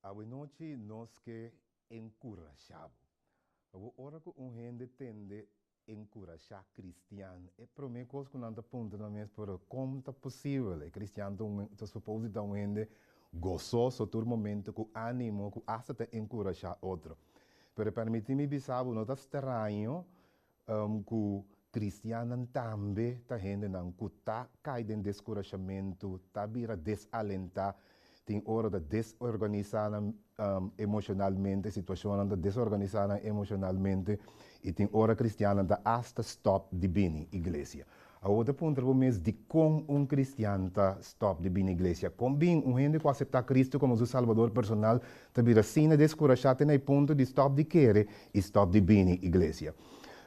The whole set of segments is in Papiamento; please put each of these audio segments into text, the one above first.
Awenochi nos ke enkurashá bo. Awor ora ku un hende tende enkurashá kristian, e promé kos ku nan ta puntra nan mes, pero kon ta posibel? E kristian ta un ta supos di ta un hende gososo tur momento, ku ánimo, ku asta ta enkurashá otro. Pero permití mi bisa bo, no ta straño ku kristiannan tambe ta hendenan ku ta kai den deskurashamentu, ta bira desalentá, tin ora ta desorganisá nan emoshonalmente, situashonnan ta desorganisá nan emoshonalmente, i tin ora kristiannan ta asta stòp di bini iglesia. Awor bo ta puntra bo mes dikon un kristian ta stòp di bini iglesia? Kon bin un hende ku aseptá Kristu komo su Salbador personal ta bira asina deskurashá te na e punto di stòp di kere i stòp di bini iglesia?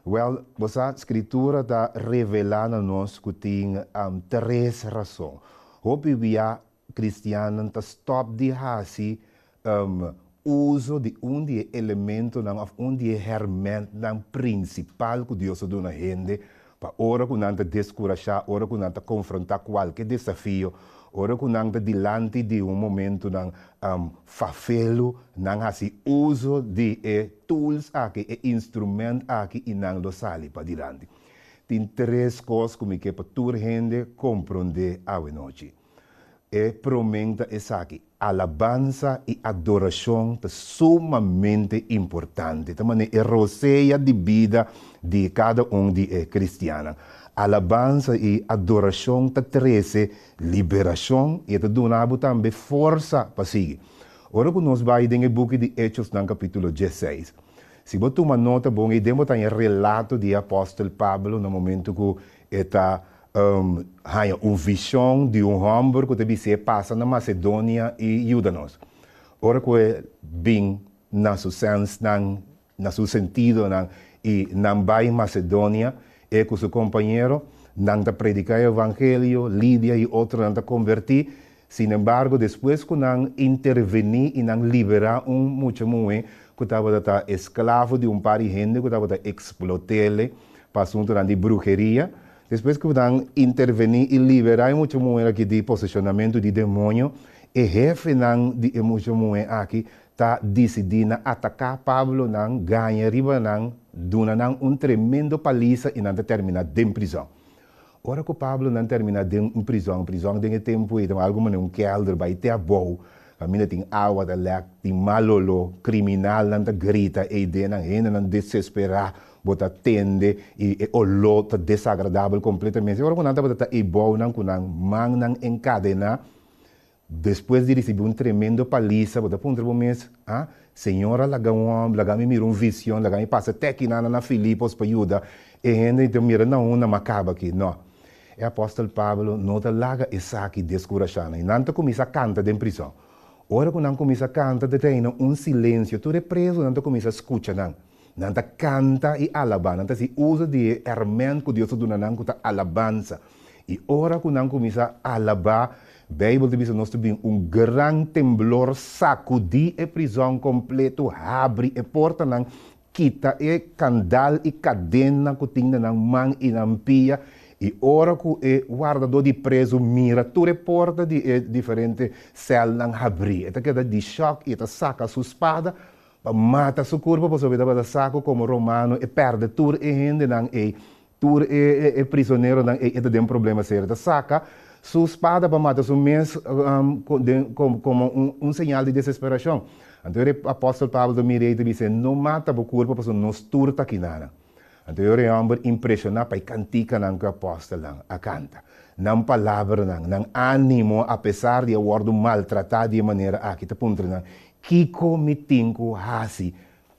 Wèl, bo sa, Skritura ta revelá na nos ku tin tres rason. Hopi bia kristiannan ta stòp di hasi uso di un di e elementonan òf un di e hèrmèntnan prinsipal ku Dios a duna hende pa ora ku nan ta deskurashá, ora ku nan ta konfrontá kualke desafio, ora ku nan ta dilanti di un momentunan fafelu, nan hasi uso di e tools aki, e instrumènt aki i nan lo sali padilanti. Tin tres kos ku mi ke pa tur hende komprondé awenochi. E promé ta esaki, alabansa i adorashon ta sumamente importante. Ta manera e rosea di bida di kada un di e kristiannan. Alabansa i adorashon ta trese liberashon i e ta duna bo tambe forsa pa sigui. Ora ku nos bai den e buki di Echosnan kapítulo diesseis, si bo tuma nota bon ei den bo ta haña relato di e apòstel Pablo na momentu ku e ta haña un vishon di un hòmber ku ta bis'é pasa na Masedonia i yuda nos. Ora ku e bin na su sènsnan, na su sentidonan, i nan bai Masedonia, e ku su kompañero, nan ta prediká e evangelio, Lidia i otronan ta konvertí. Sinembargo, despues ku nan intervení i nan liberá un mucha muhé ku tabata ta esklavo di un par di hende ku tabata eksplot'é pa asuntunan di bruheria, despues ku nan intervení i liberá e mucha muhé aki di poseshonamentu di demoño, e hefenan di e mucha muhé aki ta disidí na ataká Pablo, nan gaña riba nan, duna nan un tremendo palisa i nan ta terminá den prizòn. Ora ku Pablo nan terminá den un prizòn, prizòn den e tempu ei tabata algu manera un kèlder bai te abou, kaminda tin awa ta lèk, tin mal oló, kriminalnan ta grita ei den nan, hendenan desesperá bo ta tende i e oló ta desagradabel kompletamente. Ora ku nan tabata ta ei bou nan ku nan mannan enkadená, Despues di ricibi un tremendo palisa, bo ta puntra bo mes, Ah, Señor a laga un homber, laga mi mira un vision, laga mi pasa te aki nan na Filipos pa yuda e hende i ta mira na unda m'a caba aki. No. E apostel Pablo no ta laga esaki descurasha nan i nan ta cuminsa canta den prison. Ora cu nan cuminsa canta ta reina un silencio, tur e presonan ta cuminsa scucha nan. Nan ta canta i alaba, nan ta haci uso di e herment cu Dios a duna nan cu ta alabansa. I ora cu nan cuminsa alaba, Bijbel ta bisa nos ta bin un gran temblor sacudi e prizon completo, habri e portanan, kita e candal i cadena cu tin na nan man i nan pia, i ora cu e wardador di preso mira tur e porta di e diferente celnan habri, e ta keda di shock i e ta saca su spada pa mata su curpa pasobra e tabata sa cu como romano e perde tur e hendenan ei. Tur e e prisoneronan ei e ta den problema serio. Ta saka su spada pa mata su mes den komo un un señal di desesperashon. Anto e apòstel Pablo ta mira ei ta bisa, No mata bo kurpa pasobra nos tur ta kinanan. Anto e ora e hòmber impreshoná pa e kantikanan ku e apòstelnan a kanta. Nan palabranan, nan ánimo apesar di a wòrdu maltratá di e manera aki ta puntra nan, Kiko mi tin ku hasi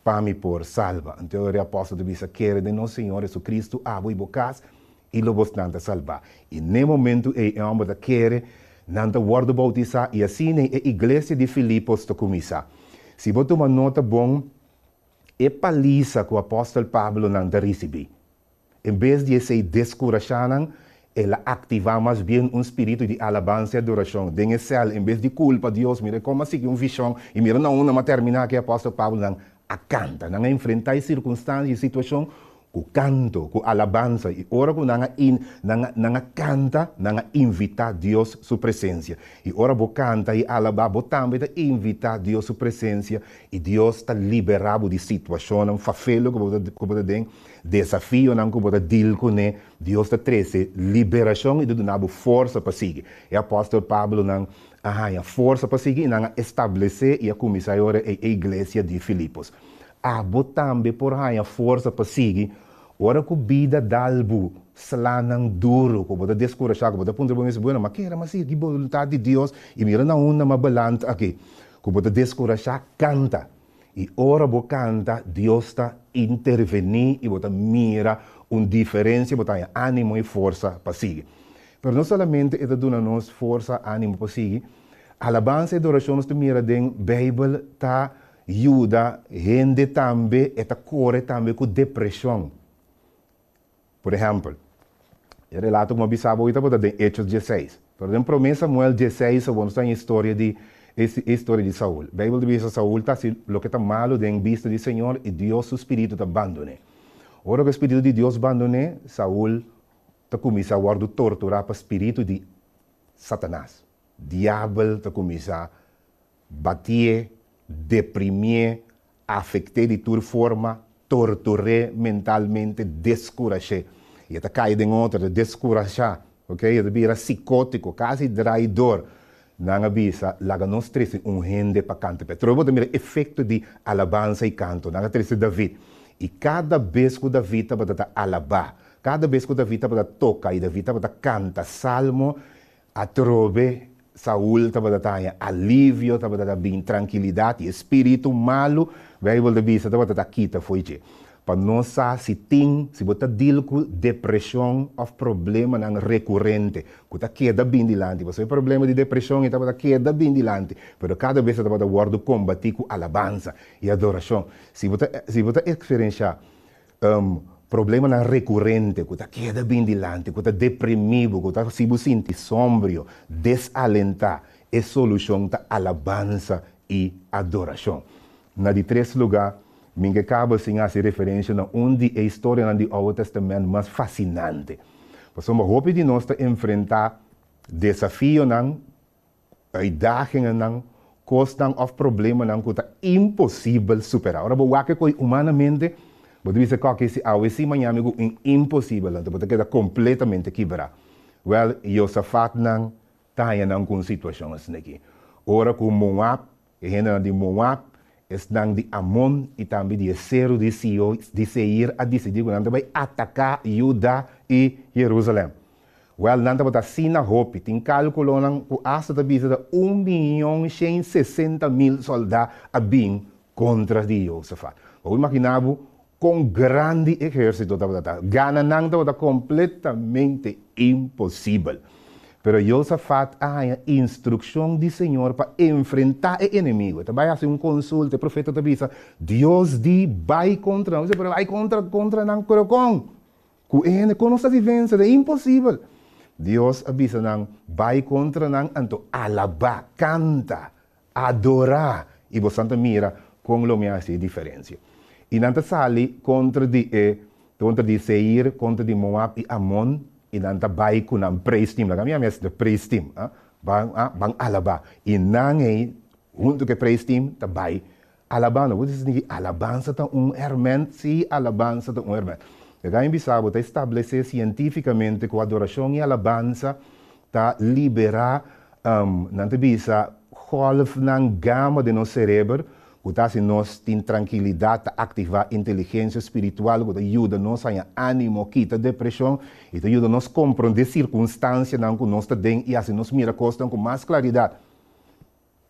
Pa mi por salba. Anto e apòstel ta bisa, Kere den nos Señor Jesucristo, abo i bo kas, i lo bosnan ta salbá. I n'e momentu ei e hòmber ta kere, nan ta wòrdu boutisá, i asina e iglesia di Filipos ta kuminsá. Si bo tuma nota bon, e palisa ku apòstel Pablo nan ta risibí, En bes di esei deskurashá nan, el a aktivá mas bien un spiritu di alabansa i adorashon. Den e sèl, en bes di kulpa Dios, mira kon a sigui un vishon i mira na unda m'a terminá ku e apòstel Pablo, nan a kanta. Nan a enfrentá e sirkunstansia i situashon Ku kanto, ku alabansa, i ora ku nan a in, nan a, nan a kanta, nan a invitá Dios su presensia. I ora bo kanta i alabá, bo tambe ta invitá Dios su presensia, i Dios ta liberá bo di situashonnan fafelo ku bo ta, ku bo ta den, desafionan ku bo ta dil kuné. Dios ta trese liberashon i ta duna bo forsa pa sigui. E apòstel Pablonan a haña forsa pa sigui i nan a establesé i a kuminsá e ora ei e iglesia di Filipos. Abo tambe por haña forsa pa sigui ora ku bida dal bo slanan duru, ku bo ta deskurashá, ku bo ta puntra bo mes, Bueno, m'a kere m'a sigui boluntat di Dios i mira na unda m'a beland aki. Ku bo ta deskurashá, kanta. I ora bo kanta, Dios ta intervení i bo ta mira un diferensia, bo ta haña ánimo i forsa pa sigui. Pero no solamente e ta duna nos forsa, ánimo pa sigui, alabansa i adorashon nos ta mira den Beibel ta Yuda hende tambe e ta kore tambe ku depreshon. Por ehèmpel, e relato ku mi a bisa bo oita bo ta den Hechos dieseis. Pero den Promé Samuel dieseis awor nos ta haña historia di e historia di Saul. Beibel ta bisa Saul ta hasi loke ta malu den bista di Señor i Dios su spiritu ta bandon'é. Ora ku e spiritu di Dios bandon'é, Saul ta kuminsá wòrdu torturá pa spiritu di Satanas. Diabel ta kuminsá batié, deprimié, afekt'é di tur forma, tortur'é mentalmente, deskurash'é. I e ta kai den otro, e ta deskurashá, ok, e ta bira sikótiko, kasi draidor. Nan a bisa, Laga nos trese un hende pa kanta p'e. Trobe bo ta mira efekto di alabansa i kanto. Nan a trese David. I kada bes ku David tabata ta alabá, kada bes ku David tabata toka i David tabata kanta salmo, Atrobe Saul tabata ta haña alivio, tabata ta bin trankilidat i e spiritu malu, Beibel ta bisa, tabata ta kita fo'i dje. Pa nos sa si tin, si bo ta dil ku depreshon òf problemanan rekurente ku ta keda bin dilanti, pasobra e problema di depreshon e tabata keda bin dilanti, pero kada bes e tabata wòrdu kombatí ku alabansa i adorashon. Si bo ta si bo ta eksperenshá Problemanan rekurente ku ta keda bin dilanti, ku ta deprimí bo, ku ta hasi bo sinti sombrio, desalentá, e solushon ta alabansa i adorashon. Na di tres lugá, mi ke kaba sin hasi referensia na un di e historianan di Oude Tèstamènt mas fasinante. Pasobra hopi di nos ta enfrentá desafionan Uitdagingennan, kosnan òf problemanan ku ta imposibel superá. Ora bo wak e koi humanamente, bo ta bisa kòke si awe si maña mi ku un imposibel, anto bo ta keda kompletamente kibrá. Wèl, Josafatnan ta haña nan ku un situashon asin'aki. Ora ku Moab, e hendenan di Moab, esnan di Amon i tambe di e seru di Sio, di Seir a disidí ku nan ta bai ataká Juda i Jerusalèm. Wèl, nan tabata asina hopi. Tin kálkulonan ku asta ta bisa ta un miyon 160.000 sòldá a bin kontra di Josafat. Bo por imaginá bo kon grandi ehérsito tabata ta. Gana nan tabata kompletamente imposibel. Pero Josafat a haña instrukshon di Señor pa enfrentá e enemigu. E ta bai hasi un konsulta, e profeta ta bisa, Dios di, bai kontra nan. Bo bisa, pero bai kontra kontra nan, pero kon? Ku e hende kon nos ta vivensa? Ta imposibel! Dios a bisa nan, Bai kontra nan, anto alabá, kanta, adorá, i bosan ta mira kon lo mi hasi e diferensia. I nan ta sali kontra di e kontra di Seir, kontra di Moab i Amon, i nan ta bai ku nan praise team. Laga mi yama esei praise team, ah, ban, ah, ban alabá. I nan ei, huntu ku e praise team, ta bai Alabando, bo ta sinti ki alabansa ta un hèrmènt? Sí, alabansa ta un hèrmènt. E ta bisa bo ta establesé sientífikamente ku adorashon i alabansa ta liberá, nan ta bisa, gòlfnan gama den nos sereber ku ta hasi nos tin trankilidat, ta aktivá inteligensia spiritual ku ta yuda nos haña ánimo, kita depreshon i ta yuda nos komprondé sirkunstansianan ku nos ta den i hasi nos mira kosnan ku mas klaridat.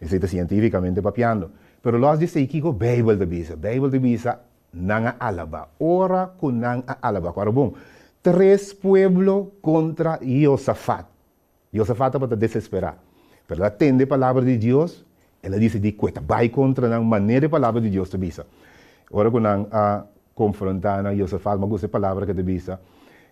Esei ta sientífikamente papiando. Pero lòs di esei, kiko Beibel ta bisa? Beibel ta bisa, Nan a alabá. Ora ku nan a alabá. Ku bon, tres pueblo kontra Josafat. Josafat tabata desesperá. Pero el a tende e palabra di Dios, el a disidí ku e ta bai kontra nan manera e palabra di Dios ta bisa. Ora ku nan a Konfrontá nan, Josafat, mi a gusta e palabra ku e ta bisa.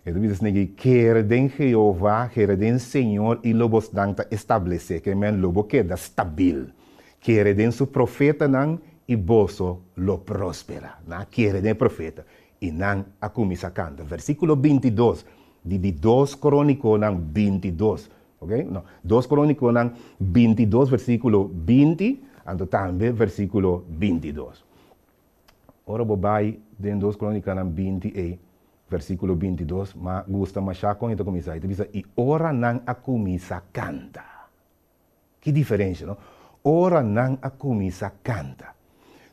E ta bisa esei ki, Kere den Jehová, kere den Señor i lo bosnan ta establesé, ke men lo bo keda stabil. Kere den su profetanan i boso lo prosperá. Nan a kere den e profeta i nan a kuminsá kanta. Versíkulo bintidos di di Dos Krónikonan bintidos, ok, no, Dos Krónikonan bintidos versíkulo binti, anto tambe versíkulo bintidos. Ora bo bai den Dos Krónikanan binti ei, versíkulo bintidos, m'a gusta mashá kon e ta kuminsá. E ta bisa, I ora nan a kuminsá kanta. Ki diferensha, no? Ora nan a kuminsá kanta.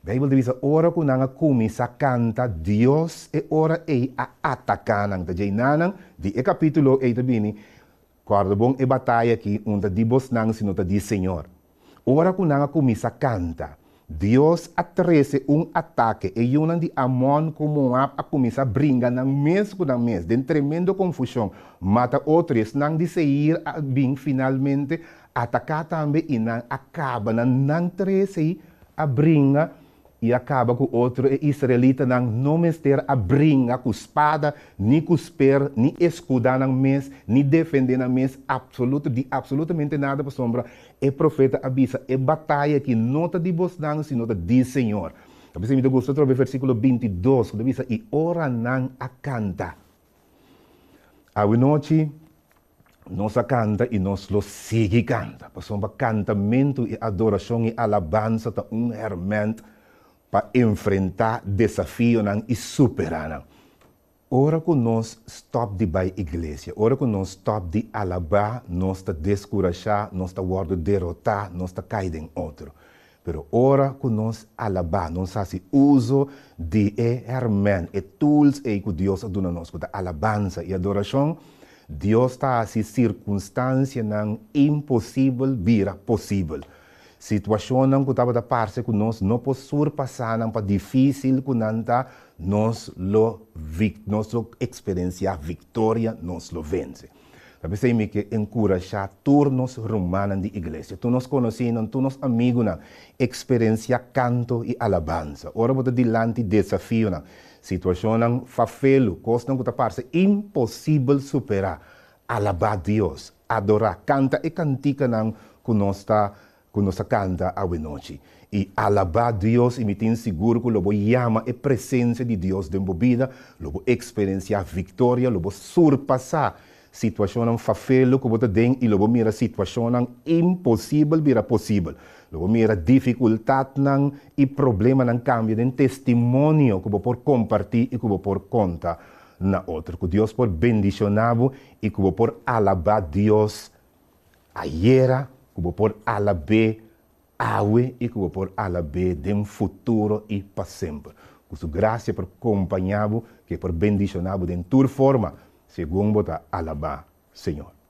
Beibel ta bisa, ora ku nan a kuminsá kanta, Dios e ora ei a ataká nan. Ta djeiná nan di e kapítulo ei ta bini, Kòrda bon e bataya akí un ta di bosnan sino ta di Señor. Ora ku nan a kuminsá kanta, Dios a trese un atake. E yunan di Amon ku Moab a kuminsá bringa nan mes ku nan mes den tremendo konfushon, mata otro. Esnan di Seir a bin finalmente ataká tambe i nan a kaba nan. Nan tres ei a bringa i a kaba ku otro. E israelitanan no mester a bringa ku spada, ni ku sper, ni eskudá nan mes, ni defendé nan mes absoluto di absolutamente nada, pasobra E profeta a bisa, E bataya aki no ta di bosnan, sino ta di Señor. Ta p'esei mi ta gusta trobe versíkulo bintidos, ku ta bisa, I ora nan a kanta. Awenochi nos a kanta i nos lo sigui kanta, pasobra kantamentu i adorashon i alabansa ta un hèrmènt pa enfrentá desafionan i superá nan. Ora ku nos stòp di bai iglesia, ora ku nos stòp di alabá, nos ta deskurashá, nos ta wòrdu derotá, nos ta kai den otro. Pero ora ku nos alabá, nos hasi uso di e hèrmènt, e tools ei ku Dios a duna nos, ku ta alabansa i adorashon, Dios ta hasi sirkunstansianan imposibel bira posibel. Situashonnan ku tabata parse ku nos no por surpasá nan pa difísil ku nan ta, nos lo nos lo eksperensiá viktoria, nos lo vense. Ta p'esei mi ke enkurashá tur nos rumannan di iglesia, tur nos konosínan, tur nos amigunan, eksperensiá kanto i alabansa. Ora bo ta dilanti desafionan, situashonnan fafelu, kosnan ku ta parse imposibel superá, Alabá Dios, adorá, kanta e kantikanan ku nos ta ku nos a kanta awenochi. I alabá Dios i mi tin sigur ku lo bo yama e presensia di Dios den bo bida, lo bo eksperensiá viktoria, lo bo surpasá situashonnan fafelu ku bo ta den i lo bo mira situashonnan imposibel bira posibel. Lo bo mira difikultatnan i problemanan kambia den testimonio ku bo por kompartí i ku bo por konta na otro. Ku Dios por bendishoná bo i ku bo por alabá Dios ayera, ku bo por alab'é awe i ku bo por alab'é den futuro i pa semper. Ku su grasia por kompañá bo, ku e por bendishoná bo den tur forma, segun bo ta alabá Señor.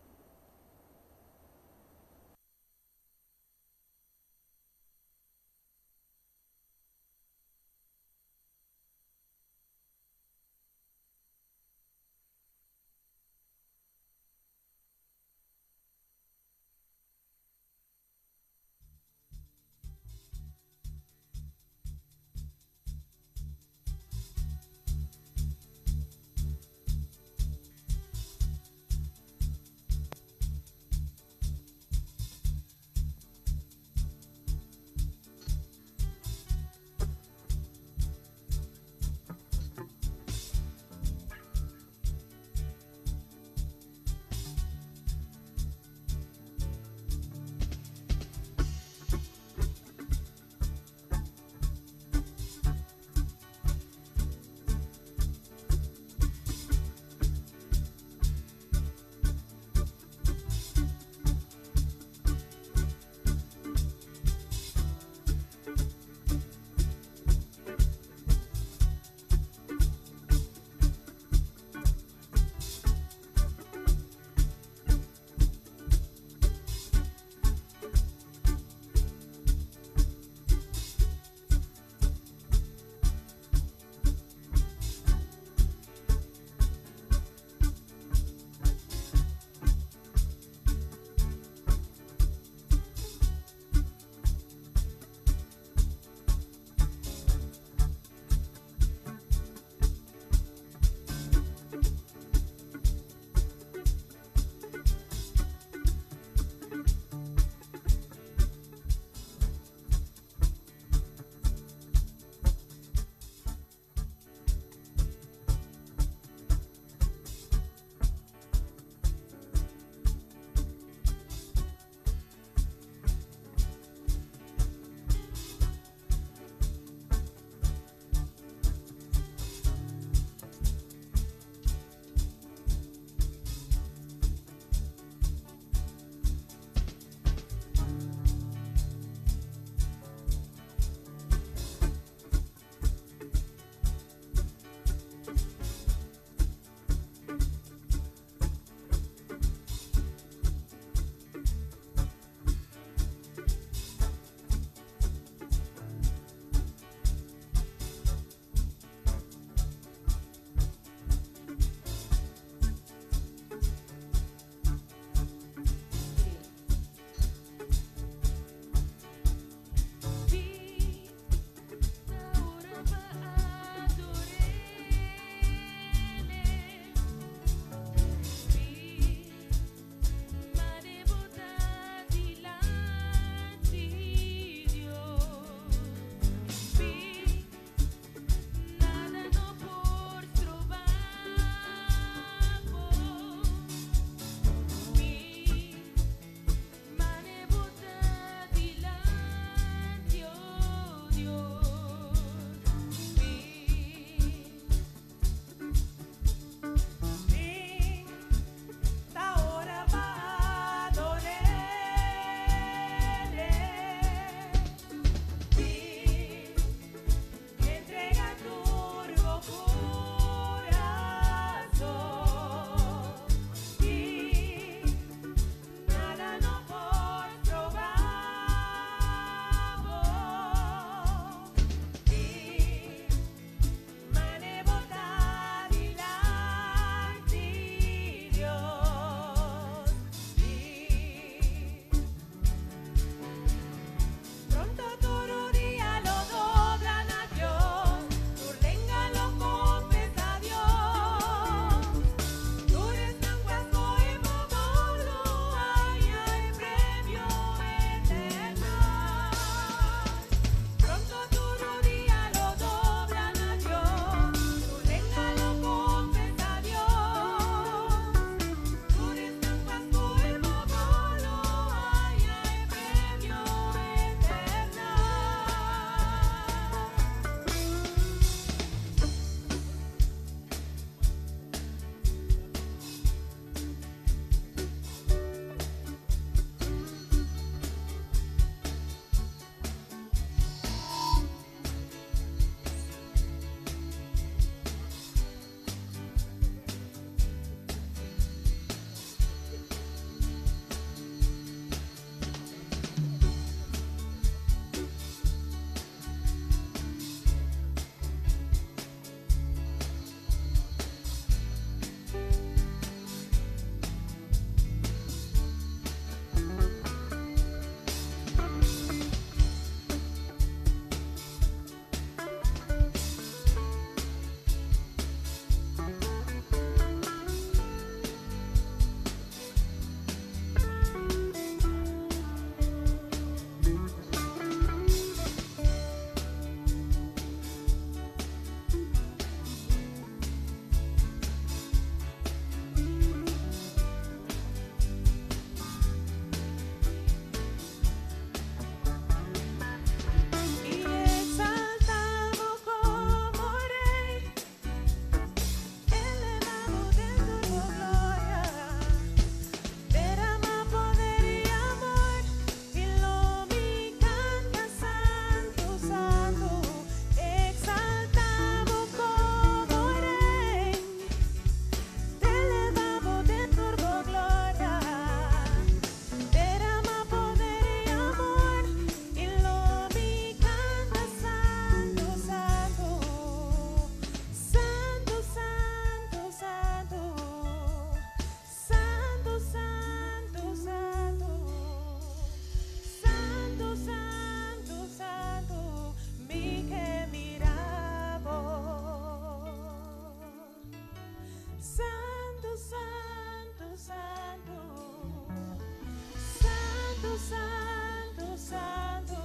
Santu, Santu,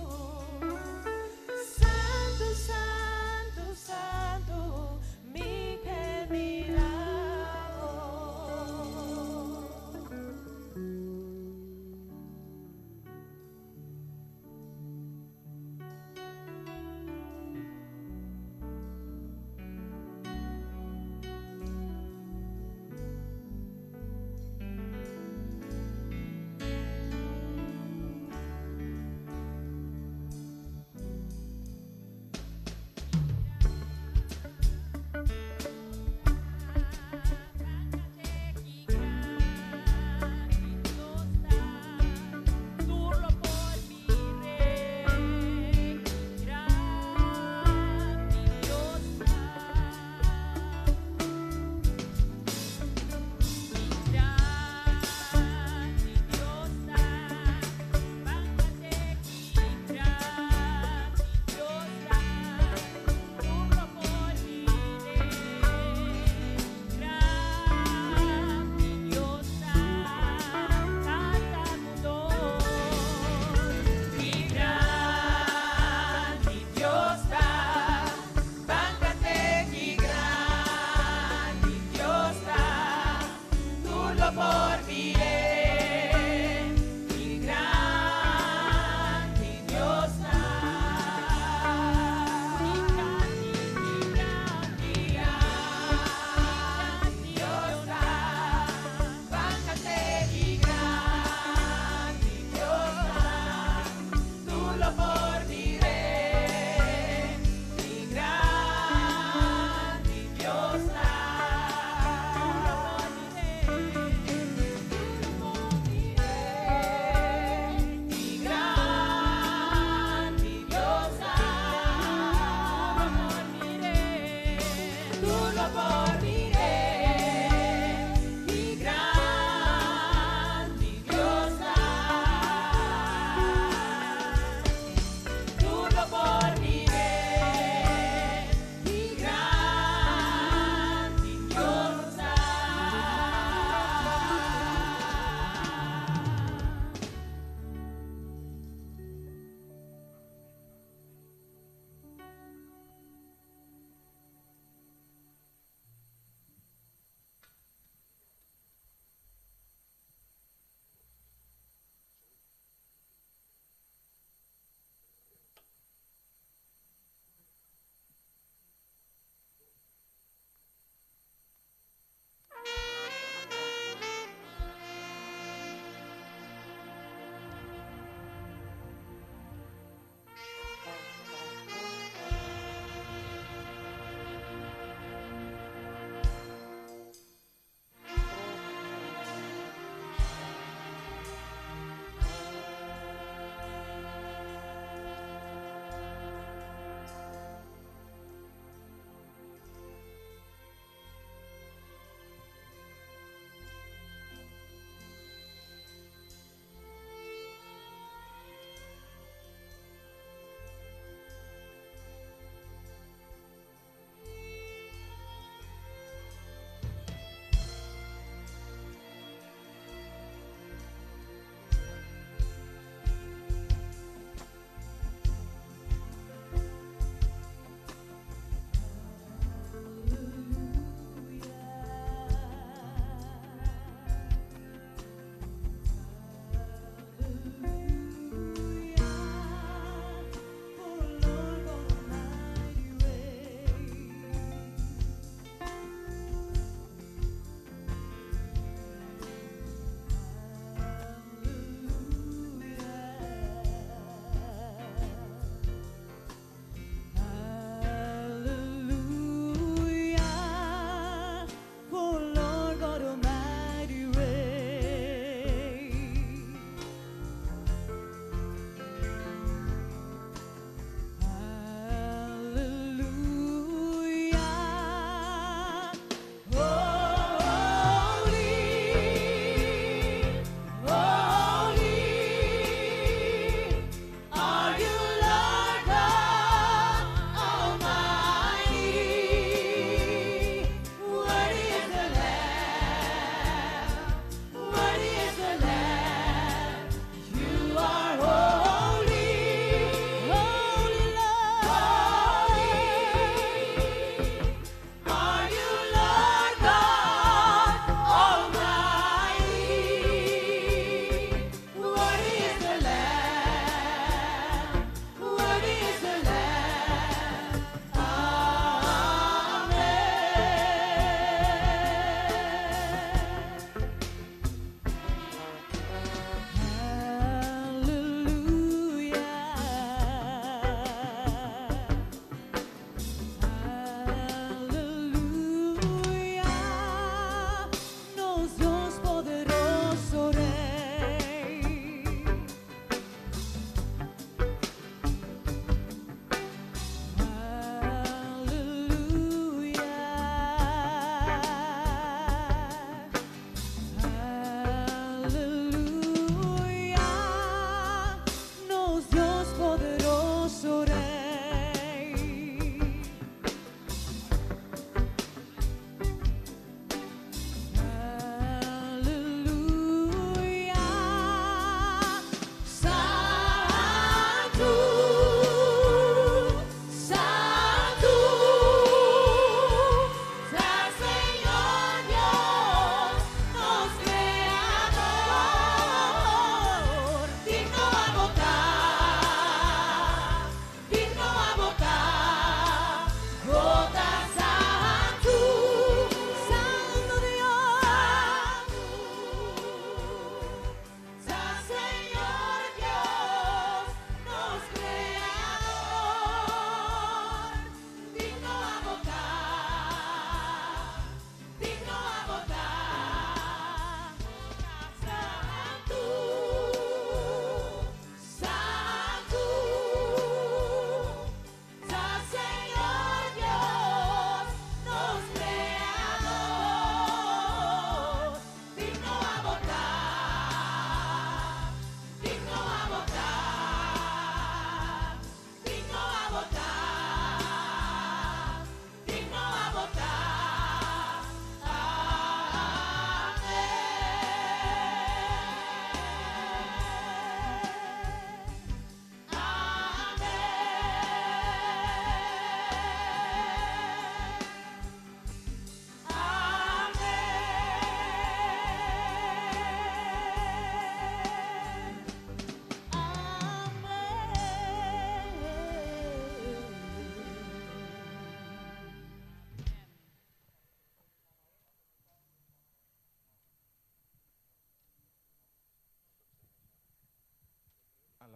Santu, Santu, Santu, mi ke mira bo.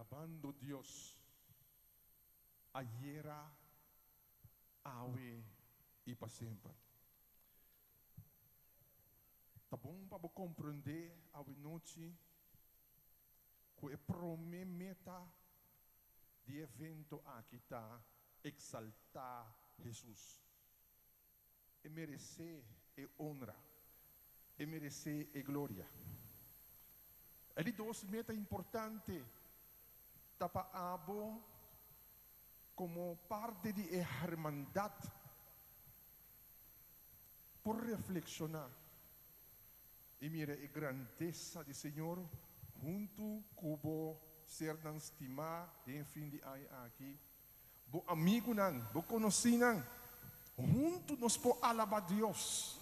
Alabando Dios ayera, awe i pa semper. Ta bon pa bo komprondé awe nochi ku e promé meta di e evento aki ta eksaltá Hesus. E meresé e onra. E meresé e gloria. E di dos meta importante ta pa abo komo parti di e hermandat por reflekshoná i mira e grandesa di Señor huntu ku bo sernan stimá den e fin di aña aki. Bo amigunan, bo konosínan, huntu nos por alabá Dios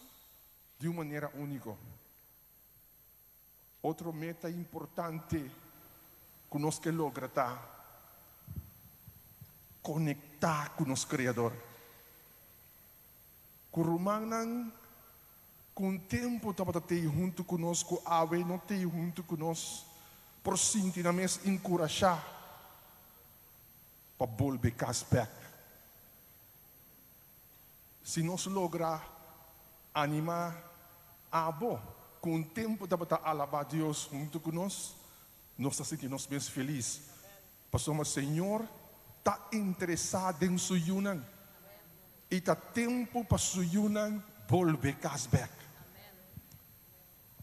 di un manera úniko. Otro meta importante ku nos ke logra ta konektá ku nos Kreador. Ku rumannan ku un tempu tabata tei huntu ku nos ku awe no tei huntu ku nos por sinti nan mes enkurashá pa bolbe kas bèk. Si nos logra animá abo ku un tempu tabata alabá Dios huntu ku nos, nos ta sinti nos mes felis, pasobra Señor ta interesá den su yunan i ta tempu pa su yunan bolbe kas bèk.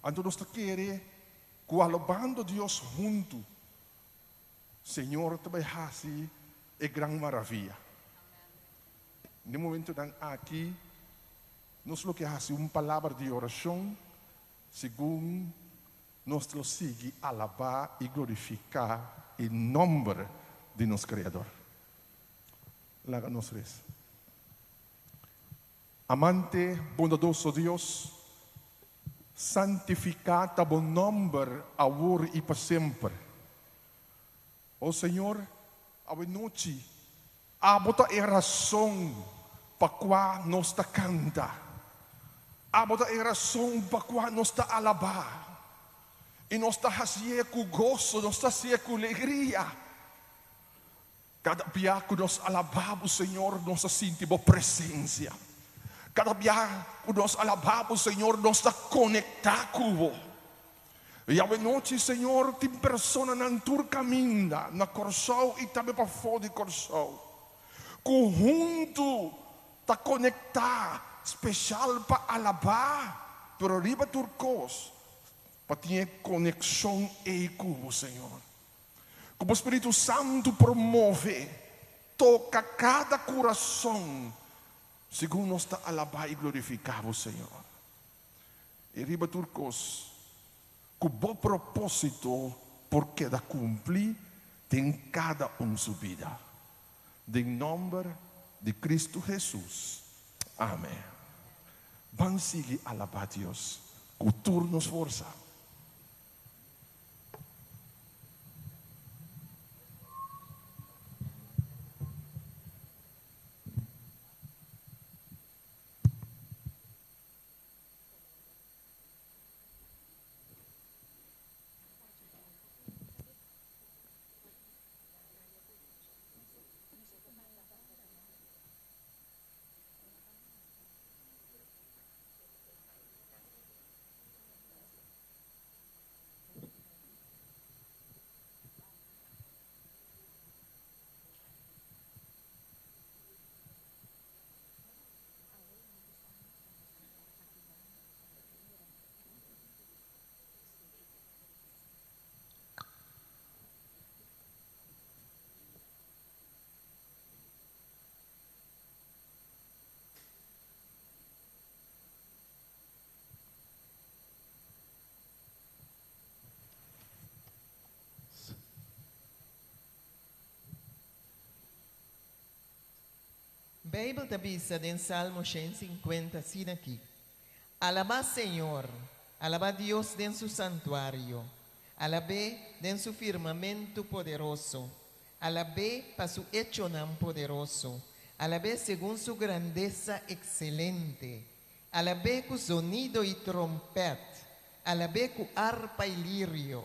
Anto nos ta kere ku alabando Dios huntu, Señor ta bai hasi e gran maravia. Den momentonan aki nos lo ke hasi un palabra di orashon segun nos lo sigui alabá i glorifiká e nòmber di nos Kreador. Laga nos resa. Amante, bondadoso Dios, santifiká ta bo nòmber awor i pa semper. O Señor, awe nochi abo ta e rason pa kua nos ta kanta, abo ta e rason pa kua nos ta alabá, i nos ta hasié ku goso, nos ta hasié ku legria. Kada bia ku nos alabá bo, Señor, nos ta sinti bo presensia. Kada bia ku nos alabá bo, Señor, nos ta konektá ku bo. I awe nochi, Señor, tin personanan tur kaminda na Kòrsou i tambe pafó di Kòrsou ku huntu ta konektá speshal pa alabá, pero riba tur kos pa tin e konekshon ei ku bo, Señor. Ku bo Spiritu Santu por move, toka kada kurason segun nos ta alabá i glorifiká bo, Señor. I riba tur kos, ku bo propósito por keda kumplí den kada un su bida. Den nòmber di Kristu Hesus. Amèn. Ban sigui alabá Dios ku tur nos forsa. Beibel ta bisa den Salmo 150 asina aki, Alabá Señor, alabá Dios den su santuario, alab'é den su firmamentu poderoso, alab'é pa su echonan poderoso, alab'é segun su grandesa ekselente, Alab'é ku zonido i trompèt, alab'é ku arpa i lirio.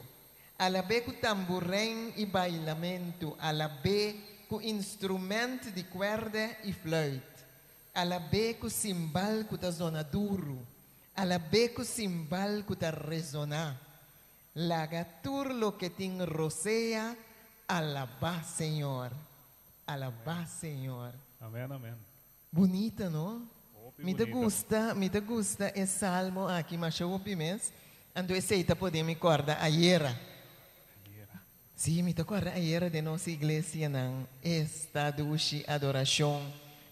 Alab'é ku tamburein i bailamentu, alab'é ku instrumènt di kuèrdè i flùit. Alab'é ku simbal ku ta zona duru, alab'é ku simbal ku ta resoná. Laga tur loke tin rosea alabá Señor. Alabá Señor. Amen amen. Bunita no? Hopi Mi ta bunita. gusta, mi ta gusta e salmo aki masha hopi mes. Anto esei ta pone mi kòrda ayera. Ayera. Sí, mi ta kòrda ayera den nos iglesianan esta dushi adorashon.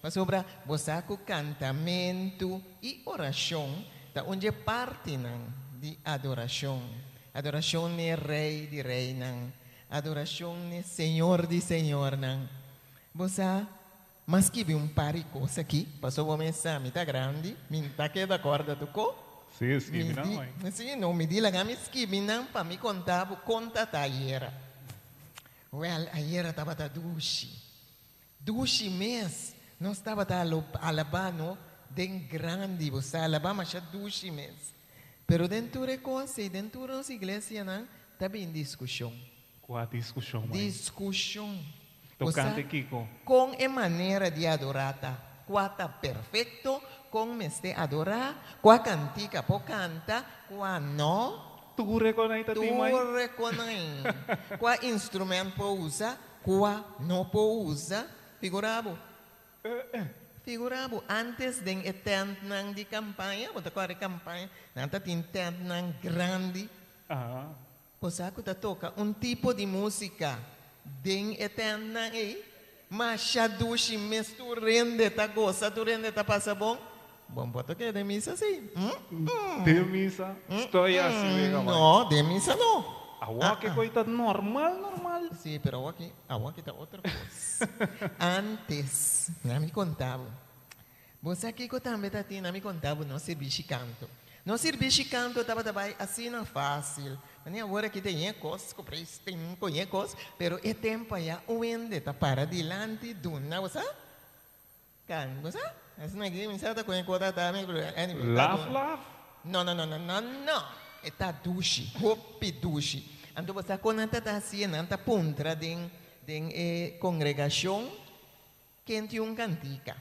Pasobra bo sa ku kantamentu i orashon ta un dje partinan di adorashon. Adorashon n'e Rei di reinan, adorashon n'e Señor di señornan. Bo sa, m'a skibi un par di kos aki, pasobra bo mes sa mi ta grandi, mi no ta keda kòrda tur ko. Sí, skibi Mi nan, di, mei. sí, no, mi di laga mi skibi nan pa mi konta bo kon ta ta ayera. Wèl, ayera tabata dushi. Dushi mes. Nos tabata alabá no den grandi, bo sa, alabá masha dushi mes. Pero den tur e kos ei, den tur nos iglesianan, ta bin diskushon. Kua diskushon, mei? Diskushon. Bo sa Tokante kiko? kon e manera di adorá ta, kua ta perfekto, kon mester adorá, kua kantika por kanta, kua no. Tur e konai ta tin, mei? Tur e konai. Kua instrument por usa, Kua no por usa? Figurá bo. Figurá bo, ántes den e tèntnan di kampaña, bo ta kòrda e kampaña, nan ta tin tèntnan grandi. Bo sa ku ta toka un tipo di músika den e tèntnan ei? Masha dushi mes, tur hende ta gosa, tur hende ta pasa bon. Bon, bo ta keda den misa si? Den misa? Stoy asi wega bai. No, den misa no. Awor ke koe ta normal normal. Si, pero awor ki, awor ki ta otro kos. Antes, na mi konta bo. Bo sa kiko tambe ta tin na mi konta bo, nos sirbishi kanto. Nos sirbishi kanto tabata bai asina fásil. Mane awor aki ta yen kos ku preis tin ku yen kos, pero e tempu aya un hende ta para dilanti duna, bo sa? Kan, bo sa? Asina ki mi sa ta koe kota ta mi, pero anyway, ta Laf bon. laf? No, no, no, no, no, no. E ta dushi, hopi dushi. Anto bo sa kon nan ta ta hasié? Nan ta puntra den den e kongregashon ken tin un kantika.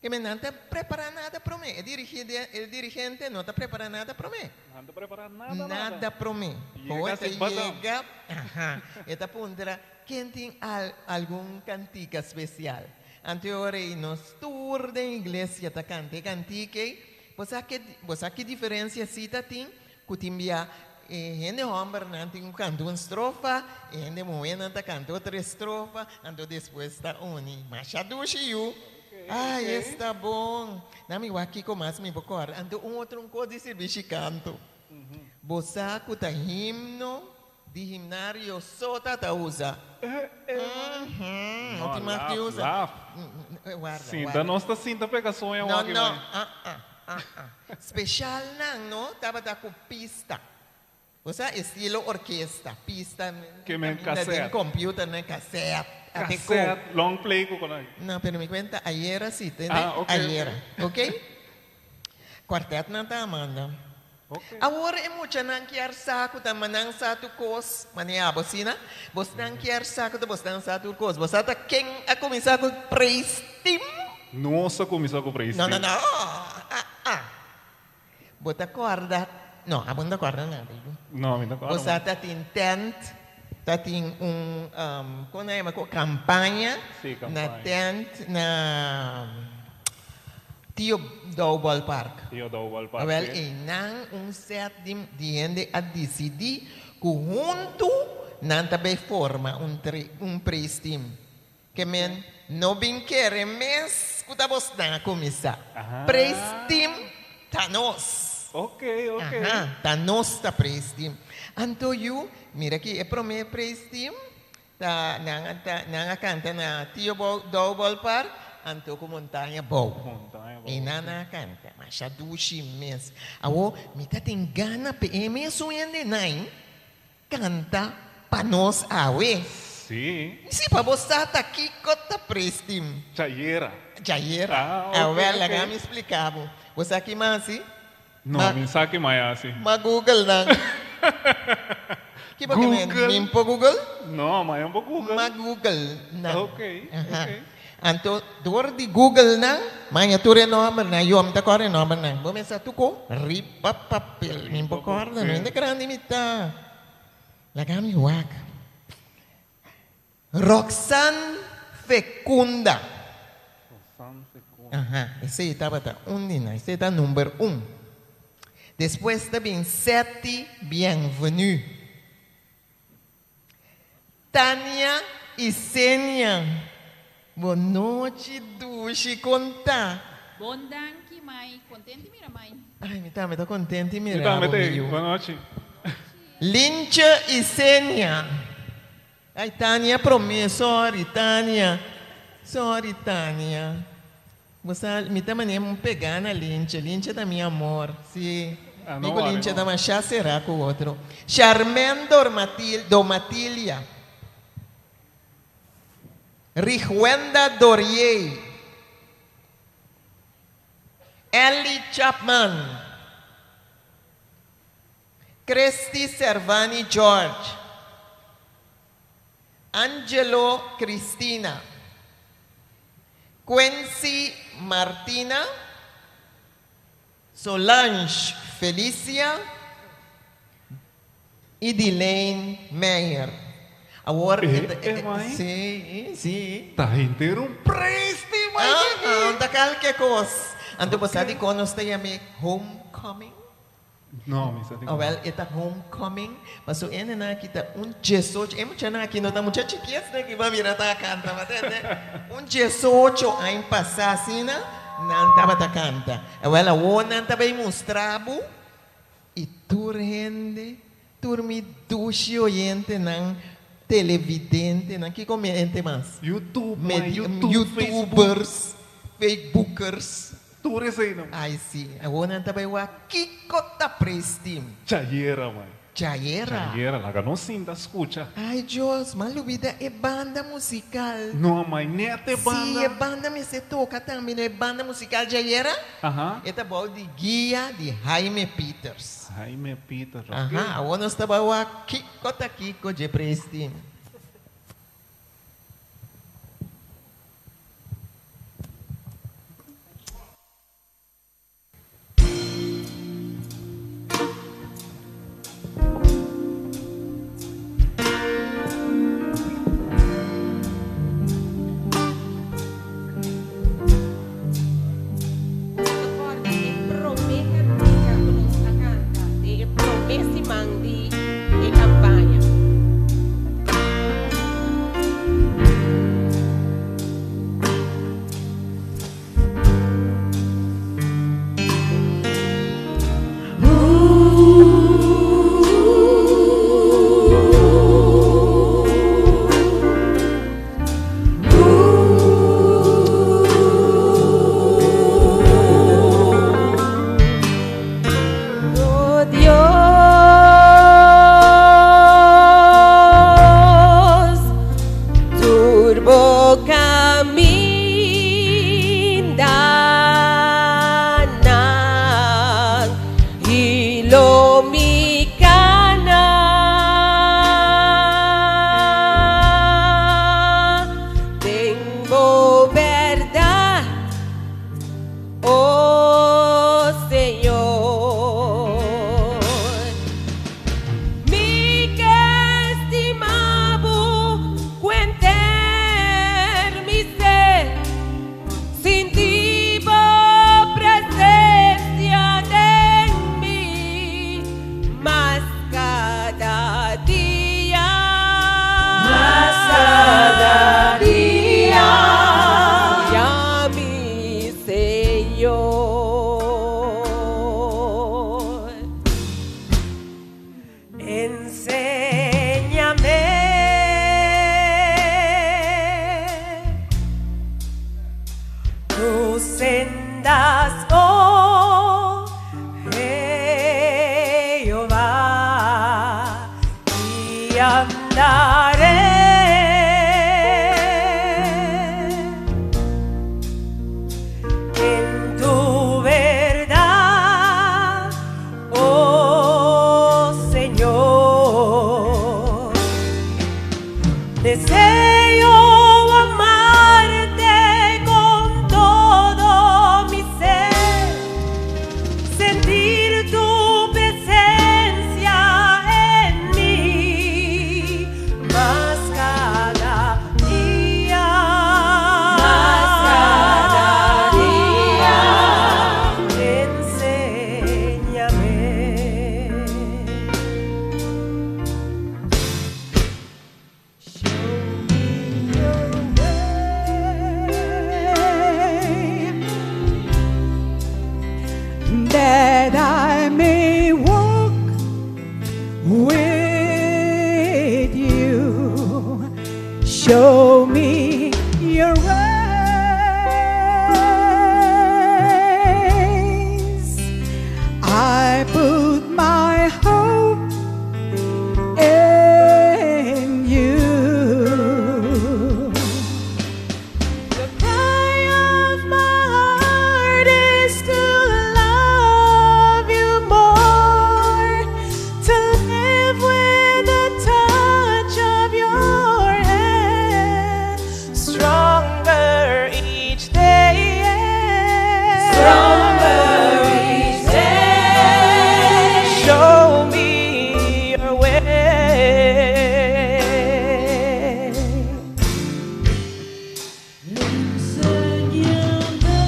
Ke men nan ta prepará nada promé. E dirigide e dirigente no ta prepará nada promé. Nan ta prepará nada nada. Nada promé. Yega Ho e ta si batam. yega, aha, e ta puntra ken tin al algun kantika spesial. Anto e ora ei nos tur den iglesia ta kanta e kantika ei. Bo sa ke bo sa ki diferensia si ta tin? Ku tin bia e hende hòmbernan tin ku kanta un strofa, e hende muhénan ta kanta otro estrofa, anto despues ta uni. Masha dushi yu! Ai, esta bon! Na mi wak kiko mas mi por kòrda. Anto un otro un kos di sirbishi kanto. Bo sa ku ta himno Di himnario so ta ta usa. No tin mag di usa. Laf, laf. Warda, Sinta warda. nos ta sinta pega soña No, wak no, mai. ah ah, ah ah. Special nan no tabata cu pista. Bo sa estilo orkesta, pista Ke men caminda den cassette. computer nan cassette. Ate co. Cassette, long play cu con ai. No, pero mi cuenta ayera si, tende? Ah, ok, ok. Ayera, ok? Kwartet nan ta manda. Awor e muchanan kier sa ku ta manan sa tur kos, manera abo asina, bosnan kier sa ku ta bosnan sa tur kos. Bo sa ta ken a kuminsá ku praise team? Nos a kuminsá ku praise No, no, team. no. Ah, ah. Bo ta kòrda, no, abo no ta kòrda nada, yu. No, mi ta kòrda. Bo sa ta tin tent, ta tin un, kon nan yama ku kampaña Sí, na kampaña. tent na Tio Dow Ballpark. Tio Dow Ballpark, Awel sí. einan un set di di hende a disidí ku huntu nan ta bay forma un tri un praise team. Ke men no bin kere mes ku ta bosnan a kuminsá. Aha. Praise team ta nos. Ok, ok. Aha, ta nos ta praise team. Anto yu, mira aki e promé praise team Ta nan a ta nan a kanta na Tio Bou Dow Ballpark anto ku Montaña Bou. Montaña Bou. I nan a kanta masha dushi mes. Awor mi ta tin gana p'e e mesun hende nai kanta pa nos awe. Sí. Si pa bo sa ta kiko ta praise team. Chayera. Chayera. Ah, ok, Awel ok. laga mi splika bo. Bo sa ki mas si? No, Ma mi sa ki mai hasi. ma Google nan. Ki bo ke men? Google. Mi por Google? No, ma un Google. Ma Google nan. Ok, Aha. ok. Anto, door di Google nan, manja tur e nomber nan, yo mi ta kòrda e nomber nan. Bo mester tu ko riba papel. Mi por kòrda, no hende grandi mi ta. Laga mi wak. Roxanne Fecunda. Roxanne Fecunda. Aha, esei tabata un di nan, esei ta number un. Despues ta bin Seti Bienvenu. Tania Isenia. Bon nochi dushi, kon ta? Bon danki mai, kontent di mira mai. Ai mi tambe ta kontent di mira Mi tambe bo te, mi yu. bon nochi. Lintje Isenia. Ai Tania prome, sorry Tania, sorry Tania. Bo sa mi ta manera un pega na Lintje, Lintje ta mi amor, si. Ah, Mi no ku wari, Lintje no. ta masha sera ku otro. Charmaine Dormatil, Domatilia. Rigwenda Dorier. Ellie Chapman. Christy Servani George. Angelo Cristina. Quincy Martina. Solange Felicia i Dilaine Meyer. Awor Eh, eh, mai? Sí, sí. Ta henter un presti, mai. Ah, ta kalke kos. Anto bo sa dikon nos ta yam'é homecoming? No, mi sa dikon. Awel, e ta homecoming, paso e nenan aki ta un diesocho, e muchanan aki no ta mucha chikies nan ki bo a mira ta kanta, bo tende? Un diesocho aña pasá asina nan tabata kanta. Awel, awor nan ta bay mustra bo i tur hende, tur mi dushi oyentenan, televidentenan, kiko mi hende mas? YouTube, man, YouTube, YouTubers, Facebookers. Tur eseinan. Ai si, awor nan ta bai wak kiko ta prestim. Chayera mai. Chayera. Chayera, laga nos sinta skucha. Ai Dios, m'a lubida e banda musical. No mai, net e banda. Si, e banda mester toka tambe, no e banda musical Chayera? Aha. E ta bou di guia di Jaime Pieters. Jaime Pieters, ok. Aha, awor nos ta bai wak kiko ta kiko dje prestim. Corda e promé cantica cu nos a canta den e promé siman di e campaña. That I may walk with you. Show me your ways. I put my hope in you. The cry of my heart is to love you more, to live with the touch of your hand, stronger each day, stronger each day. Show me your way. Enséñame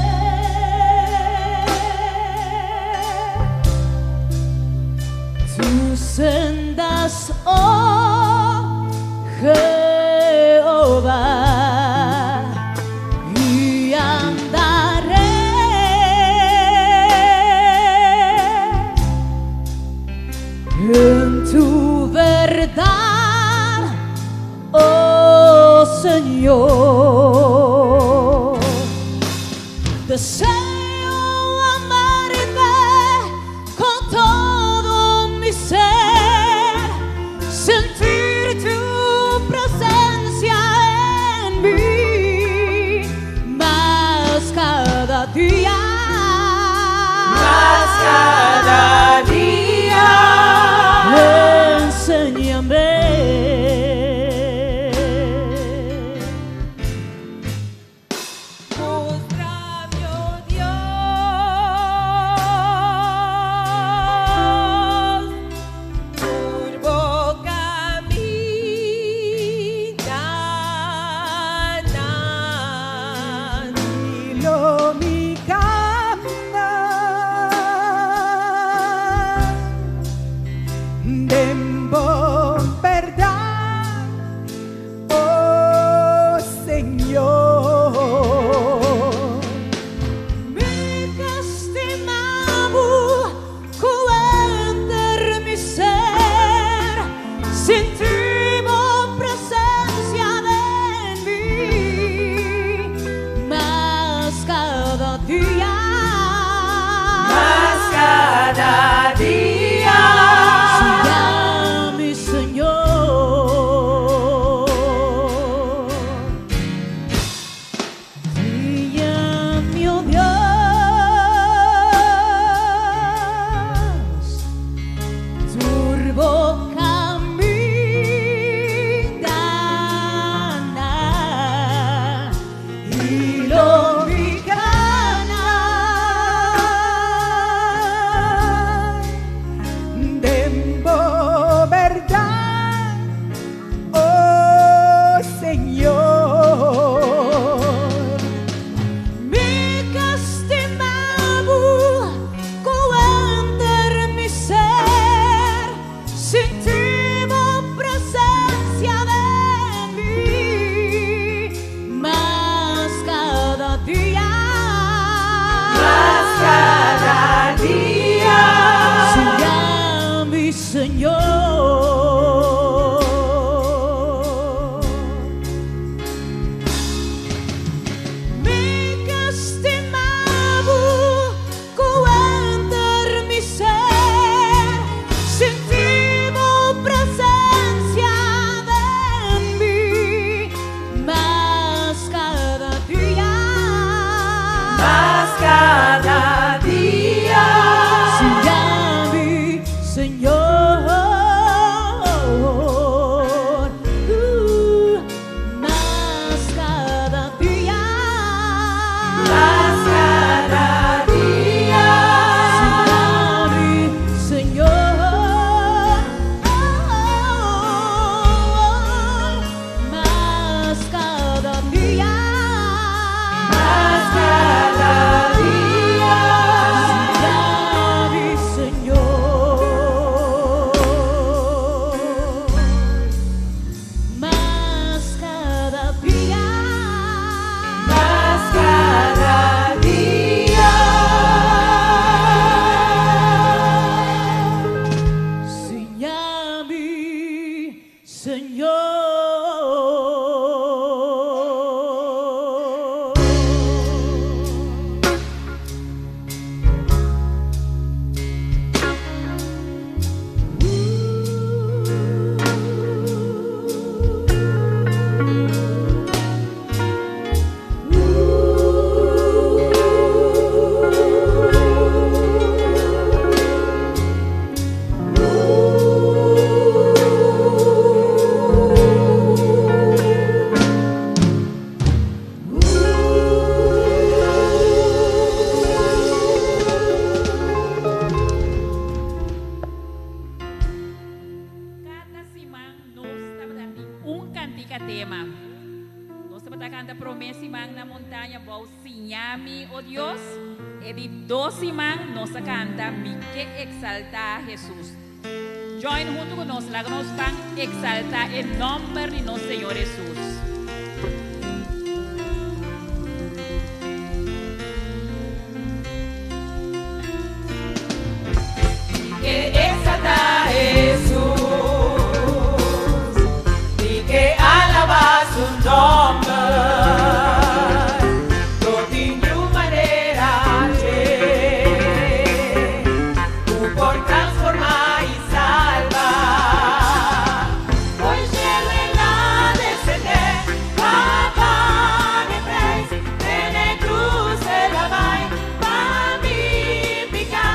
tus sendas, oh Jehová, y andaré en tu verdad, oh Señor. Deseo amarte con todo mi ser, sentir tu presencia en mí, más cada día. Más cada día. Enséñame. Muéstrame, oh Dios, Promé siman na Montaña bou Siñami, o Dios. E di dos siman nos a kanta Mi ke eksaltá Hesus. Join huntu ku nos, laga nos ban eksaltá e nòmber di nos Señor Hesus. Mi ke eksaltá Hesus, mi ke alabá su nòmber. No tin niun manera dje ku por transformá i salba. Hoy cielo el a descendé pa paga e prijs, den e cruz el a bai pa mi piká.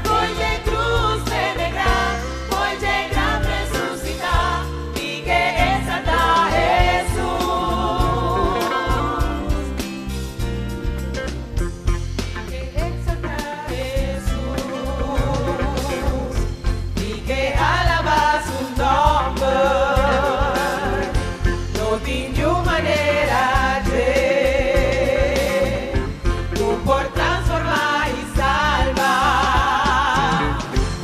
Hoy e cruz selebrá, hoy e graf resucitá, mi ke exaltá Hesus. Mi ke exaltá Hesus, mi ke alabá su nòmber. No tin niun manera dje ku por transformá i salba.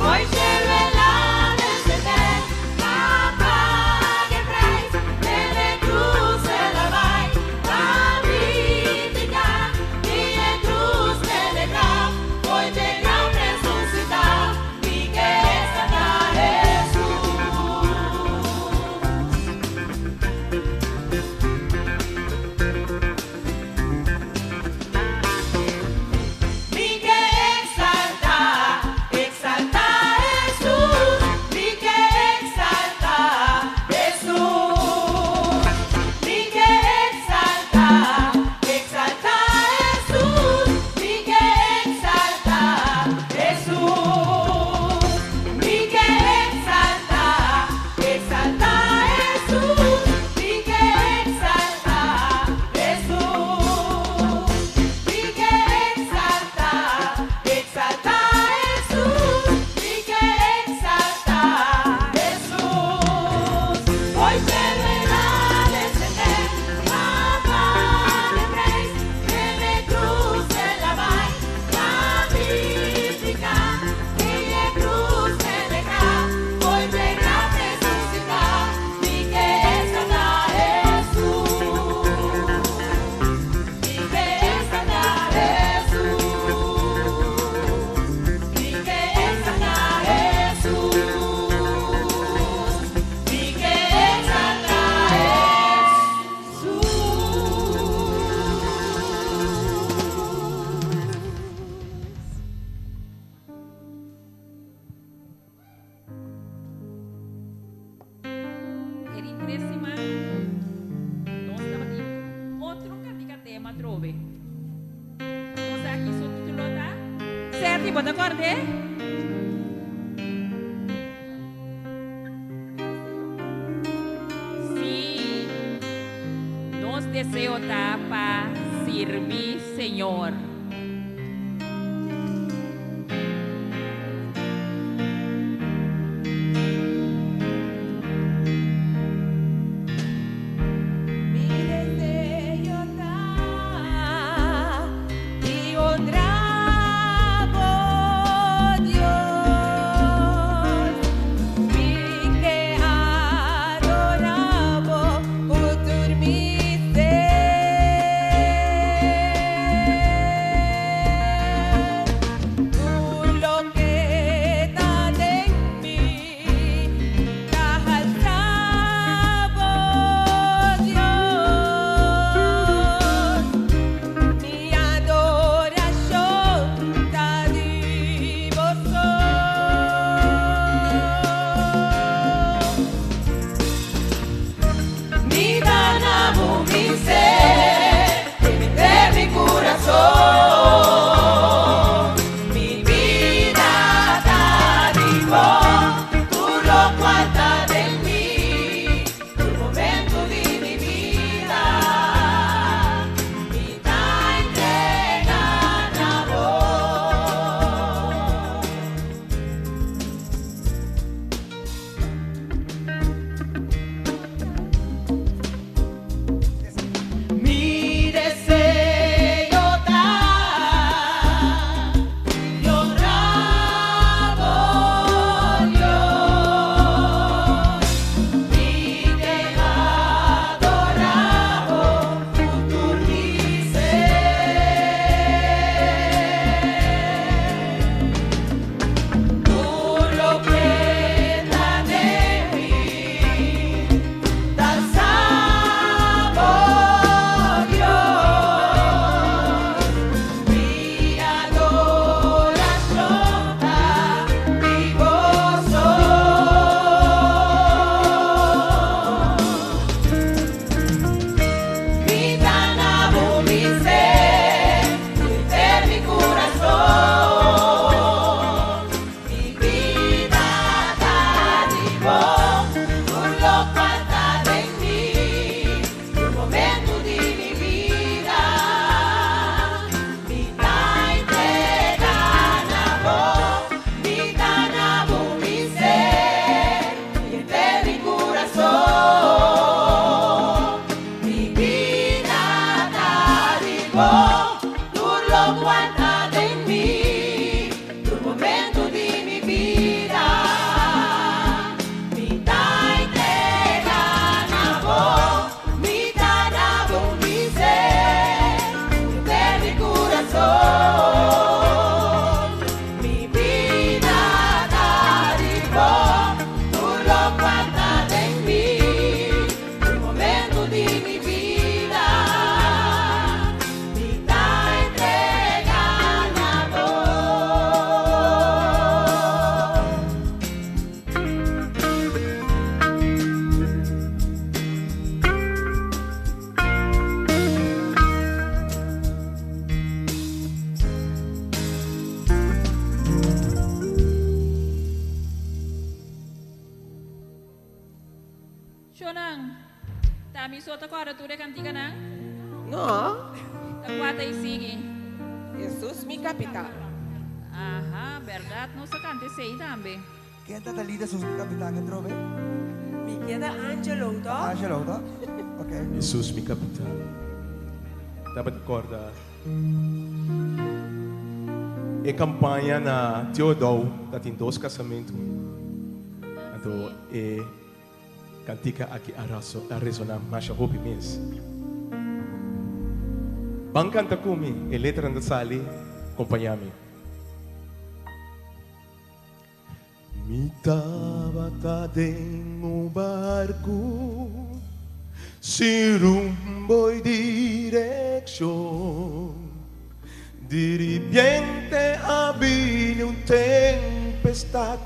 Hoy cielo el a descendé pa paga e prijs, den e cruz el a bai pa mi piká. I e cruz selebrá, hoy e graf resucitá, mi ke exaltá Hesus. Mi ke exaltá, exaltá Hesus. Mi ke exaltá Hesus. Mi ke exaltá, exaltá Hesus. Mi ke exaltá Hesus. Mi ke exaltá, exaltá Hesus. Mi ke exaltá Hesus. Mi ke exaltá, exaltá Hesus. Mi ke exaltá Hesus. Hoy cielo el a descendé pa paga e prijs, den e cruz el a bai pa mi piká. I e cruz selebrá, hoy e graf resucitá, mi ke exaltá Hesus. Mi ke exaltá Hesus. Mi ke exaltá Hesus. Mi ke exaltá Hesus. E di tres siman nos tabatin otro kantika tema atrobe. Nos a ki su título ta? Serti, bo ta kòrd'é? Sí, nos deseo ta pa sirbi Señor. Mi deseo ta di honra bo Dios, mi ke adorá bo ku tur mi ser. kantikonan? Ta mi so ta kòrda tur e kantikanan? No. Ta kua ta i sigui? Hesus mi kapitan. Aha, bèrdat nos a kanta esei tambe. Ken ta ta lider Hesus mi kapitan atrobe? Mi keda Angelo to. Angelo to? Ok. Hesus mi kapitan. Tabata kòrda e kampaña na Teodou ta tin dos kasamentu. Anto e kantika aki a resoná masha hopi mes. Ban kanta ku mi, e letranan ta sali, kompañá mi. Mi tabata den un barku sin rumbo i direkshon. Diripiente a bini un tempestat,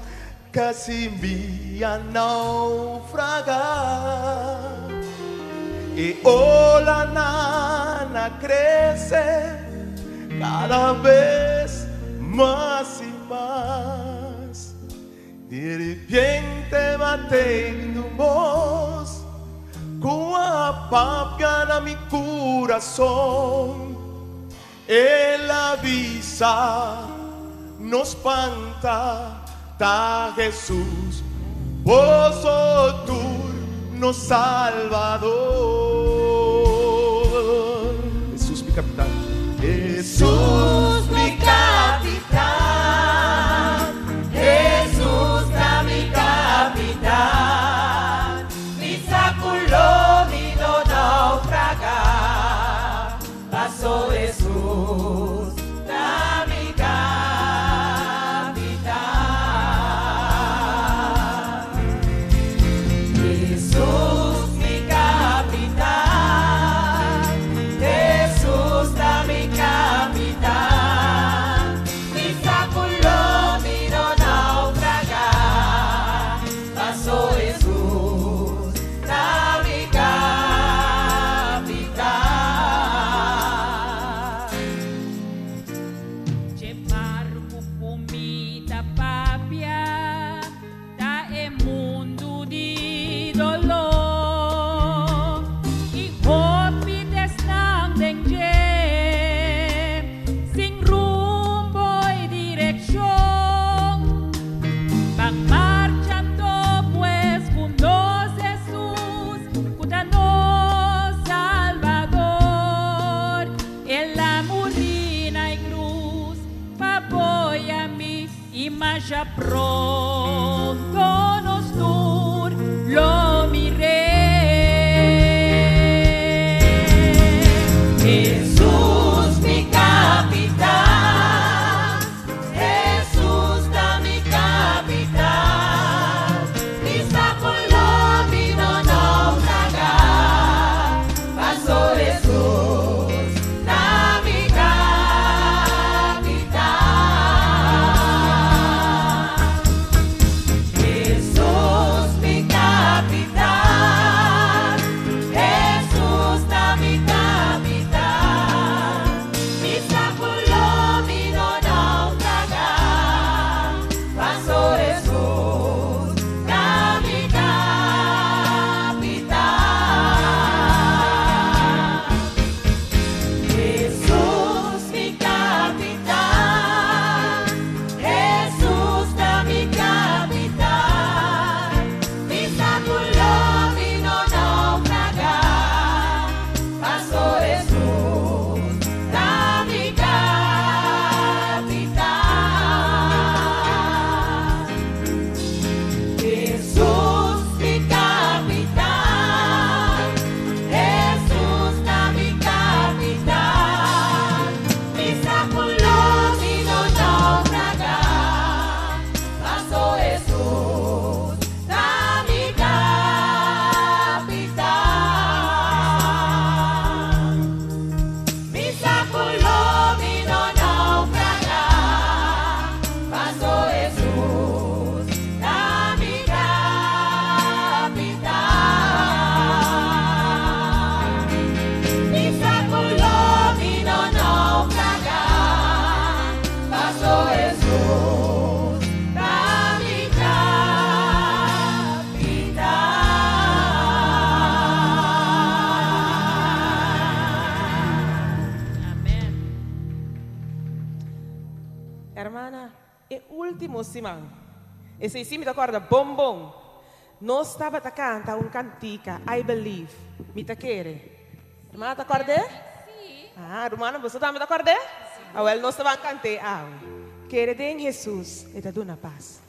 kasi mi a naufragá. E olanan a krese kada bes mas i mas. Diripiente m'a tende un bos ku a papia na mi kurason. El a bisa, No spanta, ta Hesus, boso tur nos Salbador. Hesus mi kapitan. Hesus mi kapitan, Hesus ta mi kapitan, Mi sa ku lo mi no naufragá, Paso Hesus ta mi kapitan. Hesus mi kapitan, Hesus ta mi kapitan, Mi sa ku lo mi no naufragá, Paso Hesus ta mi kapitan. Dje barku ku mi ta papia ta e mundu di doló i hopi t'esnan den dje sin rumbo i direkshon. Ban marcha anto pues ku nos Hesus ku ta nos Salbador. El a muri na e krus pa bo i ami i masha pronto nos tur lo mir'é. Hesus mi kapitan, Hesus ta mi kapitan, Mi sa ku lo mi no naufragá, Paso Hesus ta mi kapitan. Último siman. Esei sí mi ta kòrda bon bon. Nos tabata kanta un kantika, I Believe, Mi Ta Kere. Rumannan ta kòrd'é? Sí. Ah, rumannan, boso tambe ta kòrd'é? Awèl, nos ta ban kant'é awe. Kere den Hesus, e ta duna pas.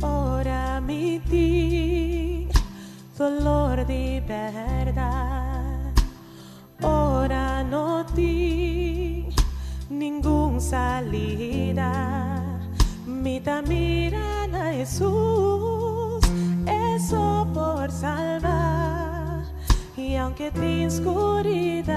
Ora mi tin dolor di bèrdat, ora no tin ningun salida, mi ta mira na Hesus, e so por salba, i aunke tin skuridat,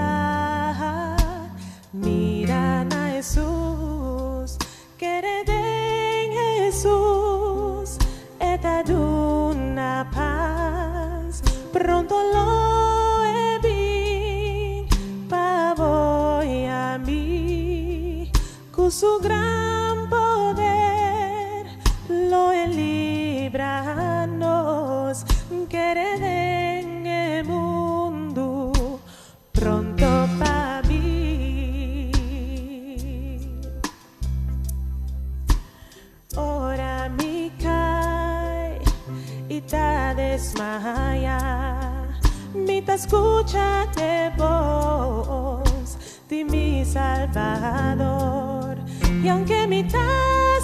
mira na Hesus, Kere den Hesus, e ta duna pas. Pronto lo e bin pa bo i ami. Ku su gran poder lo e libra nos. Kere den e mundu pronto pa bin. Ora mi kai i ta desmaya, mi ta skucha e bos di mi Salbador. I aunke mi ta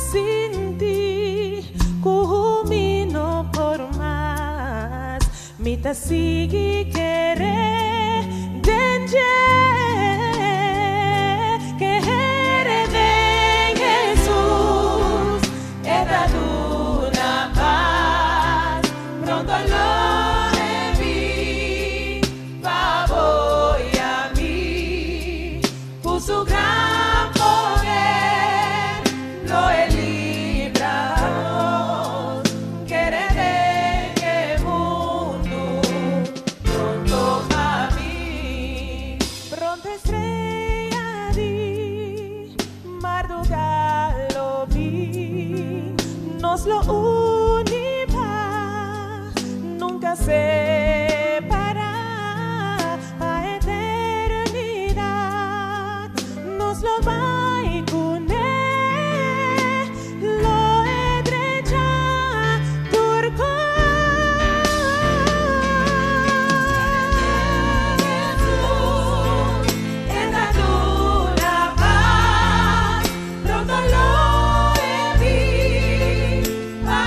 sinti ku mi no por mas, mi ta sigui kere den dje. Kere den Hesus, e ta duna pas. Pronto lo e bin pa bo i ami. Ku su gran poder lo e libra nos. Kere den e mundu pronto pa bin. Pronto estrella di marduga lo bin. Nos lo uni pa nunca separa. Pa eternidad nos lo bai cune. Lo e drecha tur cos. E ta duna pas, pronto lo e bin pa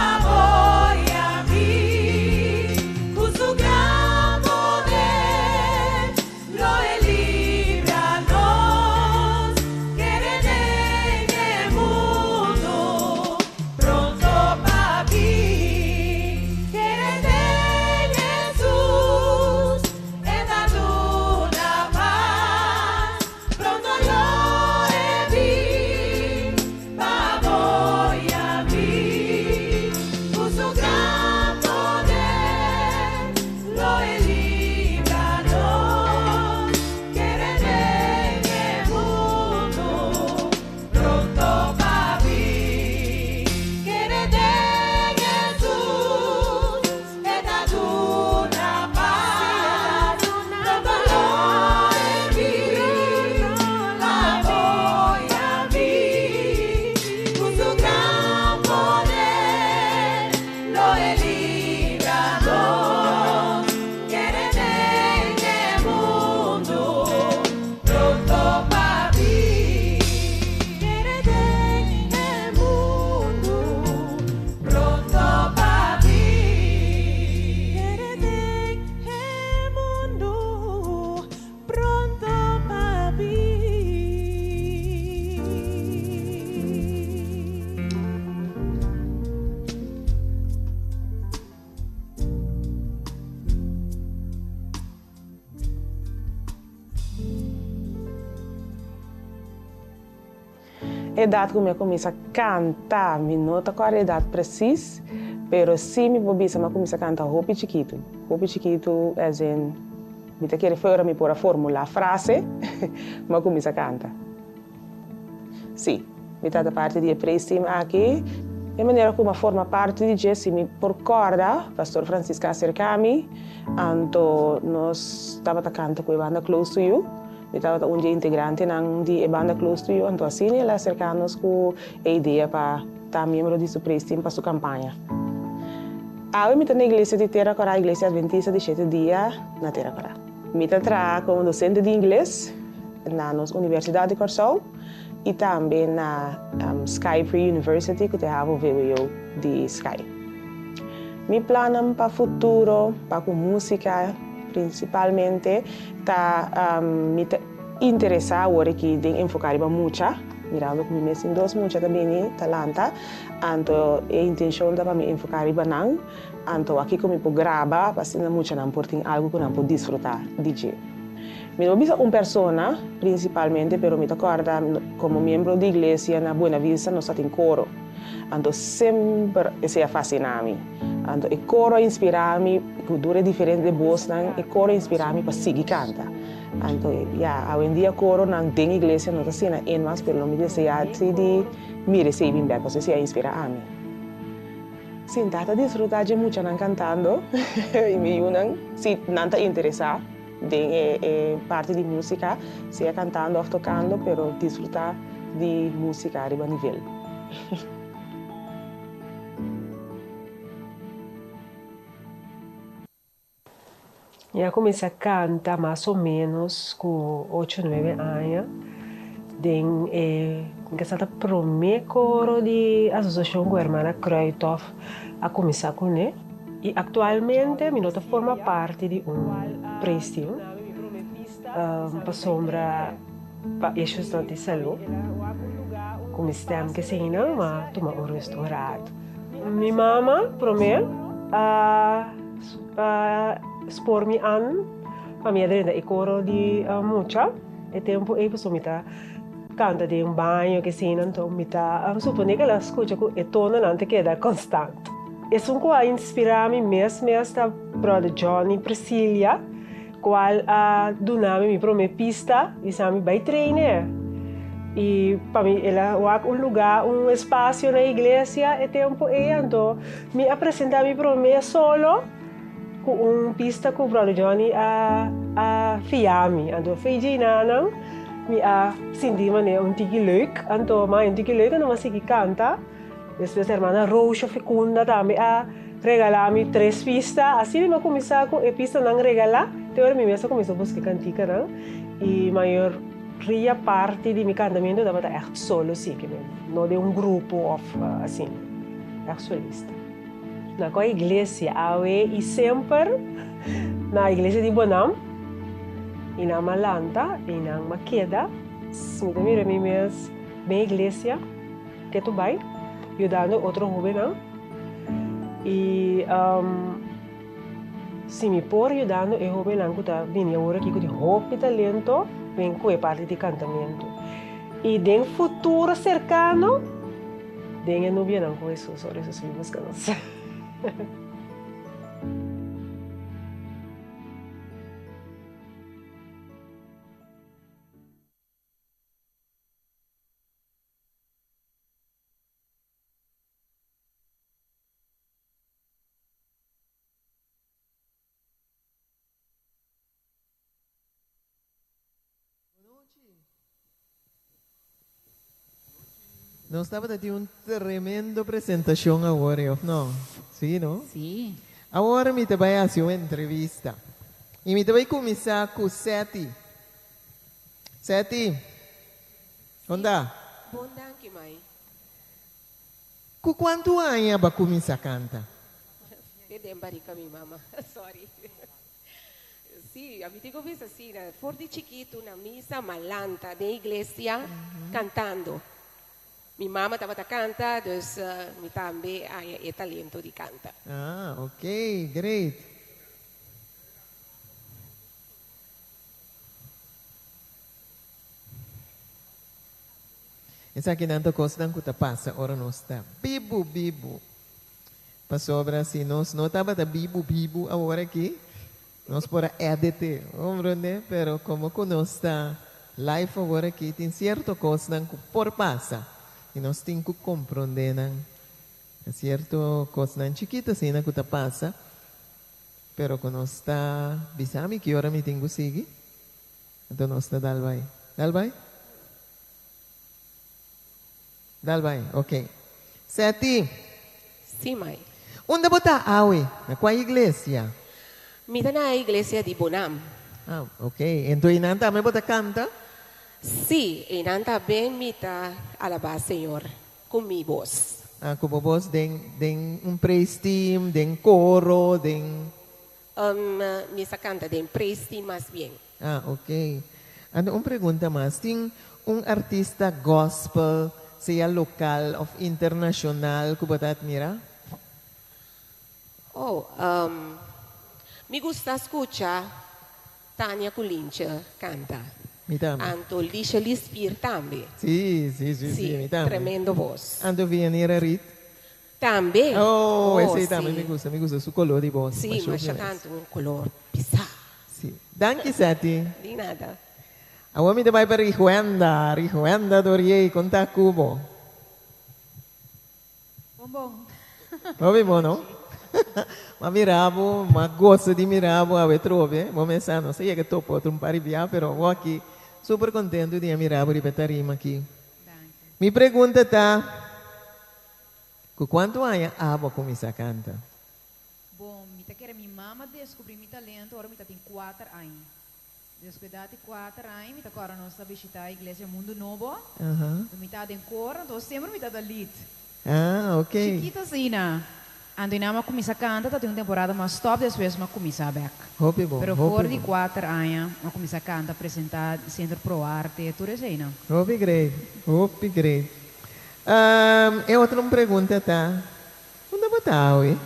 Edat ku mi a kuminsá kanta, mi no ta kòrda edat presis, pero sí mi por bisa mi a kuminsá kanta hopi chikitu. Hopi chikitu as in mi ta kere for ora mi por a formulá frase, mi a kuminsá kanta. Sí, mi tabata parti di e praise team aki. E manera ku mi a forma parti di dje, si mi por kòrda, Pastor Francisca a aserká mi, anto nos tabata kanta ku e banda Close to You. Mi tabata un di e integrantenan di e banda Close to You, anto asina el a aserká nos ku e idea pa ta miembro di su praise team pa su kampaña. Awe mi ta na Iglesia di Tera Kòrá, Iglesia Adventista di Shete Dia na Tera Kòrá. Mi ta traha komo dosente di ingles na nos Universidat di Kòrsou i tambe na Sky Pre-University ku ta e havo-vwo di Sky. Mi plannan pa futuro pa ku músika prinsipalmente ta mi ta interesá awor aki den enfoká riba mucha, mirando ku mi mes tin dos mucha ta bini ta lanta, anto e intenshon ta pa mi enfoká riba nan, anto aki ku mi por graba pa asina muchanan por tin algu ku nan por disfrutá di dje. Mi no bisa un persona prinsipalmente pero mi ta kòrda komo miembro di iglesia na Buena Vista nos ta tin koro. Anto semper esei a fasiná mi. Anto e koro a inspirá mi ku tur e diferente bosnan, e koro a inspirá mi pa sigui kanta. Anto ya, awendia koronan den iglesia no ta asina en mas, pero lo mi deseá si di mira esei bin bèk, pasobra esei a inspirá ami. Sintá ta disfrutá dje muchanan kantando i mi yunan, si nan ta interesá den e parti di músika, sea kantando òf tokando, pero disfrutá di músika riba nivel. Mi a kuminsá kanta mas o ménos ku ocho nuebe aña den e mi sa ta promé koro di asosiashon ku Hermana Kruithof a kuminsá kuné. I aktualmente mi no ta forma parti di un praise team pasobra pa issuesnan di salú ku mi stem keseinan m'a tuma un rust un ratu. Mi mama promé a spor mi an pa mi a drenta e koro di mucha. E tempu ei pasobra mi ta kanta den baño keseinan anto mi ta suponé ku el a skucha ku e tononan ta keda konstant. Esun ku a inspirá mi mes mes ta Brother Johnny Priscilia kual a duna mi mi promé pista bisa mi bai traine. I pa mi el a wak un lugá un espasio na iglesia e tempu ei anto mi a presentá mi promé solo ku un pista ku Brother Johnny a a fia mi. Anto fei djei-nanan mi a sinti manera un tiki leuk anto ma un tiki leuk anto mi a sigui kanta. Despues hermana Roosje Fecunda tambe a regalá mi tres pista. Asina mi a kuminsá ku e pistanan regalá te ora mi mes a kuminsá buska e kantikanan. I mayoria parti di mi kantamentu tabata ègt solo si, ke men no den un grupo òf asina, ègt solista. Na kua iglesia? Awe i semper na iglesia di Bonam. I nan a lanta i nan a keda. Mi ta mira mi mes den iglesia. Ketu bai yudando otro hobennan y si mi por yudando e hobennan cu ta bini awor aki cu tin hopi talento den cu e parti di cantamento y den futuro cercano den e nubianan cu Jesus ora Jesus bin busca nos. Nos tabata tin un tremendo presentacion awor, eh, of no? Sí, no? Sí. Awor mi ta bai haci un entrevista. Y mi ta bai cuminsa cu Seti. Seti, Onda? Bon danki mai. Ku kuantu aña bo a kuminsá kanta? Te den barika mi mama, sorry. Sí, ami tin ku bisa asina, for di chikitu na misa m'a lanta den iglesia kantando. Mi mama tabata kanta, dus mi tambe haña e talento di kanta. Ah, ok, great. Esakinan ta kosnan ku ta pasa ora nos ta bibu bibu. Pasobra si nos no tabata bibu bibu awor aki, nos por a edit, comprende? Pero komo ku nos ta live awor aki, tin sierto kosnan ku por pasa i nos tin ku komprondé nan. Sierto kosnan chikitu asina ku ta pasa, pero ku nos ta bisa mi ki ora mi tin ku sigui, anto nos ta dal bai. Dal bai? Dal bai, ok. Seti. Sí, mai. Unda bo ta awe? Na kua iglesia? Mi ta na e iglesia di Bonam. Ah, ok. Enton einan tambe bo ta kanta? Sí, einan tambe mi ta alabá Señor ku mi bos. Ah, ku bo bos den den un praise team, den koro, den. Mi sa kanta den praise team mas bien. Ah, ok. Anto un pregunta mas, tin un artista gospel, sea local of internacional cu bo ta admira? Oh, mi gusta scucha Tania cu Lintje canta. Mi tambe. Anto Lisha Lispier tambe. Sí, sí, sí, sí, mi tambe. Tremendo voz. Anto Vianira Reed? Tambe. Oh, esei tambe mi gusta, mi gusta su color di bos. Sí, masha tantu un color pisá. Sí. Danki, Seti. Di nada. Awor mi ta bai pa Rihuenda, Rihuenda Doriey, kon ta ku bo? Bon bon. Hopi bon, no? M'a mira bo, m'a gosa di mira bo awe trobe. Bo mesa nos a yega topa otro un par di bia, pero awor aki super kontentu di a mira bo riba e tarima aki. Mi pregunta ta, Ku kuantu aña abo a kuminsá kanta? Bon, mi ta kere mi mama deskubrí mi talento ora mi ta tin kuater aña. Despues dat di kuater aña mi ta kòrda nos ta bishitá Iglesia Mundu Nobo. Anto mi ta den kor, anto semper mi ta ta lead. Ah, ok. Chikito asina. Anto i nan a kuminsá kanta, ta tin un temporada mas stòp, despues mi a kuminsá bèk. Hopi bon, Pero hopi for di bon. kuater aña mi a kuminsá kanta, presentá Centro Pro Arte, tur eseinan. Hopi great, hopi great. E otro un pregunta ta, unda bo ta awe?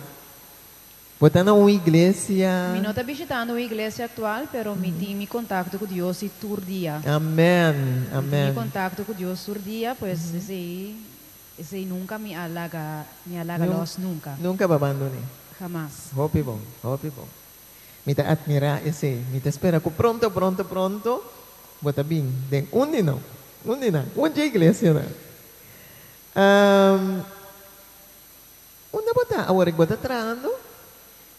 Bo ta na un iglesia? Mi no ta bishitando un iglesia aktual, pero mi tin mi kontakto ku Dios si tur dia. Amen, Mi tin mi amen. kontakto ku Dios tur dia, pues esei, esei nunka mi a laga, mi a laga lòs nunka. Nunka bo a bandon'é. Hamas. Hopi bon, hopi bon. Mi ta admirá esei. Mi ta spera ku pronto, pronto, pronto bo ta bin den un di nan, un di nan, un dje iglesianan. Unda bo ta awor? Bo ta trahando?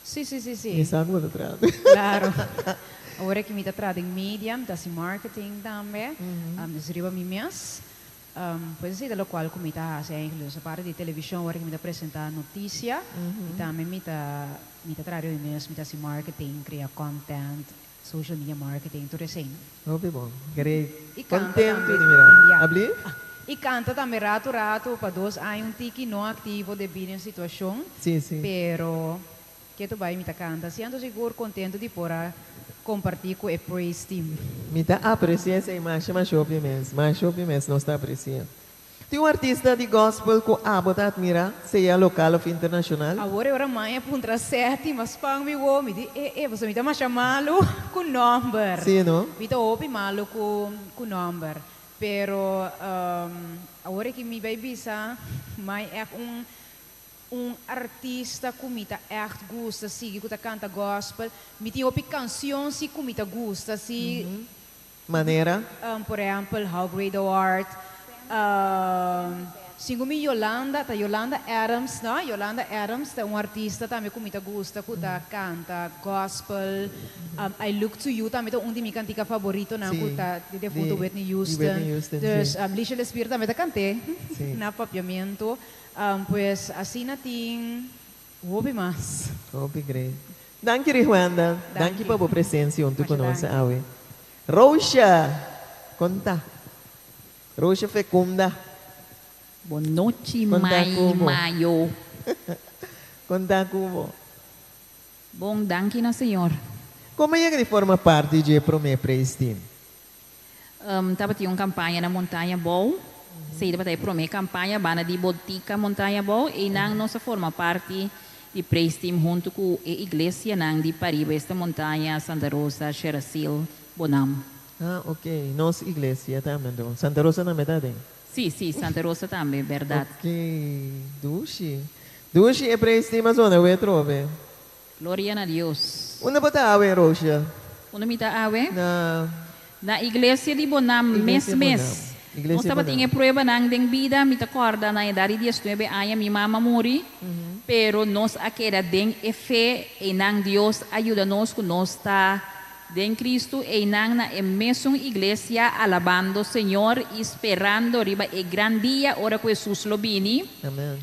Sí, sí, sí, sí. Mi sa ku bo ta trahando. Claro. Awor aki mi ta traha den media, mi ta hasi marketing tambe. Dus riba mi mes. Pues esei ta lokual ku mi ta hasi eigenlijk. Dus aparte di televishon awor aki mi ta presentá notisia i tambe mi ta mi ta traha riba mi mes, mi ta hasi marketing, krea content, social media marketing, tur esei. Hopi bon. Great. I kanta Kontentu tambe di mira. Ya. Abli? I kanta tambe ratu ratu pa dos aña un tiki no aktivo debí na e situashon. Sí, sí. Pero Ketu bai mi ta kanta siento sigur kontentu di por a kompartí ku e praise team. Mi ta apresia esei masha masha hopi mes, masha hopi mes nos ta apresia. Tin un artista di gospel ku abo ta admira, sea lokal of internashonal? Awor e ora mai a puntra Seti, ma span mi wo, mi di e e pasobra mi ta masha malu ku nòmber. Sí no? Mi ta hopi malu ku ku nòmber. Pero awor e ki mi bai bisa mai ègt un Un artista ku mi ta ègt gusta sigui ku ta kanta gospel. Mi tin hopi kansion si ku mi ta gusta si. Manera? Por ehèmpel How Great Thou Art. Singu mi Yolanda, ta Yolanda Adams no? Yolanda Adams ta un artista tambe ku mi ta gusta ku ta kanta gospel. I Look to You tambe ta un di mi kantika faboritonan ku ta di defunto Whitney Houston. Dus Lisha Lespier tambe ta kant'é na papiamentu. Pues asina tin hopi mas. Hopi great. Danki Rihuanda. Danki pa bo presencia hunto cu nos awe. Roosha! Con ta? Roosha Fecunda. Bon nochi Con ta Mai cu bo? Mayo. Con ta cu bo? Bon danki na Señor. Como a yega di forma parti dje prome praise team? Tabatin un kampaña na Montaña Bou. Esei tabata e promé kampaña banda di Botica Montaña Bou. Einan nos a forma parti di Praise Team huntu ku e iglesianan di pariba esta montaña, Santa Rosa, Sherasil, Bonam. Ah, ok. Nos iglesia tambe anto. Santa Rosa tambe ta aden? Si, si, Santa Rosa tambe, berdad. Ok, dushi. Dushi e praise team a zona awe atrobe. Gloria na Dios. Unda bo ta awe, Roosje? Unda mi ta awe? Na. Na iglesia di Bonam mes Iglesia mes. Bonam. Iglesia Nos tabatin Bonam. e pruebanan den bida, mi ta corda na edad di diesnuebe aña mi mama muri, pero nos a keda den e fe, einan Dios a yuda nos cu nos ta Den Cristo einan na e mesun iglesia alabando Señor y sperando riba e gran dia ora cu Jesus lo bini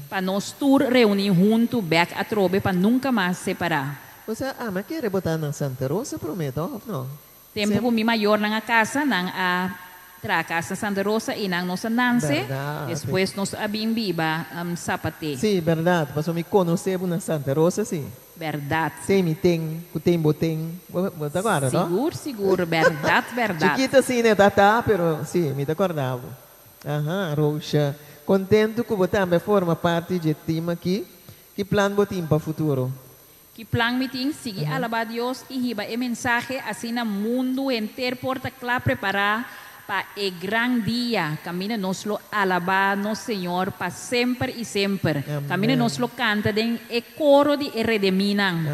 pa nos tur reuni hunto bek atrobe pa nunca mas separa. Bo sa ama kere bo ta na Santa Rosa prome toch of no? Tempo cu mi mayornan a casa nan a traha casa na Santa Rosa einan nos a nance, Berdad. despues nos a bin biba Zapate. Sí, berdad, pasobra mi conoce bo na Santa Rosa sí. Berdad. Sey mi ten, cu ten bo ten. Bo bo ta corda, no? Sigur, sigur. Berdad, berdad. Chikito asina e ta ta, pero si, mi ta corda bo. Aha, Roosha. Contento cu bo tambe a forma parti dje team aki. Ki plan bo tin pa futuro? Ki plan mi tin? Sigui alaba Dios y hiba e mensahe asina mundu henter por ta cla prepara Pa e gran dia, kaminda nos lo alabá nos Señor pa semper i semper. Kaminda nos lo kanta den e koro di e redemínan.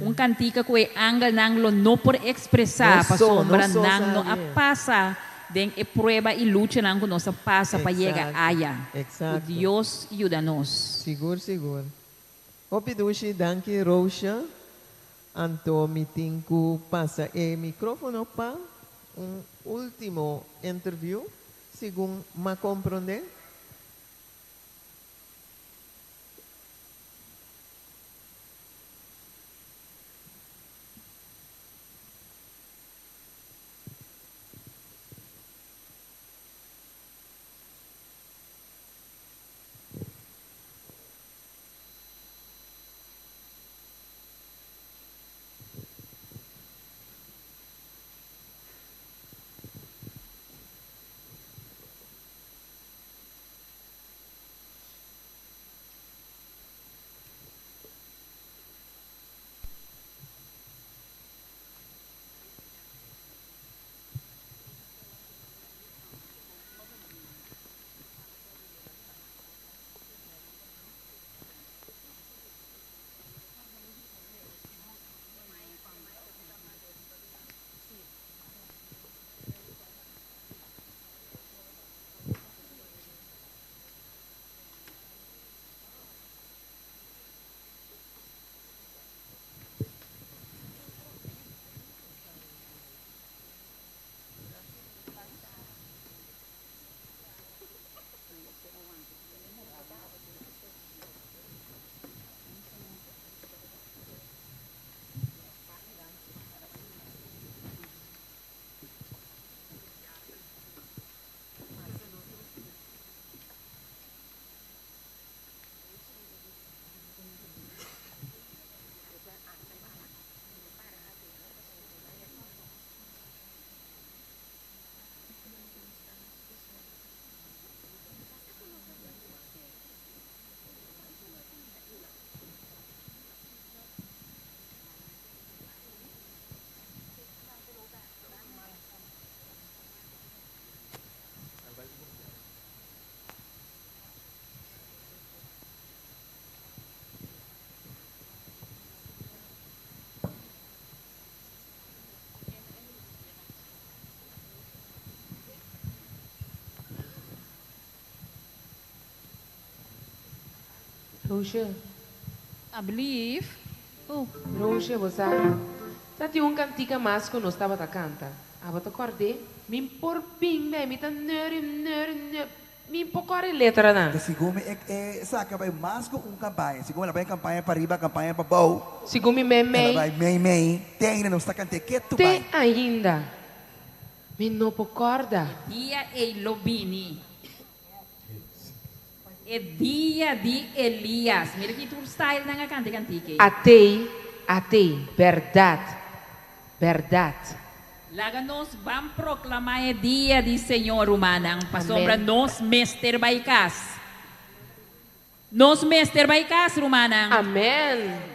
Un kantika ku e angelnan lo no por ekspresá pasobra nan no a pasa den e prueba i luchanan ku nos a pasa pa yega aya. Ku Dios yuda nos. Sigur sigur. Hopi dushi danki Roosha. Anto mi tin ku pasa e mikrofono pa un ultimo interview, segun m'a komprondé. Roosje. I believe. Oh. Roosje, bo sa, ta tin un kantika mas ku nos tabata kanta. Abo ta kòrd'é? Mi por bin bei, mi ta neuri, neuri, neuri. Mi por kòrda e letranan. Ta segun mi e e saka bai mas ku un kampaña. Segun el a bai kampaña pariba, kampaña pabou. Segun mi mei mei. El a bai mei mei. Te ainda nos ta kant'é ketu Te bai. ainda. Mi no por kòrda. E dia ei lo bini. E dia di Elias. Mira ki tur style nan a kanta e kantika ei. Atei, atei, bèrdat, bèrdat. Laga nos ban proklamá e dia di Señor, rumannan, pasobra nos mester bai kas. Nos mester bai kas, rumannan. Amèn.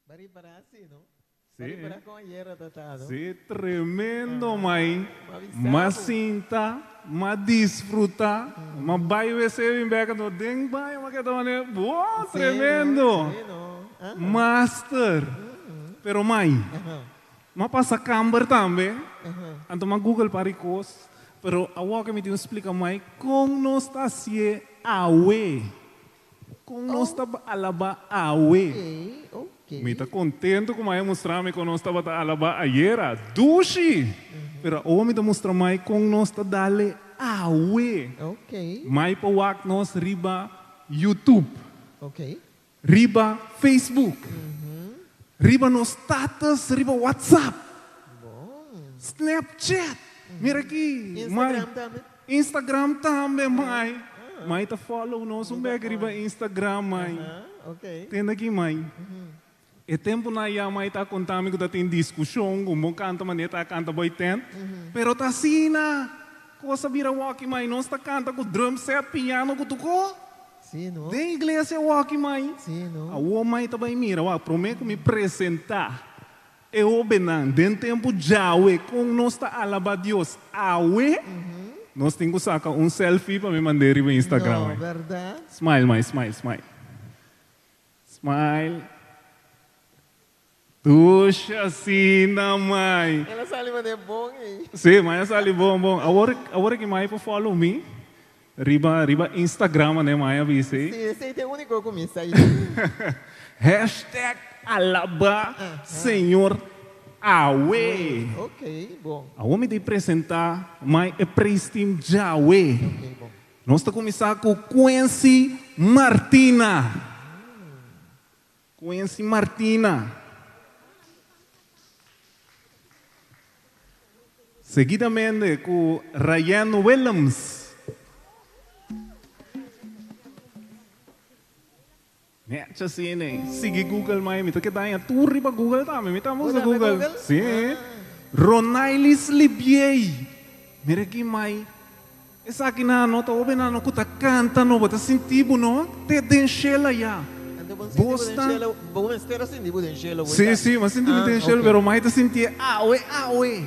Bari para así, no? Sí. Bari para con ayer tratado. Sí, tremendo, mai. Ma Ma sinta, ma disfruta, ma bai wc bin bek no den bai, ma keda mane, boa, Sí, tremendo. no, sí, no. Ajá. Master. Pero mai, ma pasa camber tambe. Ajá. Anto ma Google pari cos, pero awo que mi tin explica mai con nos ta sie awe. Con nos ta alaba awe. Ok, ok. Mi ta contento como aí mostrar mi con nos tabata alaba ayera. Dushi! Pero awo mi ta mostra mai con nos ta dale awe. Ok. Mai pa wak nos riba YouTube. Ok. Riba Facebook. Riba nos status, riba WhatsApp. Snapchat. Mira aqui. Instagram mai. tambe. Instagram tambe, mai. Mai ta follow nos un bek riba Instagram, mai. Ok. Tende aqui, mai. E tempo na ya mai ta contando que tem discussão, um bom canta maneira canta boy tent. Pero tá assim na cosa vira walkie mai, não está canta com drum set, piano com tuco. Sí, no? De igreja walkie mai. Sí, no? A o mai também mira, wa prometo me apresentar. Eu obenan, den tempo jawe com nós tá alaba Deus. Awe. Nós temos que sacar um selfie para me mandar no Instagram. No, mai. verdad? Smile, mai, smile, smile. Smile. Ducha assim, na mãe. Ela sale de bom aí. Sim, mas ali bom, bom. Agora, agora que mai para follow me, riba, riba Instagram, né, mai avise. Sí, esse aí é o único que me sai. Hashtag alaba Senhor Awe. Ok, bom. A homem de apresentar mai é praise team Jawe. Nós está começar com Quincy Martina. Quincy Martina. Seguidamente com Ryan Williams. Net assim, né? Sigue Google, mai. Me que dá em turri para Google também. Me tá Boa, usa Google. Google? Sim. Ronailis Libiei. Mira aqui, mai. Essa aqui na nota, obe na no kuta canta no, bota sentido no, te denchela ya. Bosta. Bom, esteira assim, tipo denchela. Sim, sim, mas senti Ah, denchela, ok. pero mai te senti, aue, aue.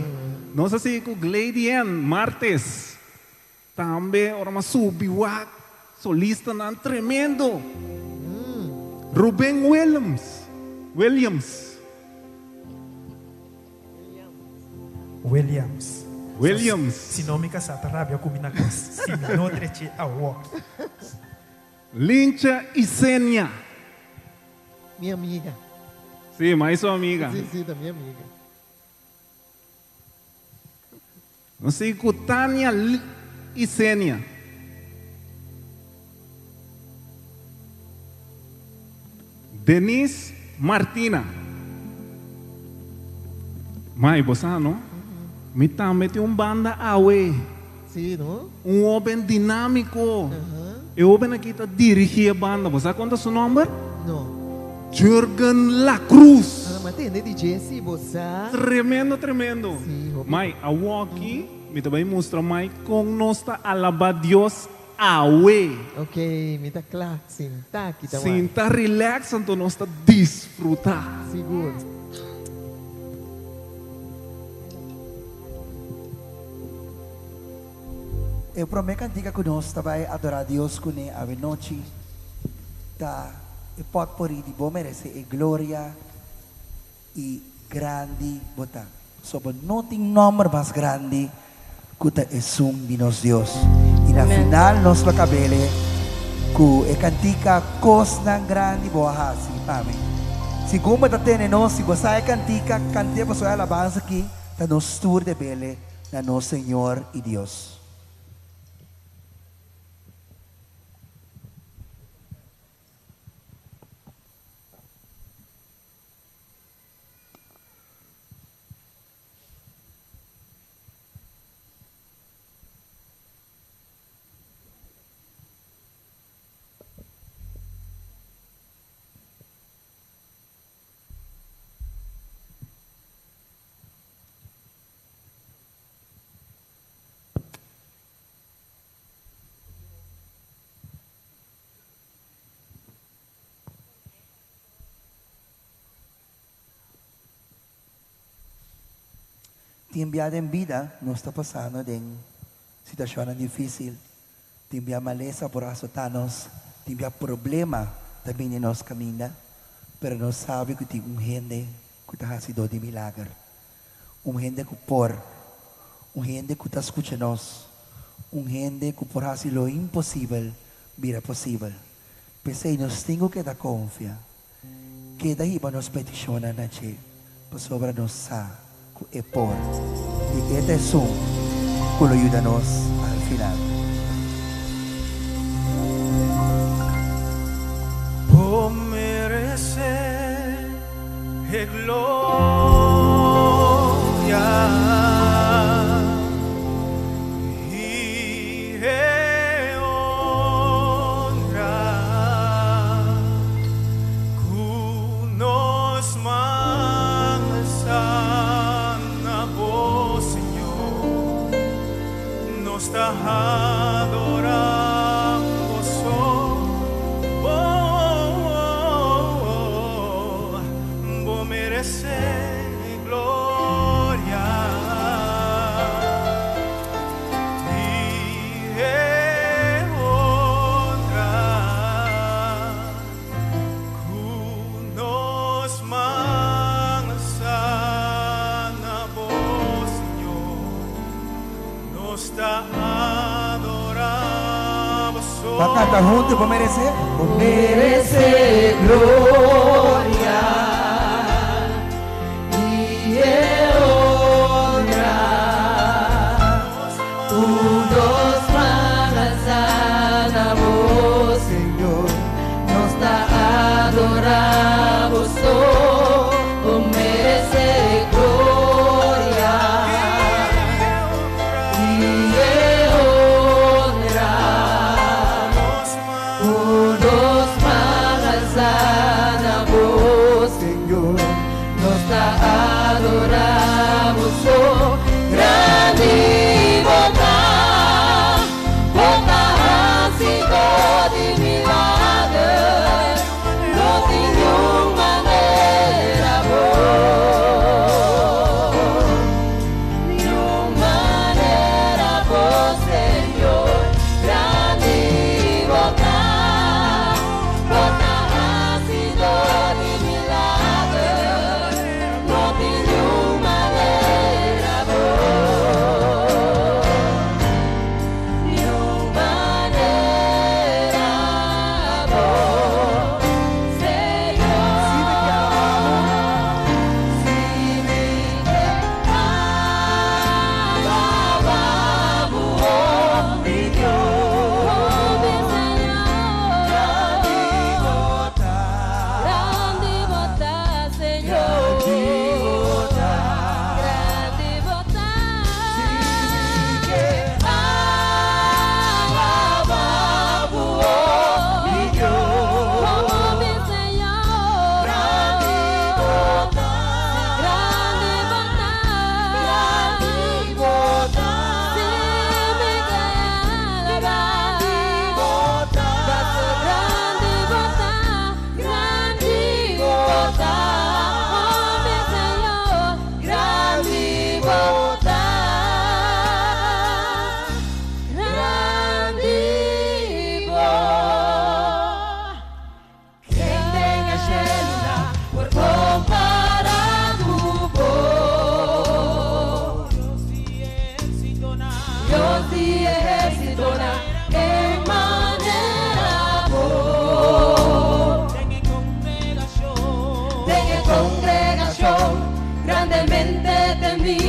Nós assim com Glady Ann, martes. Também, ora mas subi wa, solista nan tremendo. Ruben Williams. Williams. Williams. Williams. Si no mi casa rabia ku mi na kas. Si mi no treche awo. Lincha Isenia. Minha amiga. Sim, mais sua amiga. Sim, sim, da minha amiga. Nós sigo com Tânia Isenia. Denise Martina. Mai, você não? Me também tem um banda awe. Sim, não? Um homem dinâmico. E o homem aqui está dirigindo a banda. Você conta seu nome? Não. Jürgen La Cruz. Ah, mas tem, né, DJ? Sim, você. Tremendo, tremendo. Mai, a aqui, me também mostra mai com nós está alaba Deus awe. Ok, me tá claro. Sim, tá aqui, tá Sim, tá relax, então nós está desfrutar. Seguro. Eu prometo cantiga conosco vai adorar Deus com a noite. Tá, e pode por de bom merece e glória e grande botar. Sobre não tem nome mais grande que o é um de nós Deus. E na final nós vai cabele que e cantica cosna grande boa hasi, amém. Segundo tá tendo nós, se você é cantica, cantica para sua alabança aqui, tá nos tour de bele na nosso Senhor e Deus. Tin bia den bida nos ta pasando den situacionnan dificil, tin bia malesa por azota nos, tin bia problema ta bini nos caminda, pero nos sabi cu tin un hende cu ta hacidor di milager, un hende cu por, un hende cu ta scucha nos, un hende cu por haci lo imposibel bira posibel. P'esey nos tin cu keda confia, keda hiba nos peticionnan na dje, pasobra nos sa cu e por, y e ta esun cu lo yuda nos al final. Bo merece e gloria y e honra cu nos man alsa na bo, Señor. Nos ta adora bo so. Oh, bo merece gloria y honra cu nos man alsa na bo, Señor. Nos ta adora bo so. Ban canta hunto, bo merece? Bo merece gloria y honra. Cu nos man alsa na bo, Señor. Nos ta adora bo so. Bo merece gloria y honra. Cu nos man alsa na bo, Señor. Nos ta adora bo so. Grandi bo ta, bo ta hacidor di milager, no tin niun manera bo, niun manera bo, Señor. Grandi bo ta, bo ta hacidor di milager, no tin niun manera bo, niun manera bo, Señor. Si mi ke alaba bo, oh mi Dios, oh mi Señor. Grandi bo ta, grandi bo ta, Señor. Grandi bo ta. Si mi ke alaba bo, oh mi Dios, oh mi Señor. Grandi bo ta, grandi bo ta, grandi bo ta. Si mi ke alaba, grandi bo ta, grandi bo ta, grandi bo ta, oh mi Señor, grandi bo ta, grandi bo. Ken den e shelunan por compara cu bo? Dios di ehercitonan, ken manera bo? Den e congregacion grandemente temi,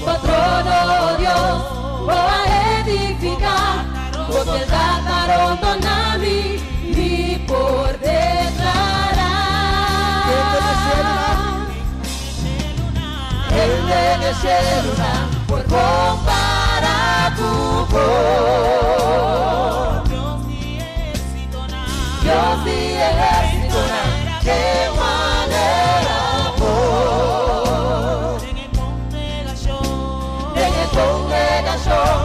bo trono, Dios, bo a edifica, bo fieldad ta rondona mi, mi por declara. Ken den e shelunan por compara cu bo? Dios di ehercitonan, ken manera bo? Den e congregacion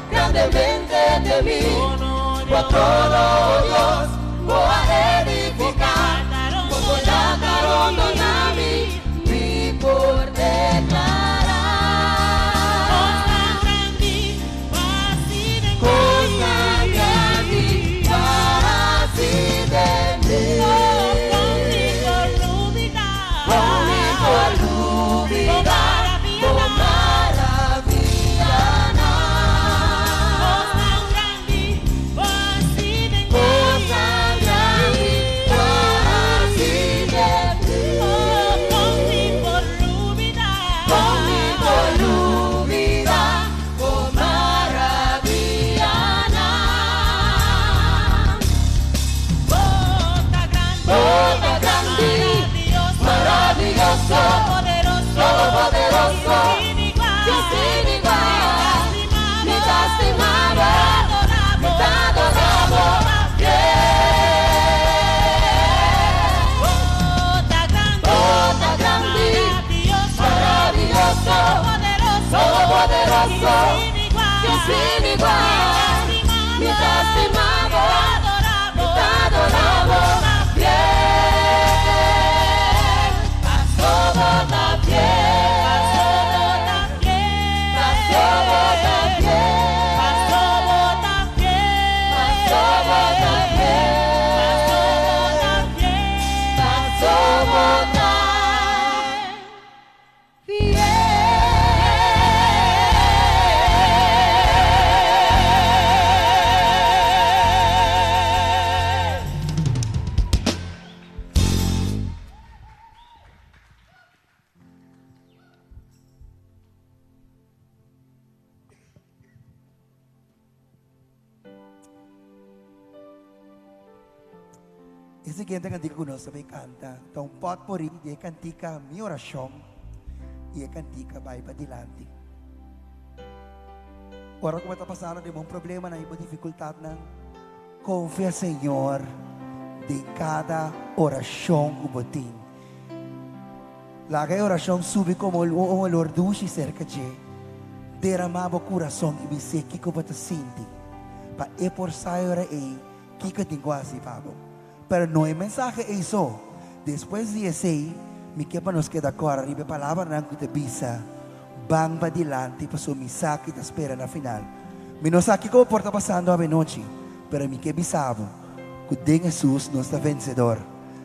grandemente temi, bo trono, Dios, bo a edifica, bo fieldad ta rondona mi, mi por declara. igual. Mi ta stimabo, mi ta adorabo. Fiel, paso bo ta fiel. Paso bo ta fiel. Paso bo ta fiel. Paso bo ta fiel. Paso bo ta E siguiente cantica ku nos ta bai kanta ta un potpourri di e kantika Mi Orashon i e kantika Bai Padilanti. Ora ku bo ta pasando den bo problemanan i bo difikultatnan, konfia Señor den kada orashon ku bo tin. Laga e orashon subi komo un olor dushi serka dje. Deramá bo kurason i bis'é kiko bo ta sinti, pa e por sa e ora ei Kiko tin ku hasi pa bo? Pero no e mensahe ei so. Despues di esei, mi ke pa nos keda kòrda riba e palabranan ku ta bisa, Ban padilanti pasobra mi sa ki ta spera na final. Mi no sa kiko bo por ta pasando awenochi, pero mi ke bisa bo ku den Hesus nos ta vensedor.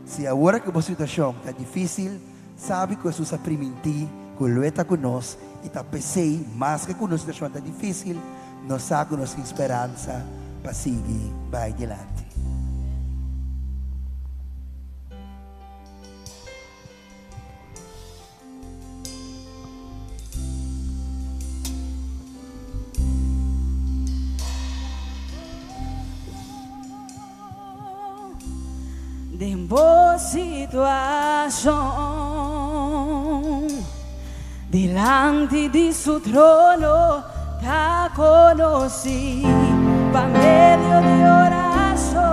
Si awor ku bo situashon ta difísil, sabi ku Hesus a primintí ku lo e ta ku nos i ta p'esei, maske ku nos situashon ta difísil, Nos sa ku nos tin speransa pa sigui bai dilanti. Den bo situashon dilanti di su trono ta konosí pa medio di orashon.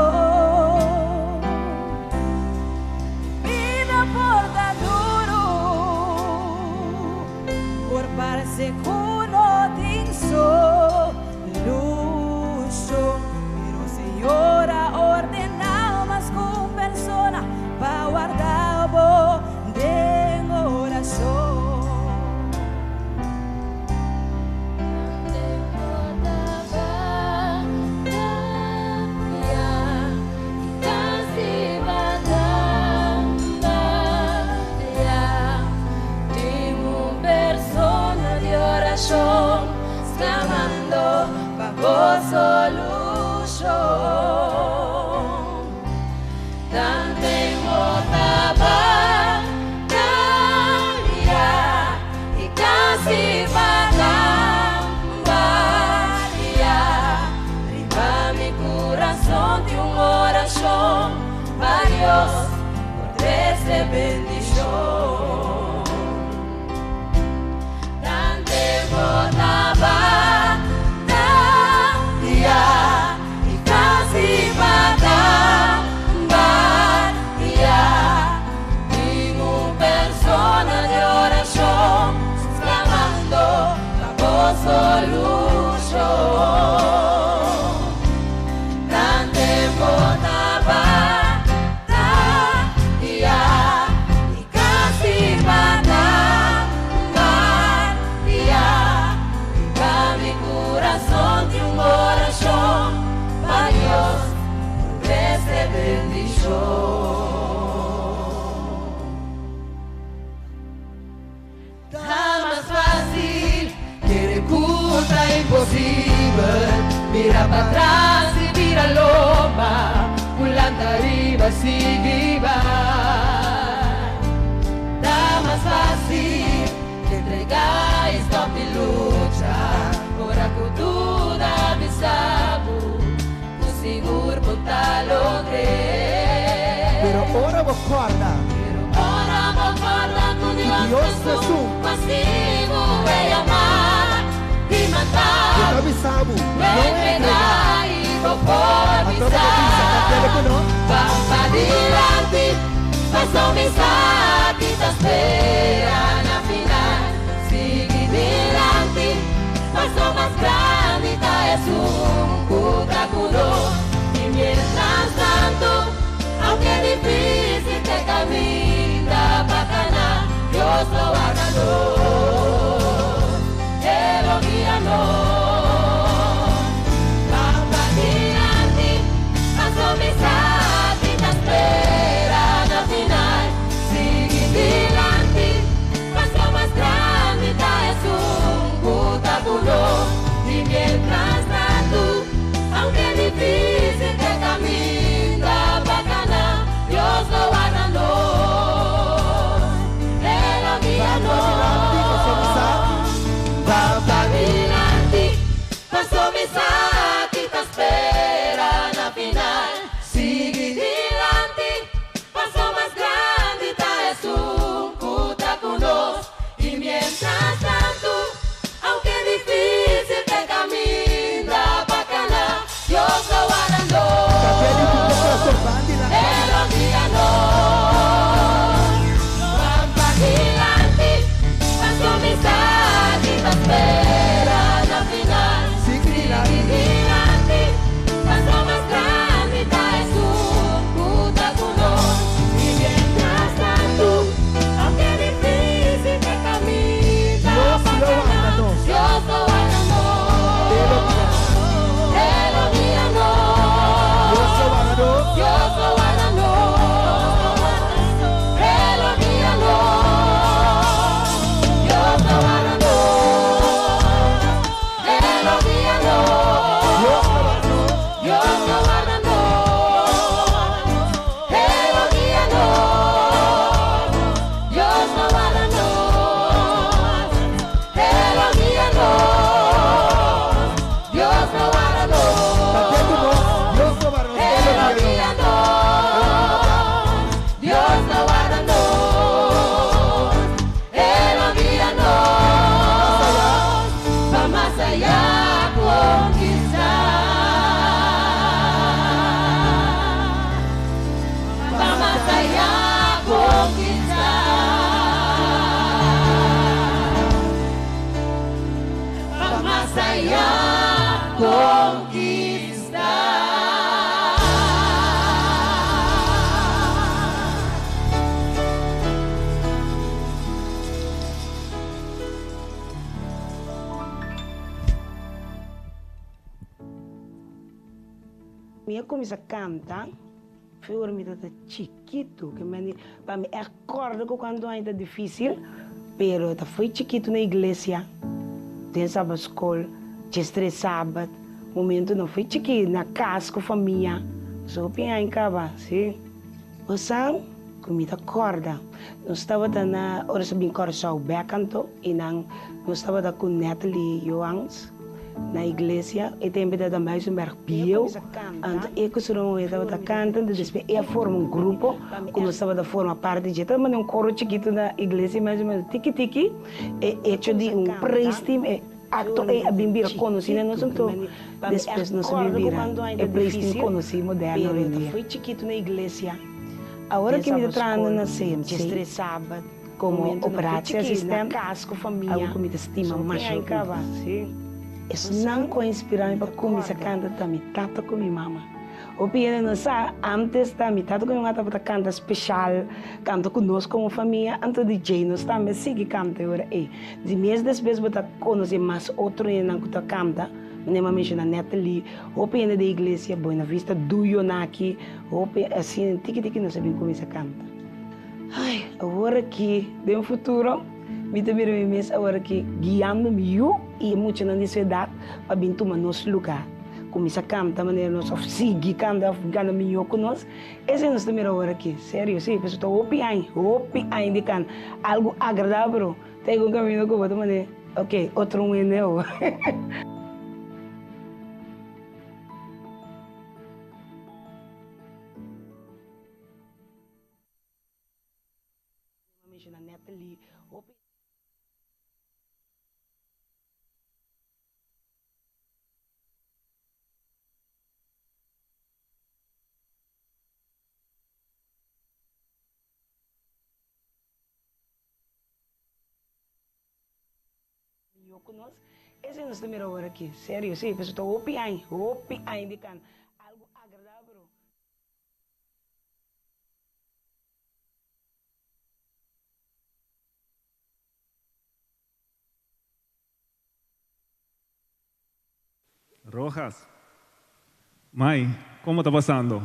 Bida por ta duru, por parse ku no tin solushon, pero Señor a ordená mas ku un persona pa warda bo den orashon. Sclamando pa bo solucion. Tanten bo ta bataya y casi pa tambaleá. Riba mi curason tin un oracion pa Dios por trece bendicion. Tanten bo ta bataya y casi pa tambaleá. Tin un persona di oracion sclamando pa bo solucion. Tanten bo ta bataya y casi pa tambaleá. Riba mi curason tin un oracion pa Dios por trece bendicion. Ta mas fácil kere ku ta imposibel. Mira patras i bira lomba, ku lanta riba sigui bai. Ta mas fácil entregá i stòp di lucha, ora ku duda bisa bo ku sigur bo ta logr'é. Pero ora bo kòrda. Pero ora bo kòrda ku Dios Dios ta ta esun esun. ku a sigu e yamá di manda. E ta bisa bo, No No entregá entregá. i bo por Anto bo bisa. ta bisa, Ta kere ku no? Ban padilanti, paso mi sa ki ta spera na final. Sigui dilanti, paso mas grandi ta esun. konkistá. Mi a kuminsá kanta for ora mi tabata chikitu, ke mende pa mi ègt kòrda ku kuantu aña ta difísil, pero ta foi chikitu na iglesia, den sabat skol, djestres sabat, momentu no foi chikí na kas ku famia, pasobra hopi aña kaba, sí. Bo sa ku mi ta kòrda, nos tabata na ora sa bin Kòrsou bèk anto i nan nos tabata ku Natalie Johans na iglesia, e tempu tabata Muizenberg bieu, anto e ku su ruman tabata kanta, anto despues e a forma un grupo ku nos tabata forma parti dje, tabata manda un koro chikitu na iglesia Muizenberg, tiki tiki e echo di un praise team e Acto ei a bin bira conoci na nos anto despues nos a bin bira e praise team conoci moderno awendia. Awor aki mi ta trahando na CMC como operatie assistent, algo cu mi ta stima masha hopi. Esnan cu a inspira mi pa cuminsa canta ta mi tata cu mi mama. Hopi hende no sa, antes ta mi tata ku mi mama tabata kanta speshal, kanta ku nos komo famia, anto di djei nos tambe sigui kanta e ora ei. Di mes despues bo ta konosé mas otro hendenan ku ta kanta, manera mi a menshoná Natalie, hopi hende den iglesia Buena Vista, Duyo Naki, hopi asina tiki tiki nos a bin kuminsá kanta. Ai, awor aki den futuro mi ta mira mi mes awor aki guiando mi yu i e muchanan di su edat pa bin tuma nos lugá. Kuminsá kanta manera nos òf sigui kanta òf gana mihó ku nos, esei nos ta mira awor aki. Serio, sí, pasobra ta hopi aña, hopi aña di kanta. Algu agradabel, pero ta yega un kaminda ku bo ta manera, ok, otro un hende awor. Mihó ku nos, esei nos ta mira awor aki, serio, sí, pasobra ta hopi aña, hopi aña di kanta, algu agradabel pero. Rojas, Mai, como ta pasando?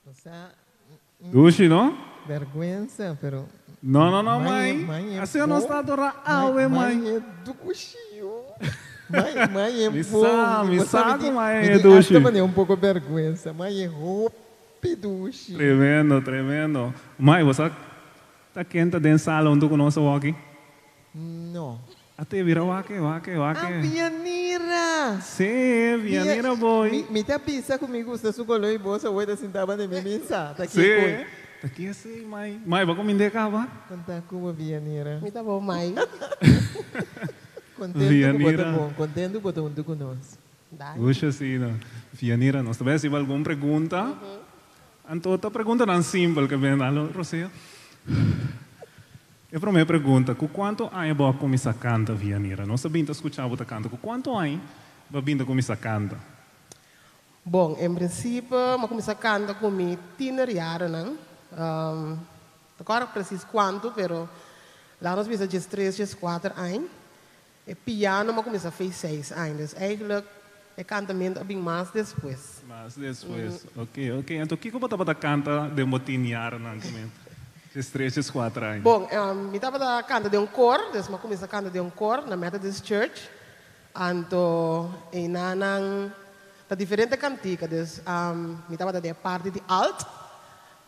Osea, Dushi, no? Vergüenza, pero. No, no, no, mai. Asina nos ta adora awe, mai. Mai e dushi, yo. Mai, mai e Mi bon. sa, mi sa cu mai e Mi dushi. hasta mane un poco vergüenza. Mai e hopi dushi. Tremendo, tremendo. Mai, bo sa ta ken ta den sala hunto cu nos awoki? No. Ate bira wak wak wak. Ah, Vianira! Sí, Vianira boy. Mi, mi ta bisa ku mi gusta su koló i boso awor ta sintá banda mi misa. Ta Sí. kiko? Ta ki esei, mai? Mai, bo kumind'é kaba? Konta ku bo, Vianira. Mi ta bon, mai. Kontentu ku bo ta Vianira. bon, kontentu ku bo ta huntu ku nos. Gushi asina. Vianira, nos ta bai hasi bo algun pregunta. Anto ta preguntanan simpel ke ben alo, Rosea. E promé pregunta, ku kuantu aña bo a kuminsá kanta, Vianira? Nos a bin ta skuchá bo ta kanta. Ku kuantu aña bo a bin ta kuminsá kanta? Bon, en prinsipio mi a kuminsá kanta ku mi tienerjarennan. No kòrda presis kuantu, pero laga nos bisa diestres, dieskuater aña. E piano mi a kuminsá fei seis aña, dus eigenlijk e kantamentu a bin mas despues. Mas despues, ok, ok. Anto kiko bo tabata kanta den bo tien jarennan ku mi diestres, dieskuater aña? Bon, mi tabata kanta den un kor, dus mi a kuminsá kanta den un kor na Methodist Church. Anto einanan ta diferente kantika, dus mi tabata den e parti di alt.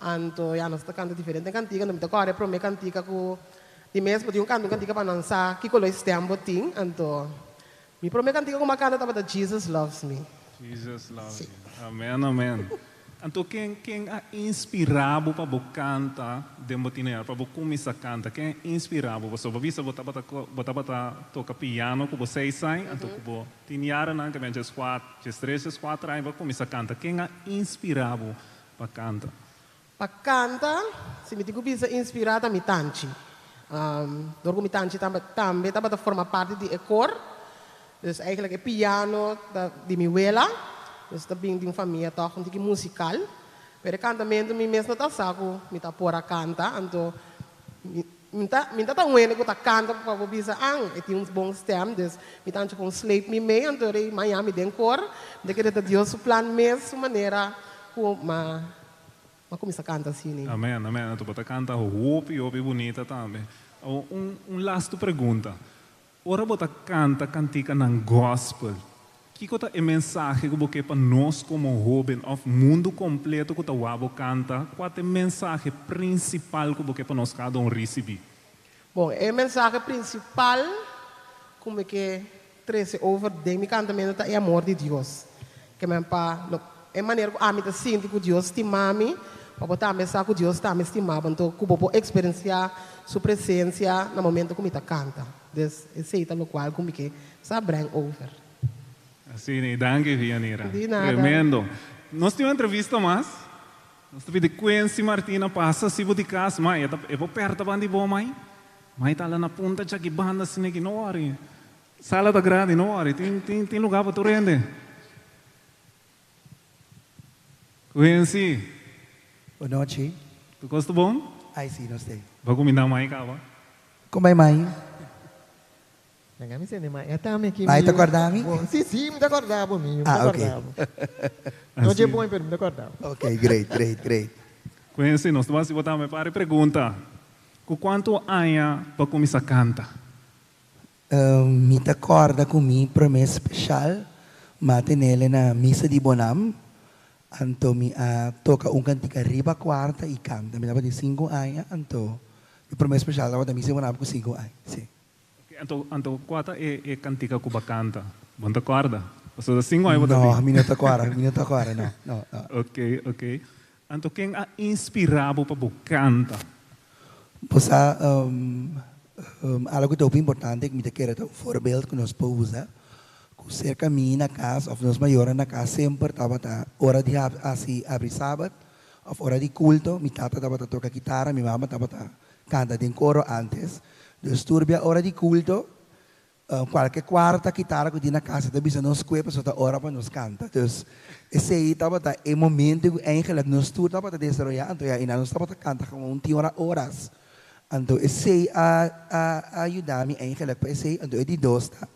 Anto ya nos ta kanta diferente kantika, anto mi ta kòrda e promé kantika ku Di mes bo tin un kanta un kantika pa nan sa kiko lo e stem bo tin, anto mi prome kantika ku mi a kanta tabata Jesus loves me. Jesus loves you. Amen amen. Anto ken ken a inspira bo pa bo kanta den bo tiener pa bo kuminsa kanta ken a inspira bo pasobra bo bisa bo tabata bo tabata toka piano ku bo seis aña anto ku bo tin yaranan ke ben djeskuater djestres djeskuater aña bo a kuminsa kanta ken a inspira bo pa kanta? Pa kanta, si mi tin ku bisa inspirá ta mi tanchi. Dor ku mi tanchi tambe tabata forma parti di e kor. Dus eigenlijk e piano ta di mi wela, dus ta bin di un famia tòg un tiki musikal. Pero e kantamentu mi mes no ta sa ku mi ta por a kanta, anto mi mi ta mi ta ta un hende ku ta kanta pa bo bisa an e tin un bon stèm, dus mi ta ancha kon sleep mi mei, anto rei maña mi den kor, mi ta kere ta Dios su plan mes, su manera ku m'a m'a kuminsá kanta asina. Amen, amen. Anto bo ta kanta hopi hopi bunita tambe. Awor un un lastu pregunta. Ora bo ta kanta kantikanan gòspel, kiko ta e mensahe ku bo ke pa nos komo hóben òf mundu kompleto ku ta wak bo kanta? Kua ta e mensahe prinsipal ku bo ke pa nos kada un risibí? Bon, e mensahe prinsipal ku mi ke trese over den mi kantamentu ta e amor di Dios. Ke men pa lo e manera ku ami ta sinti ku Dios stima mi, pa bo tambe sa ku Dios tambe stima bo. Anto ku bo por eksperensiá Su presensia na momento ku mi ta kanta. Dus esei ta lokual ku mi ke sa breng over. Asina i danki Vianira. Di nada. Tremendo. Nos tin un entrevista mas. Nos ta pidi Quincy Martina pasa si bo di kas. Mai, e ta e por pèrta ban di bo mai. Mai ta ala na punta djaki banda asina aki. No wòri. Sala ta grandi, no wòri. Tin tin tin lugá pa tur hende. Quincy. Bon nochi. Tur kos ta bon? Ai si, nos t'ei. Bo kuminda mai kaba? Kon bai mai? Laga mi sende mai. Ata mi aki Mai ta korda mi? Bon, si, si, mi ta korda bo mi, mi ta Ah, ok. korda bo. No dje bon, pero mi ta korda bo. Ok, great, great, great. Quincy, nos ta basi bo tambe par e pregunta. Ku kuantu aña bo a kuminsá kanta? Mi ta kòrda ku mi promé speshal m'a tenele na misa di Bonam, anto mi a toka un kantika riba kuarta i kanta. Mi tabatin sinku aña, anto mi promé speshal tabata misa di Bonam ku sinku aña, si. Oke, anto anto kua ta e e kantika ku bo a kanta? Bo no ta kòrda? Pasobra ta sinku aña bo ta tin. No, mi no ta kòrda, mi no ta kòrda, no, no, no. Oke, oke. Anto ken a inspirá bo pa bo kanta? Bo sa, algo ku ta hopi importante ku mi ta kere ta un voorbeeld ku nos por usa, ku serka mi na kas òf nos mayornan na kas semper tabata ora di hasi abri sabat òf ora di kulto, mi tata tabata toka kitara, mi mama tabata kanta den koro antes. Dus tur bia ora di kulto Cualke cuarta kitara cu tin na casa ta bisa nos cue pasobra ta ora pa nos canta. Dus esey tabata e momento cu eigenlijk nos tur tabata desaroya anto ya eynan nos tabata canta gewoon tin ora horas. Anto esey a a yuda mi eigenlijk pa esey. Anto e di dos ta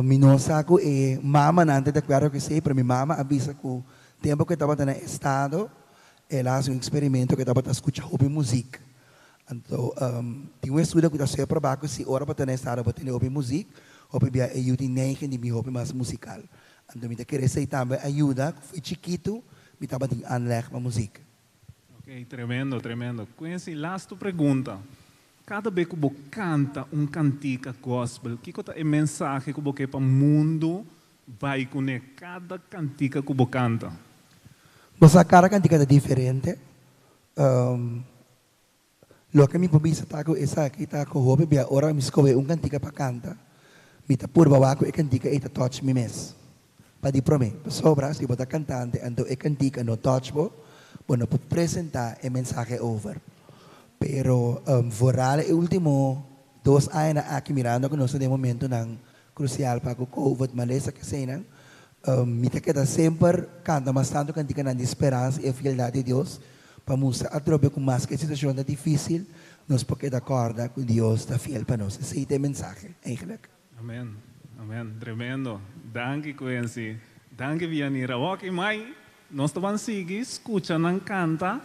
mi no sa cu e mamanan ta di acuerdo cu esey pero mi mama a bisa cu tempo cu e tabata na estado el a haci un experimento cu e tabata scucha hopi muziek. Anto, tin un estudio ku ta ser probá ku si ora bo ta na estado bo tene hopi muzik, hopi bia e yu tin neigen di bin hopi mas musikal. Anto mi ta kere esei tambe a yuda ku fo'i chikitu mi tabatin aanleg pa muzik. Ok, tremendo, tremendo. Quincy, lastu pregunta. Kada be ku bo kanta un kantika gospel, kiko ta e mensahe ku bo ke pa mundu bai kuné kada kantika ku bo kanta? Bo sa kada kantika ta diferente. Loke mi por bisa ta ku esaki ta ku hopi bia ora mi skohe un kantika pa kanta, mi ta purba wak ku e kantika ei ta touch mi mes. Pa di promé, pasobra si bo ta kantante anto e kantika no touch bo, bo no por presentá e mensahe over. Pero vooral e último dos añanan aki mirando ku nos ta den momentonan krusial pa ku covid, malesa, keseinan, Mi ta keda semper kanta mas tantu kantikanan di speransa i e fieldat di Dios pa mustra atrobe ku maske e situashon ta difísil, nos por keda kòrda ku Dios ta fiel pa nos. Esei ta e mensahe, eigentlik. Amen amen tremendo danki Quincy danki Vianira oki mai nos ta ban sigui scucha nan canta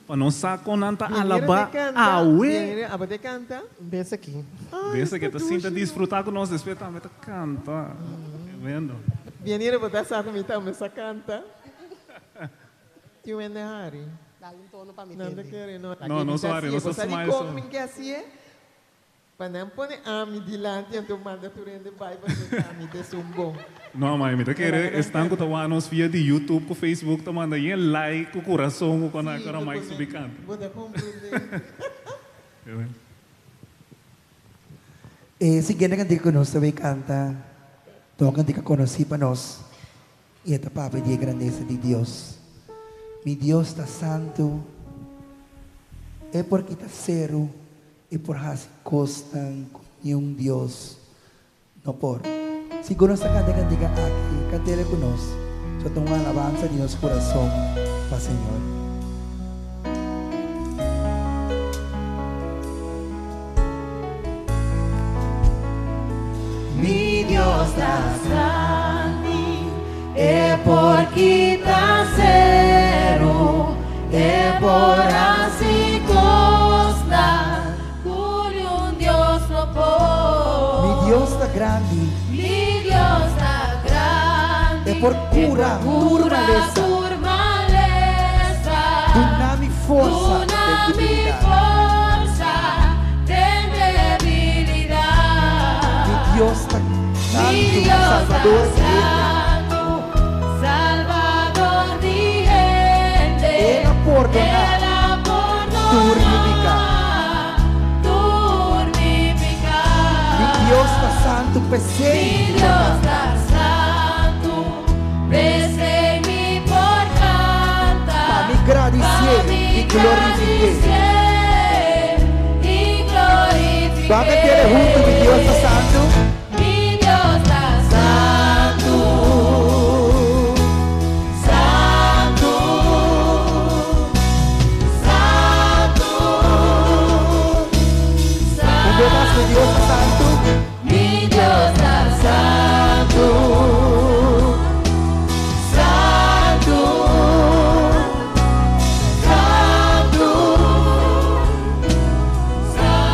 pa nos sa con nan ta alaba awe. Abo te canta? Bes aki. Bes aki ta sinta disfruta cu nos despues tambe ta canta. Tremendo. Bienira bo ta sa cu mi tambe sa canta. Tin wende hari. Dal un tono pa mi Nan ta tende. kere no. No, no so hari, no so Bo sa smile dicon so. mi ke haci'e? Pa nan pone ami dilanti anto manda tur hende bai pasobra ami ta esun bon. No mai, mi ta kere esnan ku ta wak nos via di YouTube ku Facebook ta manda yen like ku kurason ku kona Sí, kora bo Mike pone subi kanta. bo ta komprende. E siguiente kantika ku nos ta bay kanta ta un kantika konosí pa nos i e ta papia di e grandesa di Dios. Mi Dios ta santu, e por kita seru I por hasi kosnan ku niun Dios no por. Sigur nos ta kanta e kantika aki, kant'el ku nos. So ta un alabansa di nos kurason pa Señor. Mi Dios ta grandi, e por kita seru, e por hasi kosnan ku niun Dios no por. Mi Dios ta grandi. Mi Dios ta grandi. E por kura tur malesa. Tur malesa. Duna mi forsa Duna den mi debilidat. forsa den debilidat. Mi Dios ta Mi santu, Dios ta Salvador di hende. santu, Salvador di hende. El a pordoná El a pordoná tur mi piká. tur mi piká. Mi Dios ta santu, p'esei Mi mi por Dios kanta. ta santu, p'esei mi por kanta. Pa mi gradisié Pa mi i glorifik'é. gradisié i glorifik'é. Ban kant'é huntu, mi Dios ta santu. Mi Dios ta santu, santu, santu, Un bes mas, mi Dios ta santu. Mi Dios ta santu, santu, santu.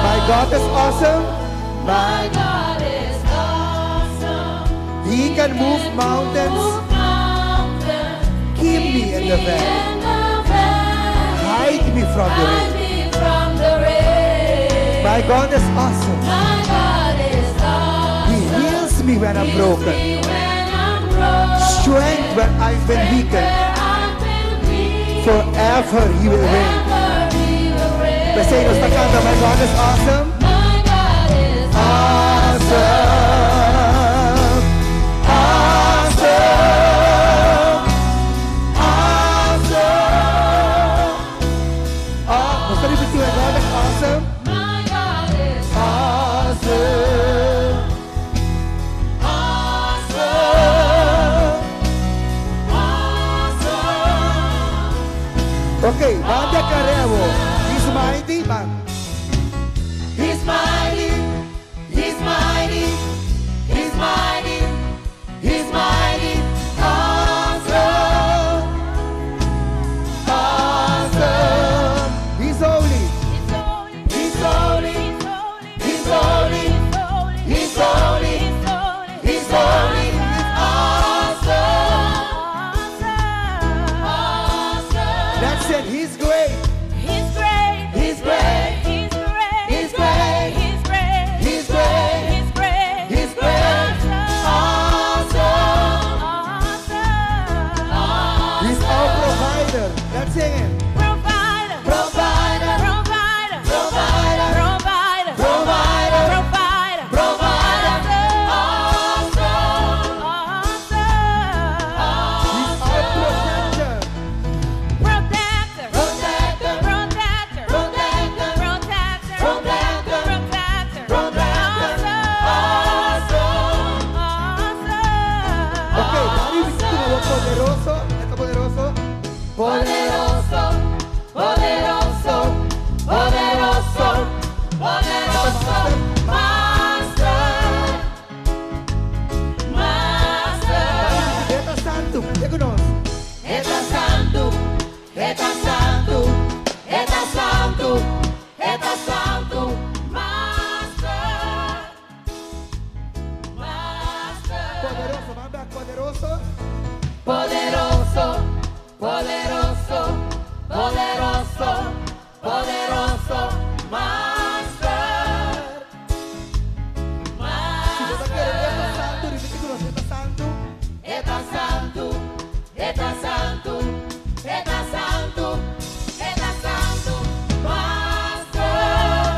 My God is awesome. My God is awesome. He can move mountains. Move mountains. Keep me in the valley. In the valley. Hide me from the Hide rain. me from the rain. My God is awesome. My God is awesome. He heals me when I'm Heals broken. me when I'm broken. Strength when I've been weakened. Where I've been weak. Forever He will reign. Forever He will reign. P'esei nos ta kanta, my God is awesome. My God is Awesome. Awesome. Awesome. Ah, nos ta ripití, my God is awesome. My God is Awesome. Awesome. awesome. Ok, manda carebo. He's mighty, man. He's mighty, he's mighty, he's mighty, he's mighty, Awesome. Awesome. He's holy. He's holy, he's holy, he's holy, he's holy, he's holy, awesome, awesome. That's it. He's great. He's great, He's great. he's great, He's great. he's great, He's great. he's great, He's great. Awesome, awesome, He's our provider. Let's sing it. Provider, Provider. provider, Provider. provider, Provider. provider, Provider. Awesome, awesome, He's our protector. Protector, Protector. protector, Protector. protector, Protector. protector, Protector. Awesome, awesome. Ok, Dari como poderoso. Está poderoso. Poderoso, poderoso, poderoso, poderoso, Master, Master. Eta santo. Llega nos. Eta santu, eta santu, eta santu, eta santu, Master, Master. Poderoso. Manda poderoso. Poderoso, poderoso, poderoso, poderoso, Master, Si vos quieres eta santo, repite con nos. Eta santo. Eta santu, eta santu, eta santu, eta santu, Master,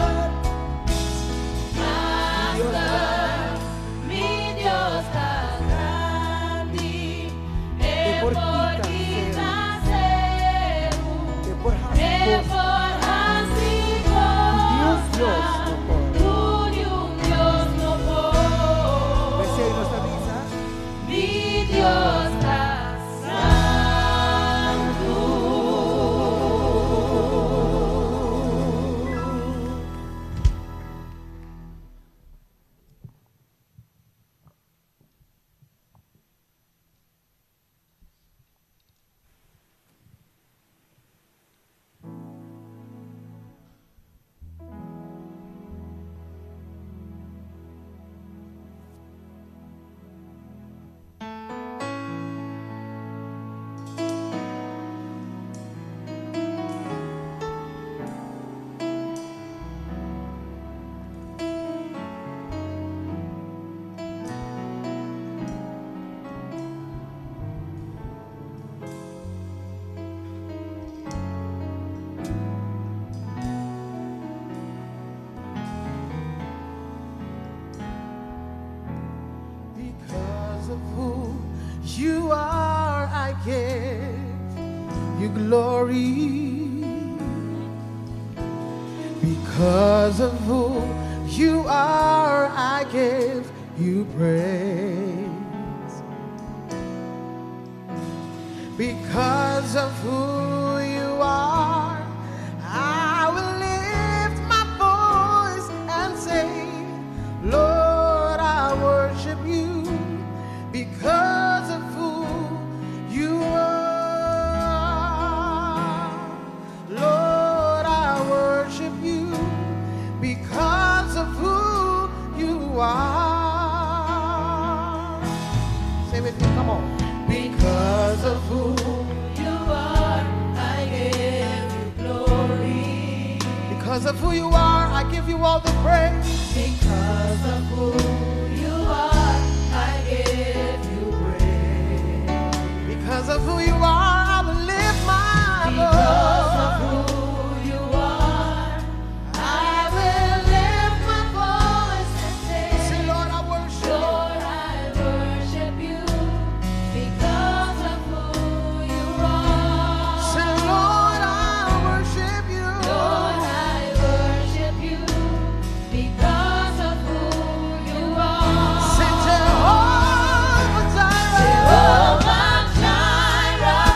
Because of who you are, I give you glory. Because of who you are, I give you praise. Because of who you are, I will lift my voice and say, Lord, I worship you because of who you are. Lord, I worship you because of who you are. Say with me, come on. Because of who you are, I give you glory. Because of who you are, I give you all the praise. Because of who you are, I give you praise. Because of who you are, I will lift my Because of voice. who you are, I will lift my voice and say, Say, Lord, I worship you. Lord, I worship you because of who you are. Say, Lord, I worship you. Lord, I worship you because of who you are. Say, Jehovah Jireh. Jehovah Jireh,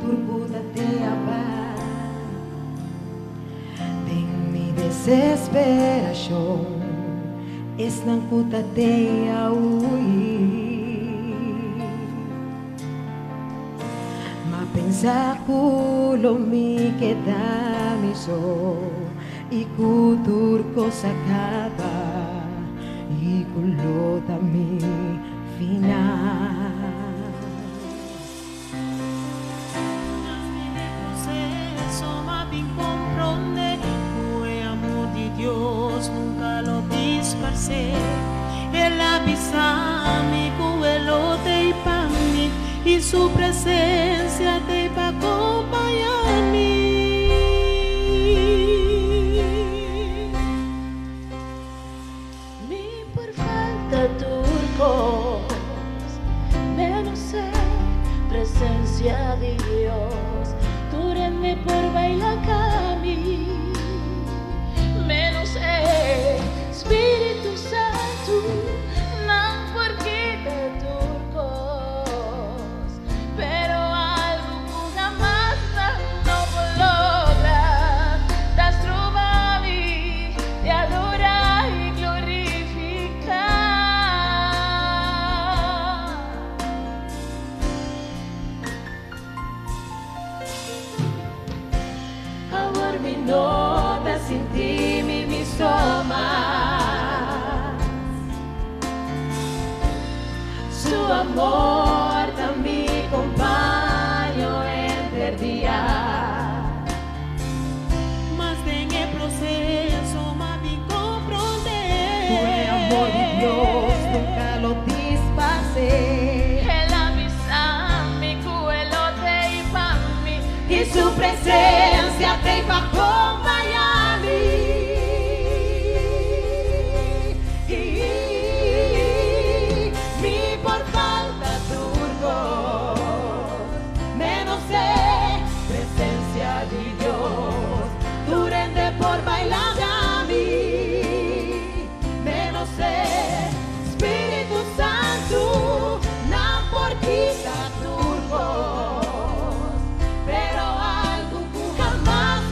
Turkuta te aba. Den mi desesperacion, esnan kuta te a hui. Ma pensa ku lo mi keda mi so i ku tur kos a kaba i ku lo ta mi final. Proceso m'a bin comprende cu e amor di Dios nunca lo disparce. El a bisa mi cu e lo t'ey pa mi y su presencia t'ey pa acompaña mi. Mi por falta tur cos, menos e presencia di Dios. Tur hende por baila laga mi, menos e Spiritu Santo. Nan por kita tur cos, pero algo cu hamas nan no por logra, ta stroba mi di adora y glorifica. Awor mi no ta sinti mi mi so mas. Su amor ta mi compaño henter dia. Mas den e proceso m'a bin comprende. Cu e amor di Dios nunca lo disparce. El a bisa mi cu e lo t'ey pa mi y su presencia t'ey pa acompaña mi. Mi por falta tur cos, menos e presencia di Dios. Tur hende por baila laga mi, menos e Spiritu Santo. Nan por kita tur cos, pero algo cu hamas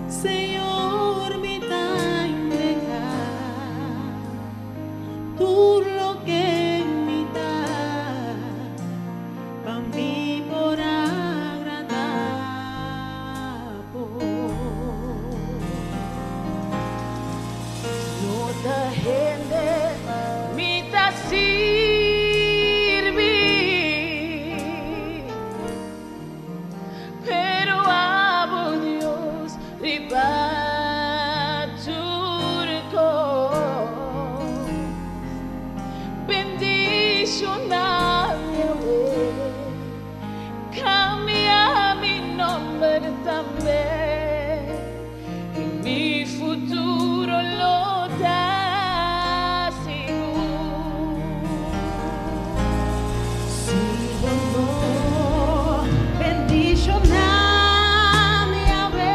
Señor, mi ta entregá tur loke mi ta, pa mi por agradá Bo. No ta hende mi ta sirbi, pero abo Dios riba tur kos. Bendishoná mi awe, kambia mi nòmber tambe, i mi futuro lo ta sigur. Si bo no bendishoná mi awe.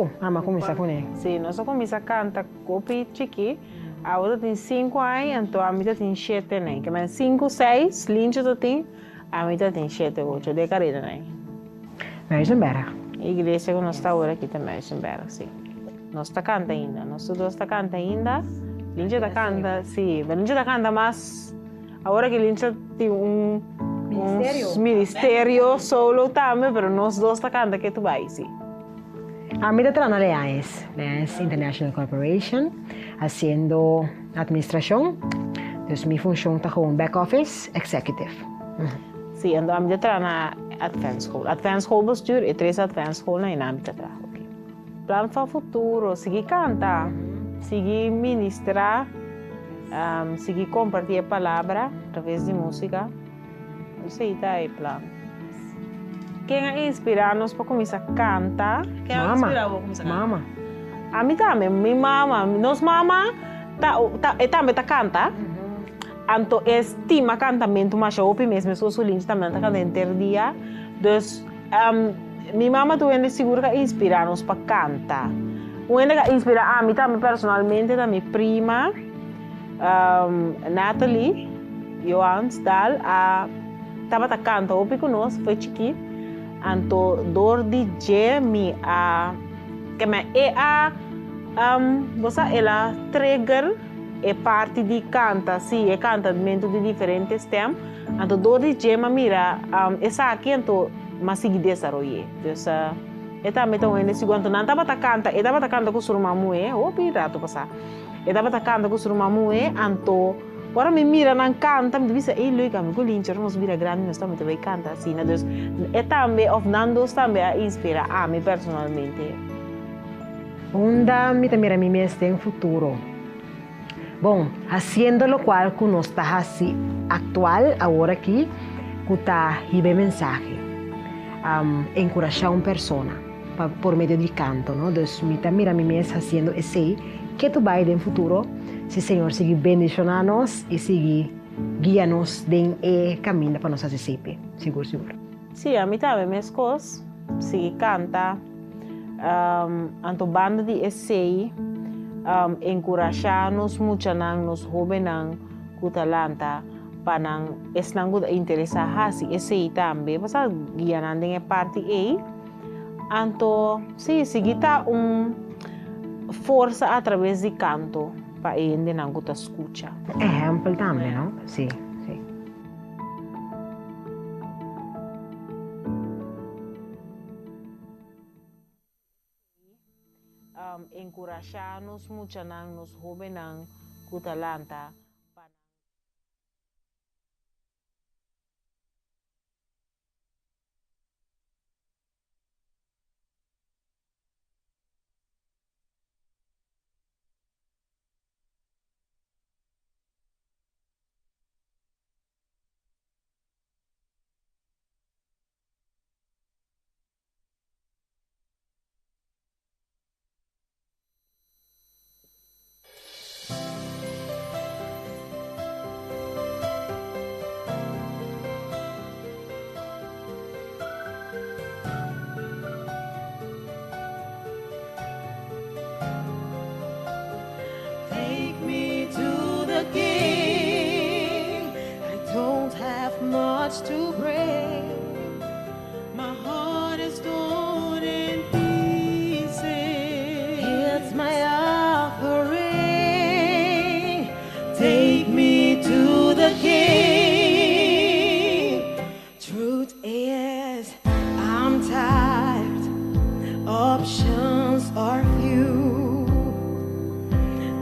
chikitu ami a kuminsá kuné. Sí, nos a kuminsá kanta hopi chikí. Abo ta tin sinku aña, anto ami ta tin shete nei. Ke men sinku, seis, Lincho ta tin, ami ta tin shete, ocho. De kareda nei. Muizenberg. E iglesia ku nos ta awor aki ta Muizenberg, sí. Nos ta kanta ainda, nos tur dos ta kanta ainda. Lincho ta kanta, sí, pero Lincho ta kanta mas, awor aki Lincho tin un Ministerio. Un ministerio solo tambe, pero nos dos ta kanta ke tu bai, sí. Ami ta traha na Leaes, Leaes International Corporation, haciendo administracion. Dus mi funcion ta gewoon back office executive. Sí, anto ami ta traha na Advent School. Advent School bestuur, e tres Advent Schoolnan ei nan ami ta traha. Oké. Plan pa futuro, sigui canta, sigui ministra, sigui comparti e palabra a traves di musica. Esei ta e plan. Ken a inspira nos pa cuminsa canta? Ken a inspira bo pa cuminsa canta? Mama. Ami tambe, mi mama. Nos mama ta, ta, e tambe ta canta. Anto e stima cantamentu masha hopi mes, mescos cu Linchi tambe nan ta canta henter dia. Dus, mi mama ta un hende sigur cu a inspira nos pa canta. Un hende cu a inspira ami tambe personalmente ta mi prima, Natalie Johans Daal a tabata canta hopi cu nos fo'i chikit. Anto door di dje mi a, keme e a, bo sa el a trigger e parti di canta, si, e cantamentu di diferente stem. Anto door di dje m'a mira esaki anto m'a sigui desaroy'é. Dus e tambe ta un hende sigur. Anto nan tabata canta, e tabata canta cu su ruman muhé hopi rato pasá. E tabata canta cu su ruman muhé, anto ora mi mira nan canta mi ta bisa, ey leuk, ami cu Linchi ora nos bira grandi nos tambe ta bay canta asina. Dus e tambe of nan dos tambe a inspira ami personalmente. Unda mi ta mira mi mes den futuro? Bon, hasiendo lokual ku nos ta hasi aktual awor aki, ku ta hiba e mensahe, enkurashá un persona pa por medio di kanto, no? Dus mi ta mira mi mes hasiendo esei ke tu bai den futuro si Señor sigui bendishoná nos i sigui guia nos den e kaminda pa nos hasi esei p'e, sigur sigur. Sí, ami tambe meskos, sigui kanta. Anto banda di esei, enkurashá nos muchanan, nos hóbennan ku ta lanta pa nan, esnan ku ta interesá hasi esei tambe, pasobra guia nan den e parti ei. Anto, sí, sigui ta un forsa atraves di kanto pa e hendenan ku ta skucha. Ehèmpel tambe, no? Sí, sí. Enkurashá nos muchanan, nos hóbennan ku ta lanta pa nan. Take me to the king. I don't have much to bring. My heart is torn in pieces. It's my offering. Take me to the king. Truth is, I'm tired. Options are few.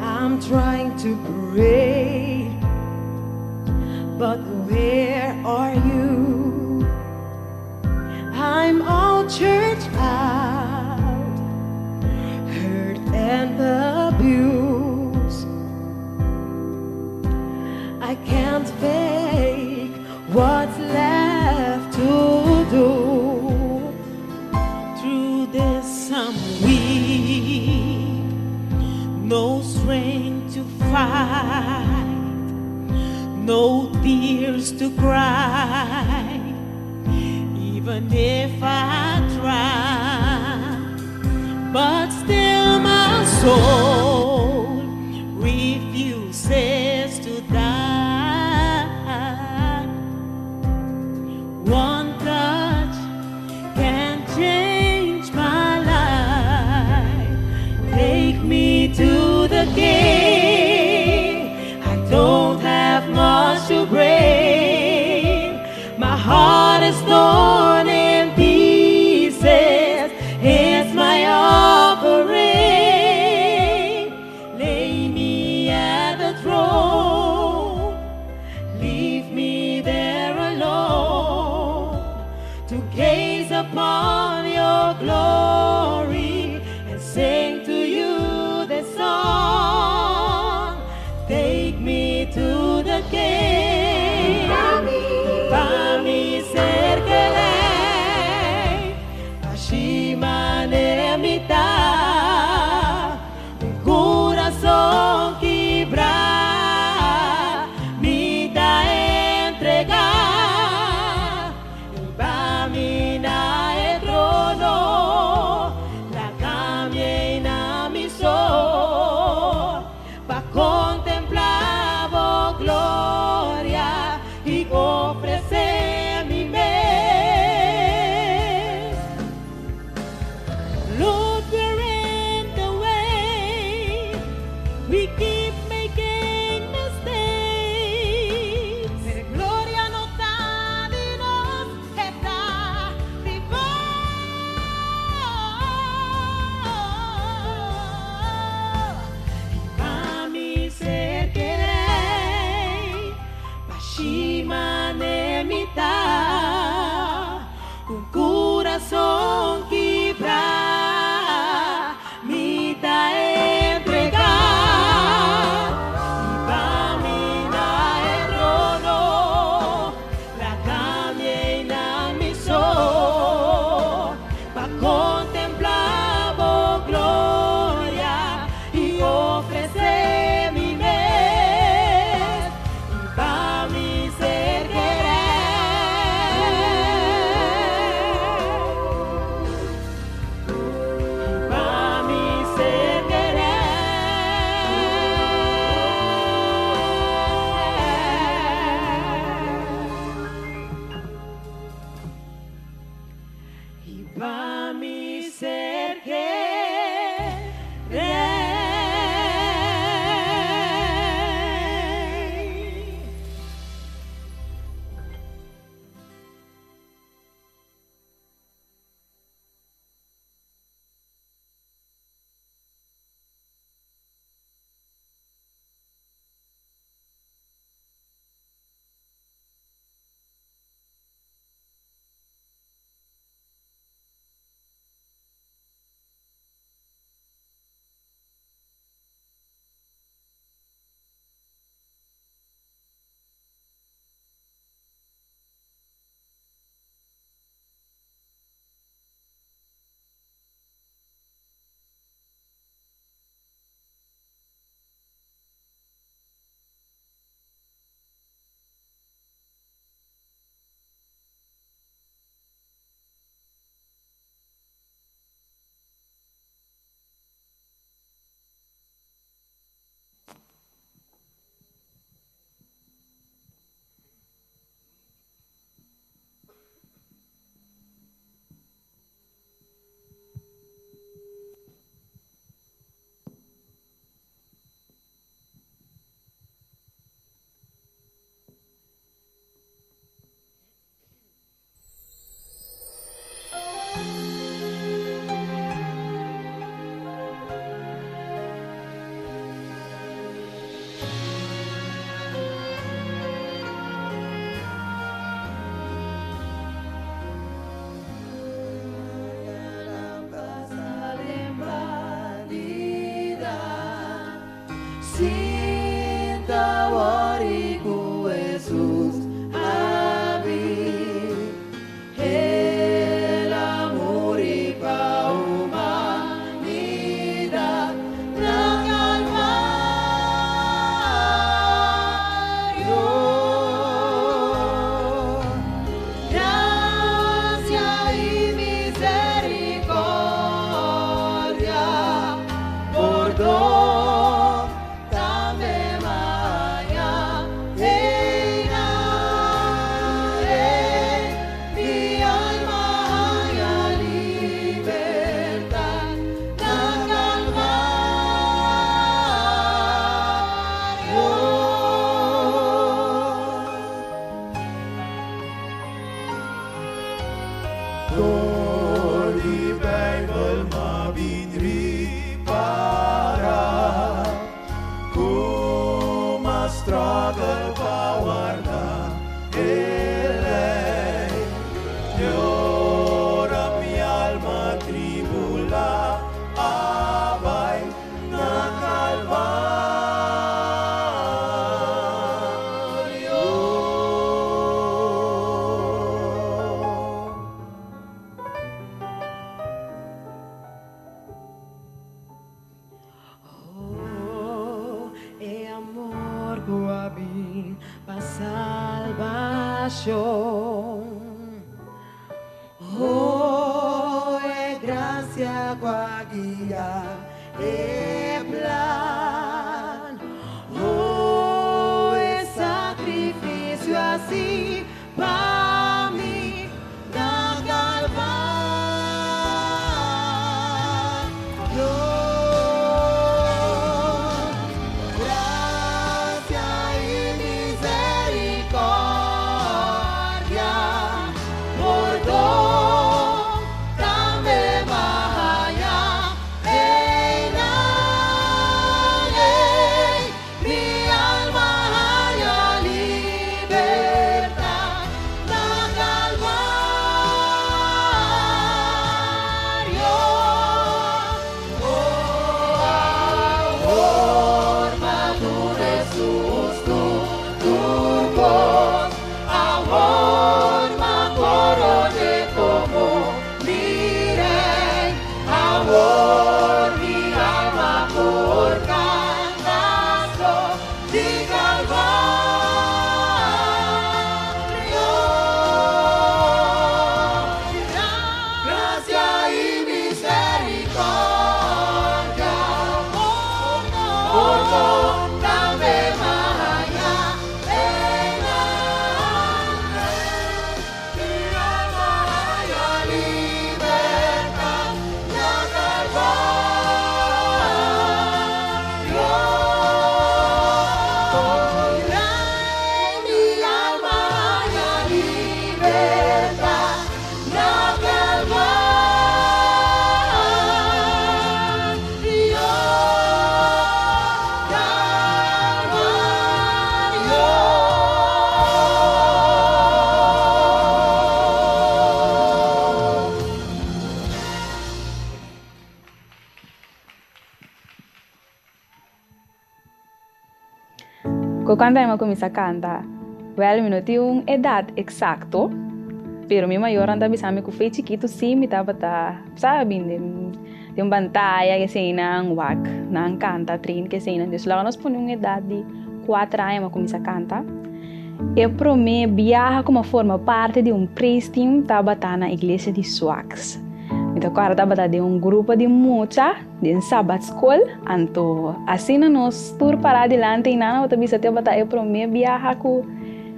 I'm trying to pray, but where are you? I'm all church out, hurt and abused. I can't fake what's left to do. Through this I'm weak, no strength to fight, no tears to cry, even if I try. But still my soul refuses to die. One touch can change my life. Take me to the king. I don't have much to bring. My heart is torn in pieces. It's my offering. Lay me at the throne. Leave me there alone to gaze upon your glory and sing to you this song. Take me to the King. Pa mi serka Rei, Ashimane mita, un kurason kibrá, mi ta entregá, pa mi na e trono, laga mi na mi so, pa kontemplá bo gloria. Apostel pa warda e lei. Te ora mi alma tribulá a bai na Kalvario. Oh, e amor ku a bin pa salbashon. Oh, e grasia ku a guia e plan. Oh, e sakrifisio hasi pa mi na Kalvario. Grasia i miserikòrdia, pordon tambe m'a haña einan. Ei, mi alma a haña libertat na Kalvario. Oh, awor m'a duna Hesus tur kos, awor m'a koron'é komo mi Rei, awor mi alma por kanta so di Kalvario. Grasia i miserikòrdia, pordon tambe m'a haña einan. Mi alma a haña libertat na Kalvario. Mi alma a haña libertat na Kalvario. Kalvario. Ku kuantu aña mi a kuminsá kanta? Wèl, mi no tin un edat eksakto, pero mi mayornan ta bisa mi ku fe chikitu sí mi tabata sa bin den den un pantaya keseinan, wak nan kanta train keseinan. Dus laga nos pone un edat di kuater aña mi a kuminsá kanta. E promé biaha ku mi a forma parti di un praise team tabata na iglesia di Swax. Mi ta kòrda tabata den un grupo di mucha den Sabat skol, anto asina nos tur pará dilanti i nan a bisa tabata e promé biaha ku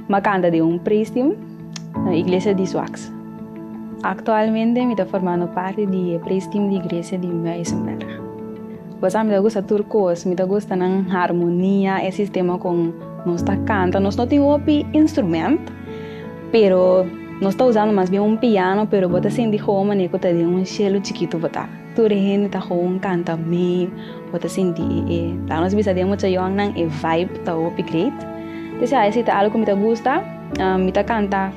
mi a kanta den un praise team na iglesia di Swax. Aktualmente mi ta formando parti di e praise team di iglesia di Muizenberg. Bo sa mi ta gusta tur kos, mi ta gusta nan harmonia, e sistema kon nos ta kanta. Nos no tin hopi instrument, pero nos ta usando mas bien un piano, pero bo ta sinti gewoon manera ku ta den un shelu chikitu bo ta. Tur hende ta gewoon kanta mee, bo ta sinti e e, laga nos bisa den mucha yòngnan e vibe ta hopi great. Entonces ya esei ta algu ku mi ta gusta, mi ta kanta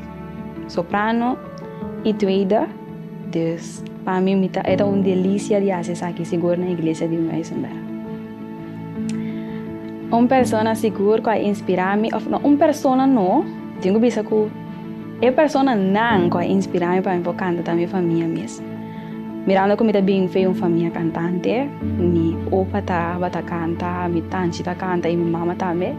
soprano i tweede, dus pa mi mi ta e ta un delisia di hasi esaki sigur na iglesia di Muizenberg. Un persona sigur ku a inspirá mi òf no un persona no, tin ku bisa ku e personanan ku a inspirá mi pa mi por kanta ta mi famia mes. Mirando ku mi ta bin fe un famia kantante, mi opa tabata kanta, mi tanchi ta kanta i mi mama tambe.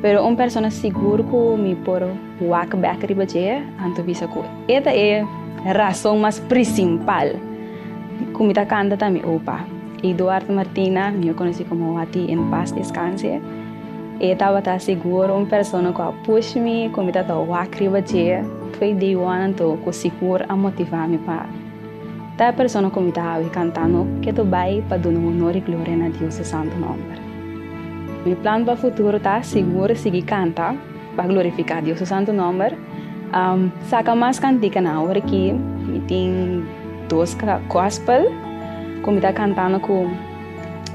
Pero un persona sigur ku mi por wak bek riba dje, anto bisa ku e ta e rason mas prisimpal ku mi ta kanta ta mi opa, Eduardo Martina, mihor konosí komo Wati en pas deskanse. E tabata sigur un persona ku a push mi ku mi ta ta wak riba dje fo'i day one anto ku sigur a motivá mi pa ta e persona ku mi ta awe kantando ketu bai pa duna honor i gloria na Dios su santu nòmber. Mi plan pa futuro ta sigur sigui kanta pa glorifiká Dios su santu nòmber, saka mas kantikanan. Awor aki mi tin dos gospel ku mi ta kantando ku.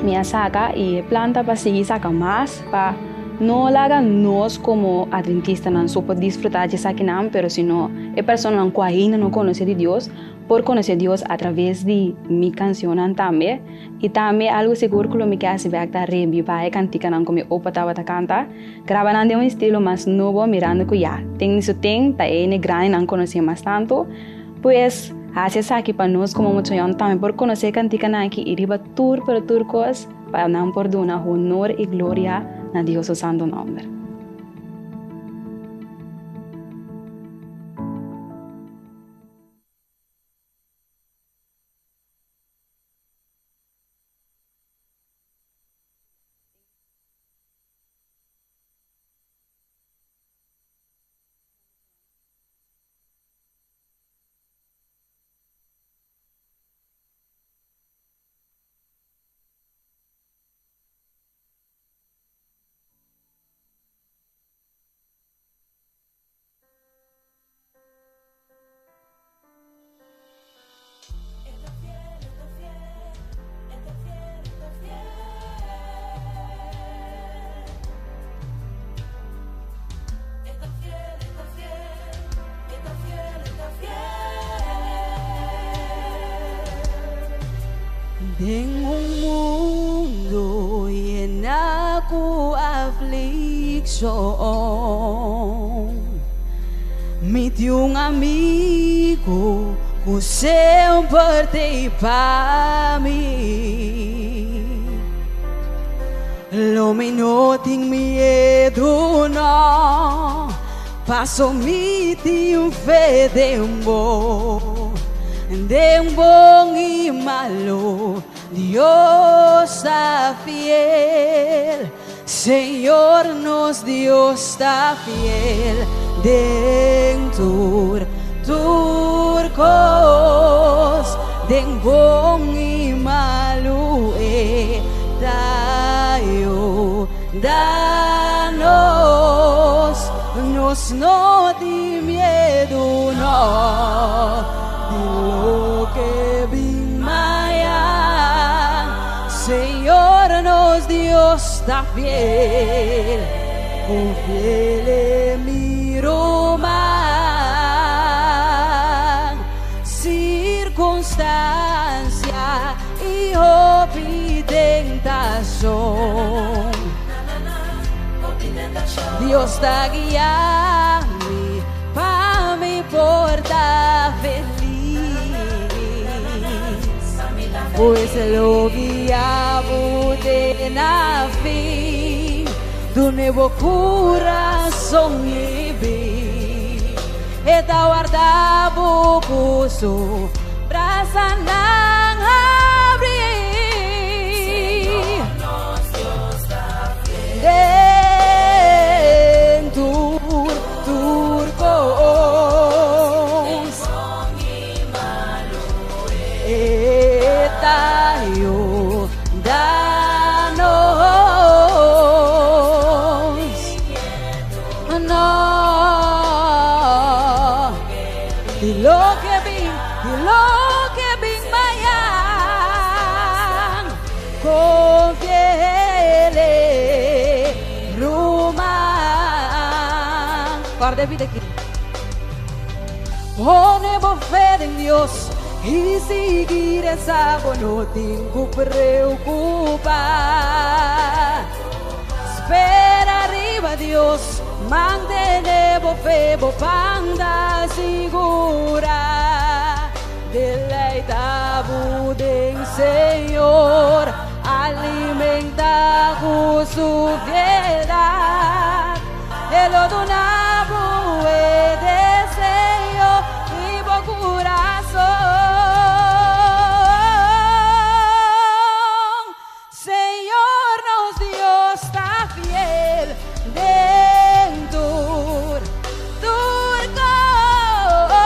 Mi a saka i e plan ta pa sigui saka mas pa No laga nos komo adventistanan so por disfrutá dje esakinan, pero sino e personanan ku ainda no konosé di Dios por konosé Dios atraves di mi kansionnan tambe. I tambe algu sigur ku lo mi ke hasi bèk ta rebibá e kantikanan ku mi opa tabata kanta, graba nan den un estilo mas nobo mirando ku ya ten di su ten ta e hende grandinan konosé mas tantu. Pues, hasi esaki pa nos komo mucha yòn tambe por konosé e kantikanan aki i riba tur pero tur kos pa nan por duna honor i gloria na Dios su santu nòmber. Den un mundo yená ku aflikshon, mi tin un amigu ku semper t'ei pa mi. Lo mi no tin miedu, no, paso mi tin fe den bo. Den bon i malu, Dios ta fiel. Señor nos Dios ta fiel den tur, tur kos. Den bon i malu e ta yuda nos. Nos no tin miedu, no, di loke bin mañan. Señor nos Dios ta fiel, kon fiel e mi ruman. Sirkunstansia i hopi tentashon. Dios ta guia mi pa mi por ta felis. Pues lo guia bo te na fin. Dune bo kurason i bin. E ta warda bo ku su brasanan habrí. Den tur, tur kos. E ta yuda nos. No. Di loke bin, di loke bin mañan. Confiele, ruman. Corda e vida aki. Pone bo fe den Dios i sigui resa, bo no tin cu preocupa. Spera riba Dios, mantene bo fe, bo panda sigura. Deleita bo den Señor, alimenta cu su fieldad. E lo duna bo e deseo di bo curason. Señor nos Dios ta fiel den tur, tur cos.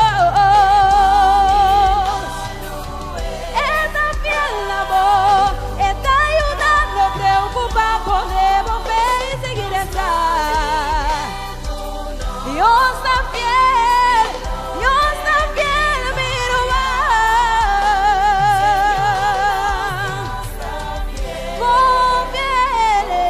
E ta fiel na bo, e ta yuda, no preocupa, pone bo fe y sigui reza. Dios ta fiel, Dios ta fiel, mi ruman. Confiele.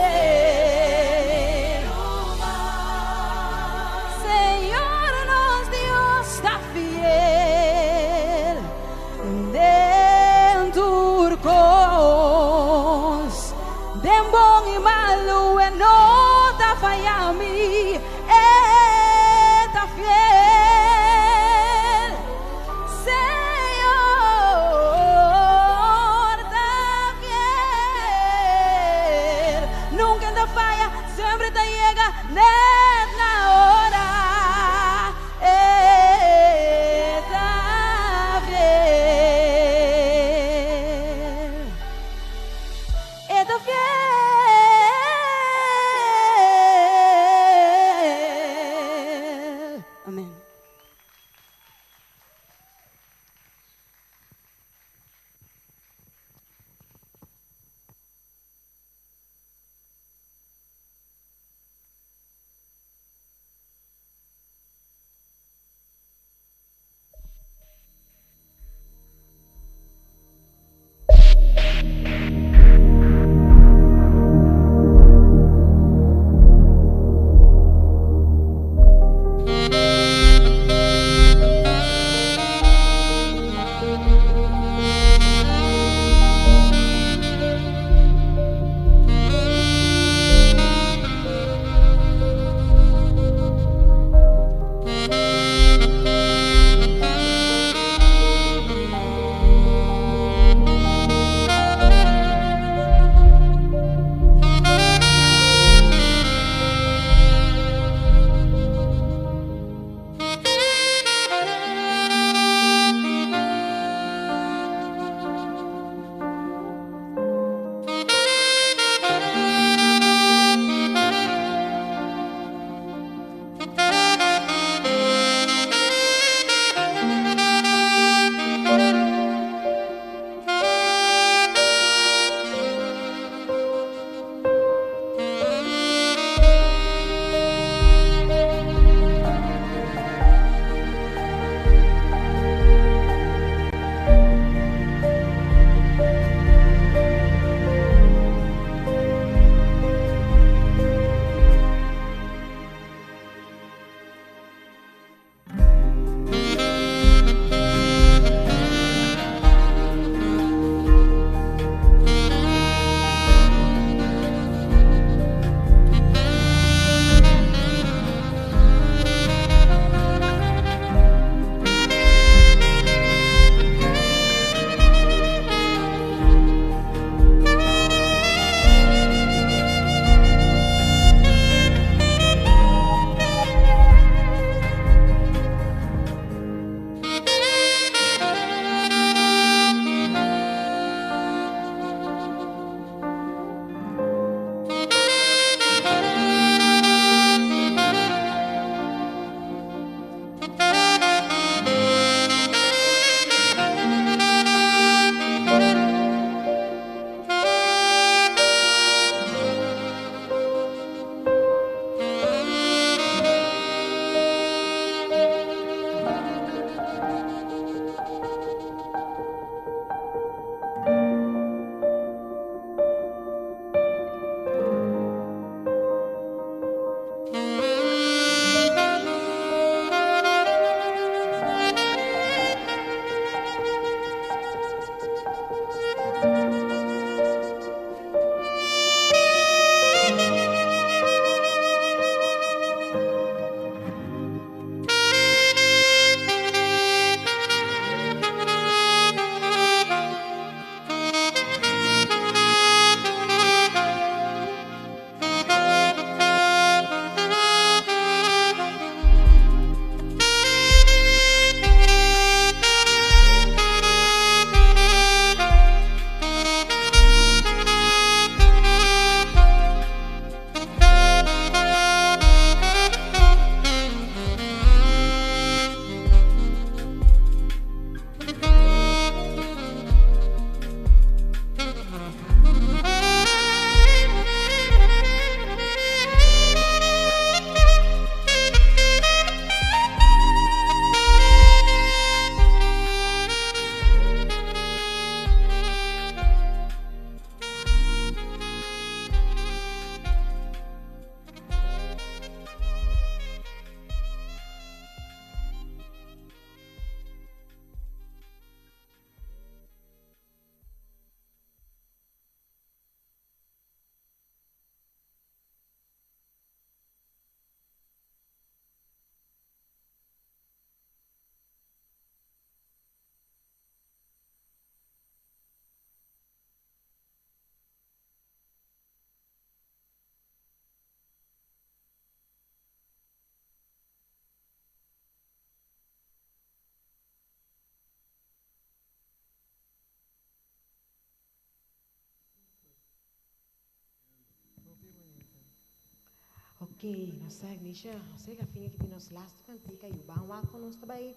Ok, nos sa, Nisha, nos a fin aki di nos laatste kantika i ban wak kon nos ta bai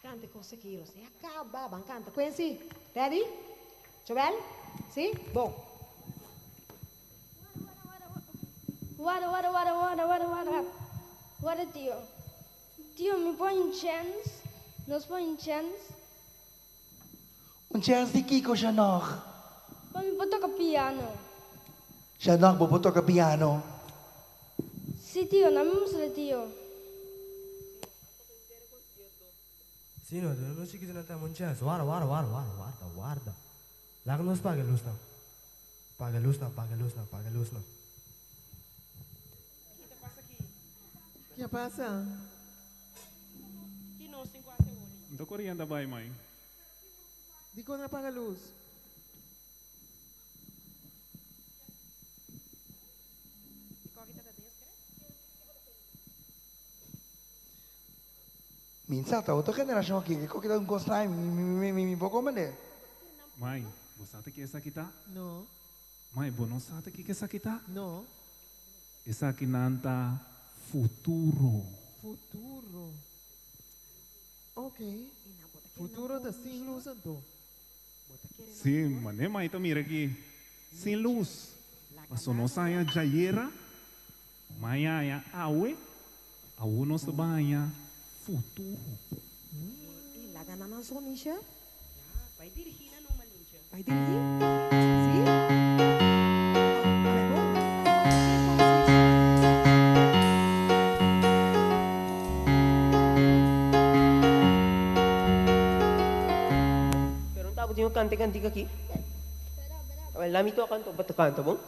kanta kos aki. Nos a kaba, ban kanta. Quincy, ready? Joel? Si? Bon. Warda, warda, warda, warda, warda, warda. Warda, tio. Tio, mi por un chèns? Nos por un chèns? Un chèns di kiko, Shanok? Pa mi por toka piano. Shanok, bo por toka piano? Si, tio, na mi mustra, tio. Si no, duna nos chikitonan tambe un chèns. Warda, warda, warda, warda, warda, warda. Laga nos paga e lusnan. Paga e lusnan, paga e lusnan, paga e lusnan. Ke a pasa? Nta koriente a bai, mai. Dikon a paga lus? Min sa ta otro generashon aki ke koke ta un kos traño mi mi mi mi por komprende. Mai, bo sa ta ke esaki ta? No. Mai, bo no sa ta kiko esaki ta? No. Esakinan ta futuro. Futuro. Ok. Futuro ta sin lus anto. Sí, mane mai ta mira aki sin lus. Paso nos haña djayera, mai haña awe, awo nos ta baña futuro. Laga nan nan so, Nisha. Bai dirigí nan numa, Lincha. Bai dirigí? Sí? Pero un tabu tin un kanta e kantika aki. Awel, lami toka anto pa ta kanta, bon?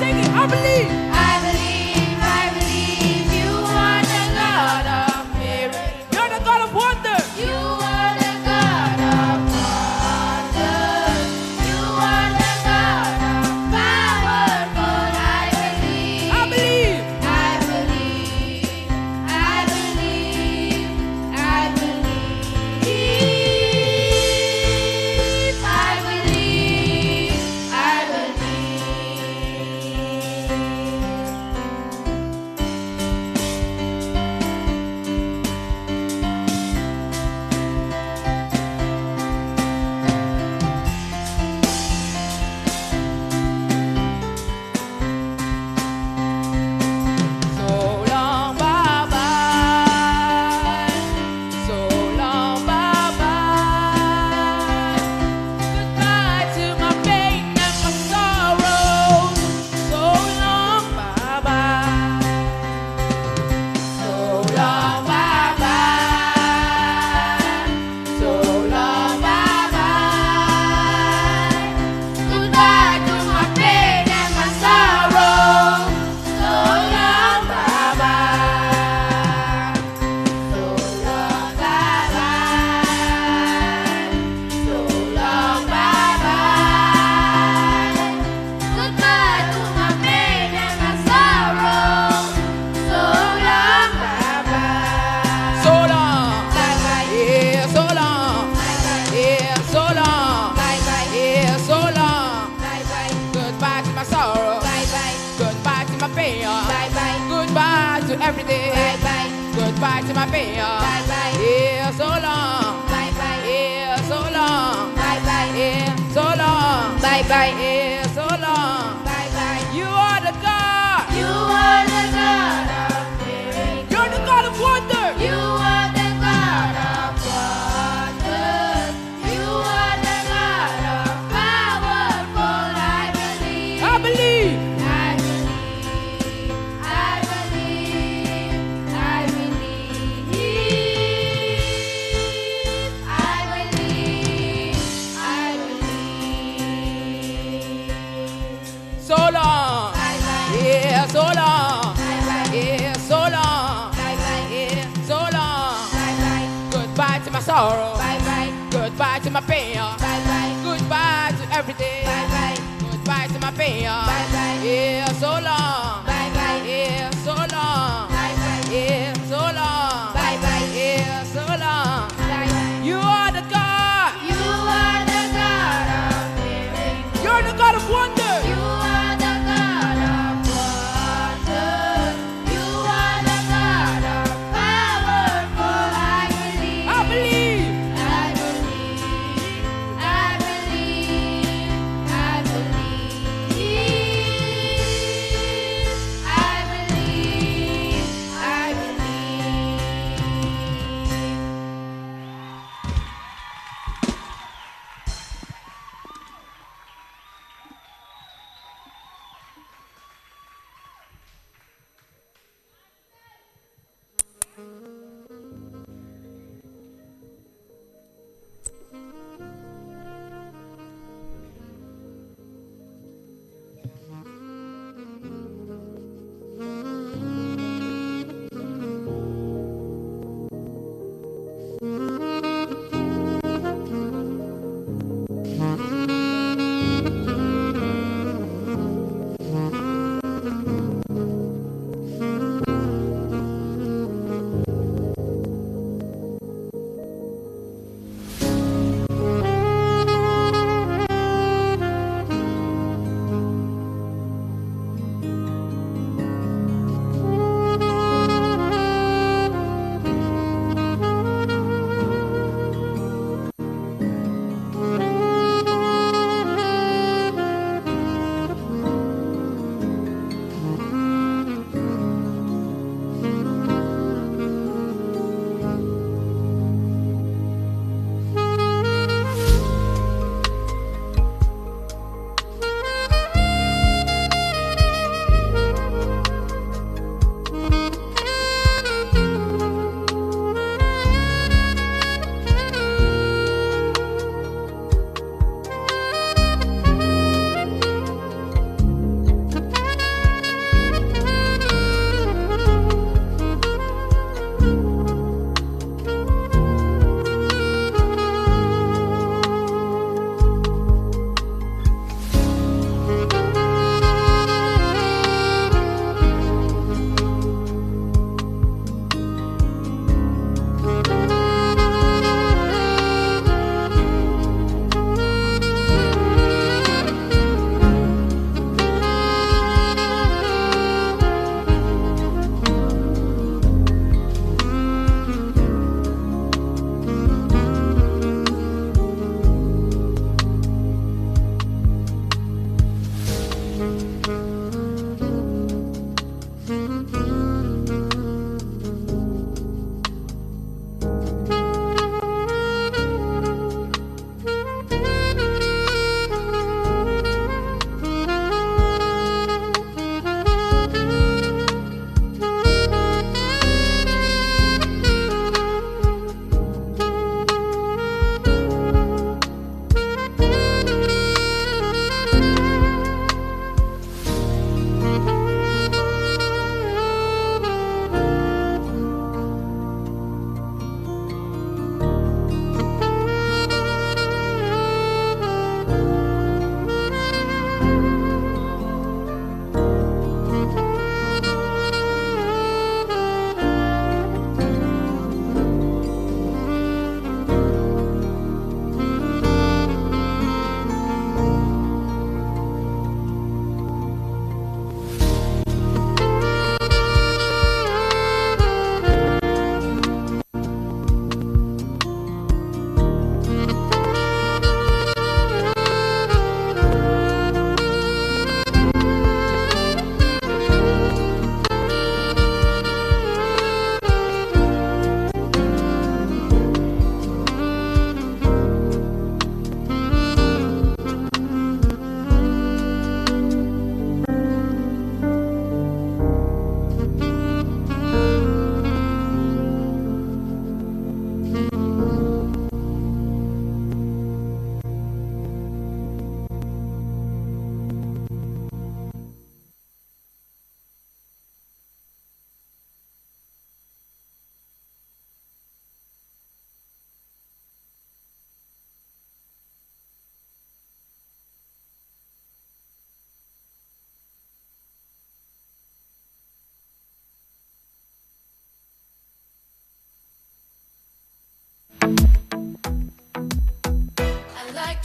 Sing it. I believe. I believe, I believe you are the God of miracles. You're the God of wonders. You are the God of wonders. You are the God of powerful. I believe. I believe. I believe. I believe. I believe. I believe. I believe. So long, bye bye. So long, bye bye. Goodbye to my pain and my sorrow. So long, bye bye. So long, bye bye. So long, bye bye. Goodbye to my pain and my sorrow. So long, bye bye. So long, bye bye. So long, bye bye. Goodbye to my pain and my sorrow. So long, bye bye. So long. Bye bye. Yeah, so long. Bye bye. Yeah, so long. Bye bye. Yeah, so long. Bye bye. Goodbye to my sorrow. Bye bye. Goodbye to my pain. Bye bye. Goodbye to everything. Bye bye. Goodbye to my pain. Bye bye. Yeah, so long. Bye bye. Yeah, so long. Bye bye. Yeah, so long. Bye bye. Yeah, so long. Bye bye. You are the God. You are the God of miracles. You're the God of wonders. You are the God of wonders. You are the God of powerful. I believe. I believe. I believe. I believe. I believe. I believe. I believe. So long. Bye bye. Yeah, so long. Bye bye. Yeah, so long. Bye bye. Yeah, so long. Bye bye. Goodbye to my sorrow. Bye bye. Goodbye to my pain. Bye bye. Goodbye to everything. Bye bye. Goodbye to my pain. Bye bye. Yeah, so long. Bye bye. Yeah, so long. Bye bye. Yeah, so long. Bye bye. Yeah, so long. Bye bye. You are the God. You are the God of miracles. You're the God of wonders. You are the God of wonders. You are the God of powerful. I believe. I believe. I believe. I believe. I believe.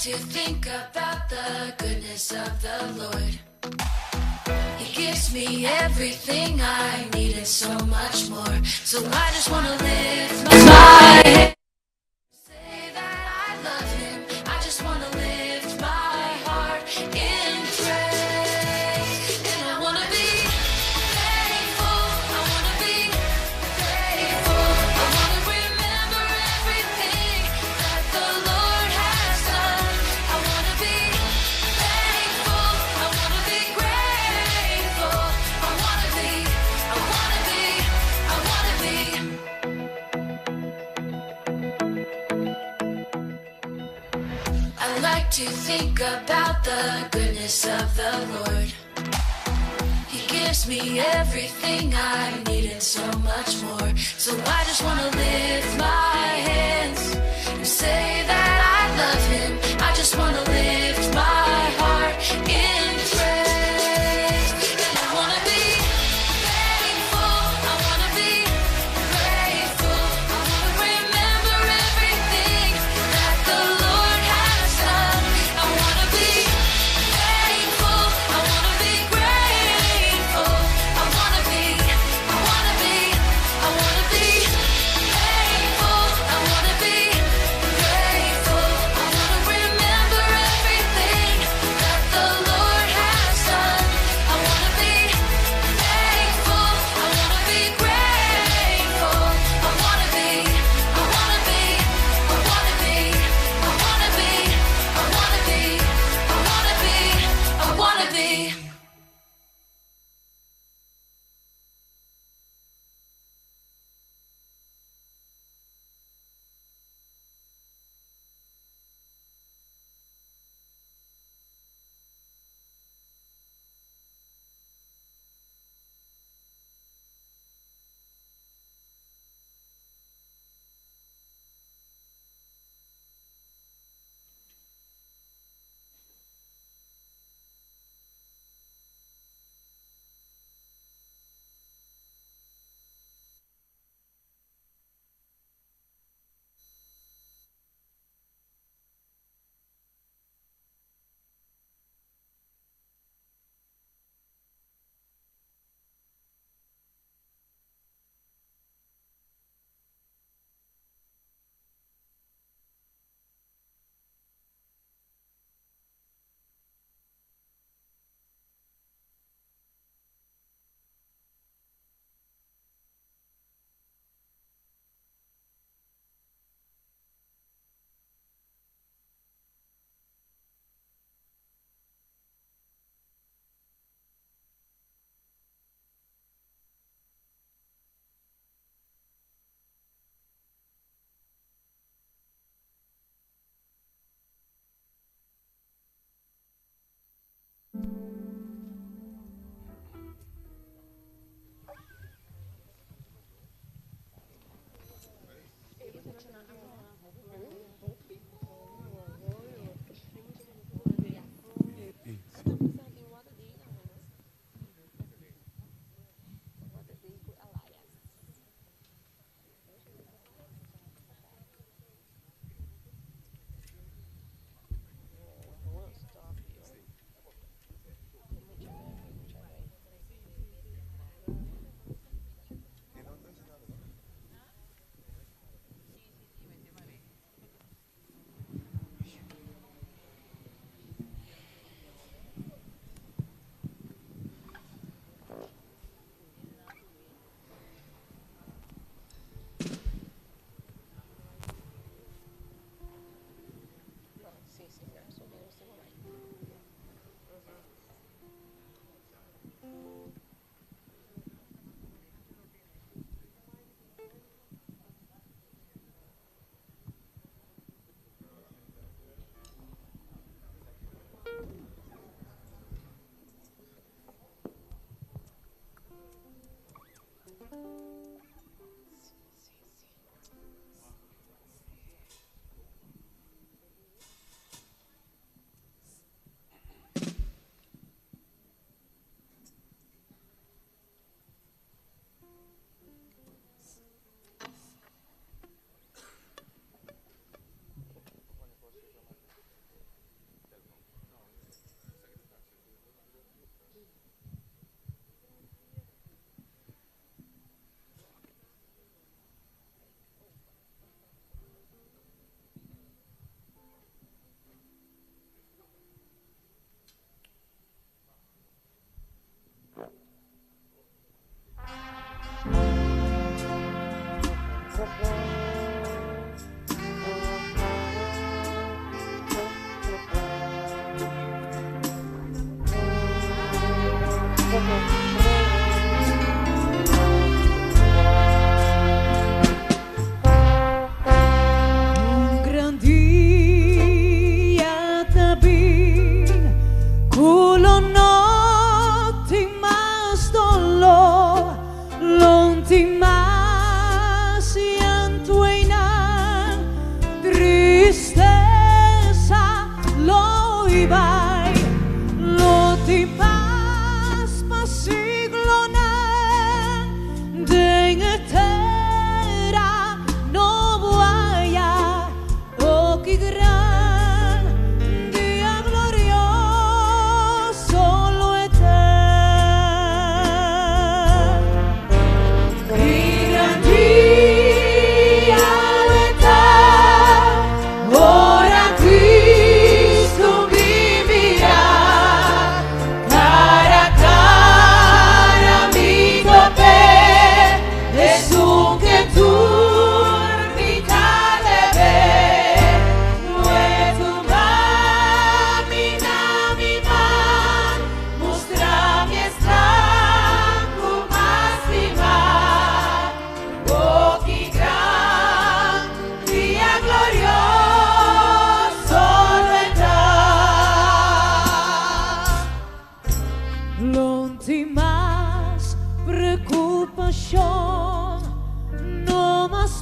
to think about the goodness of the Lord. He gives me everything I need and so much more. So I just wanna lift my hands. Say that I love him. I just wanna lift my heart in praise. And I wanna be thankful. I wanna be grateful. I wanna remember everything that the Lord has done. I wanna be thankful. I wanna be grateful. I wanna be, I wanna be, I wanna be. I like to think about the goodness of the Lord. He gives me everything I need and so much more. So I just wanna lift my hands and say that I love him. I just wanna lift my heart in praise. And I wanna be thankful. I wanna be grateful. I wanna remember everything that the Lord has done. I wanna be thankful. I wanna be grateful. I wanna be, I wanna be, I wanna be thankful. I wanna be grateful.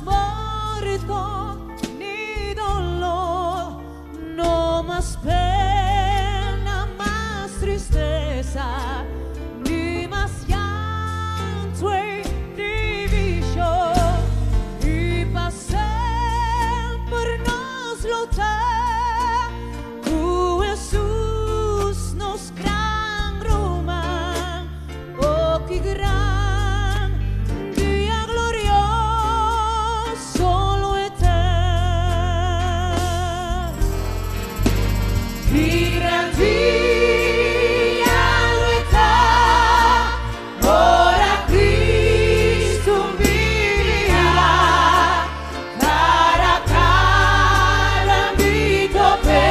Morto ni dolor, no mas pena, mas tristeza, ni mas llanto y división. Y pa semper nos lo ta, cu Jesus nos gran ruman, oh ki gran dia glorioso lo ta. Ki gran dia lo ta, ora Cristo bira, cara a cara mi top'é,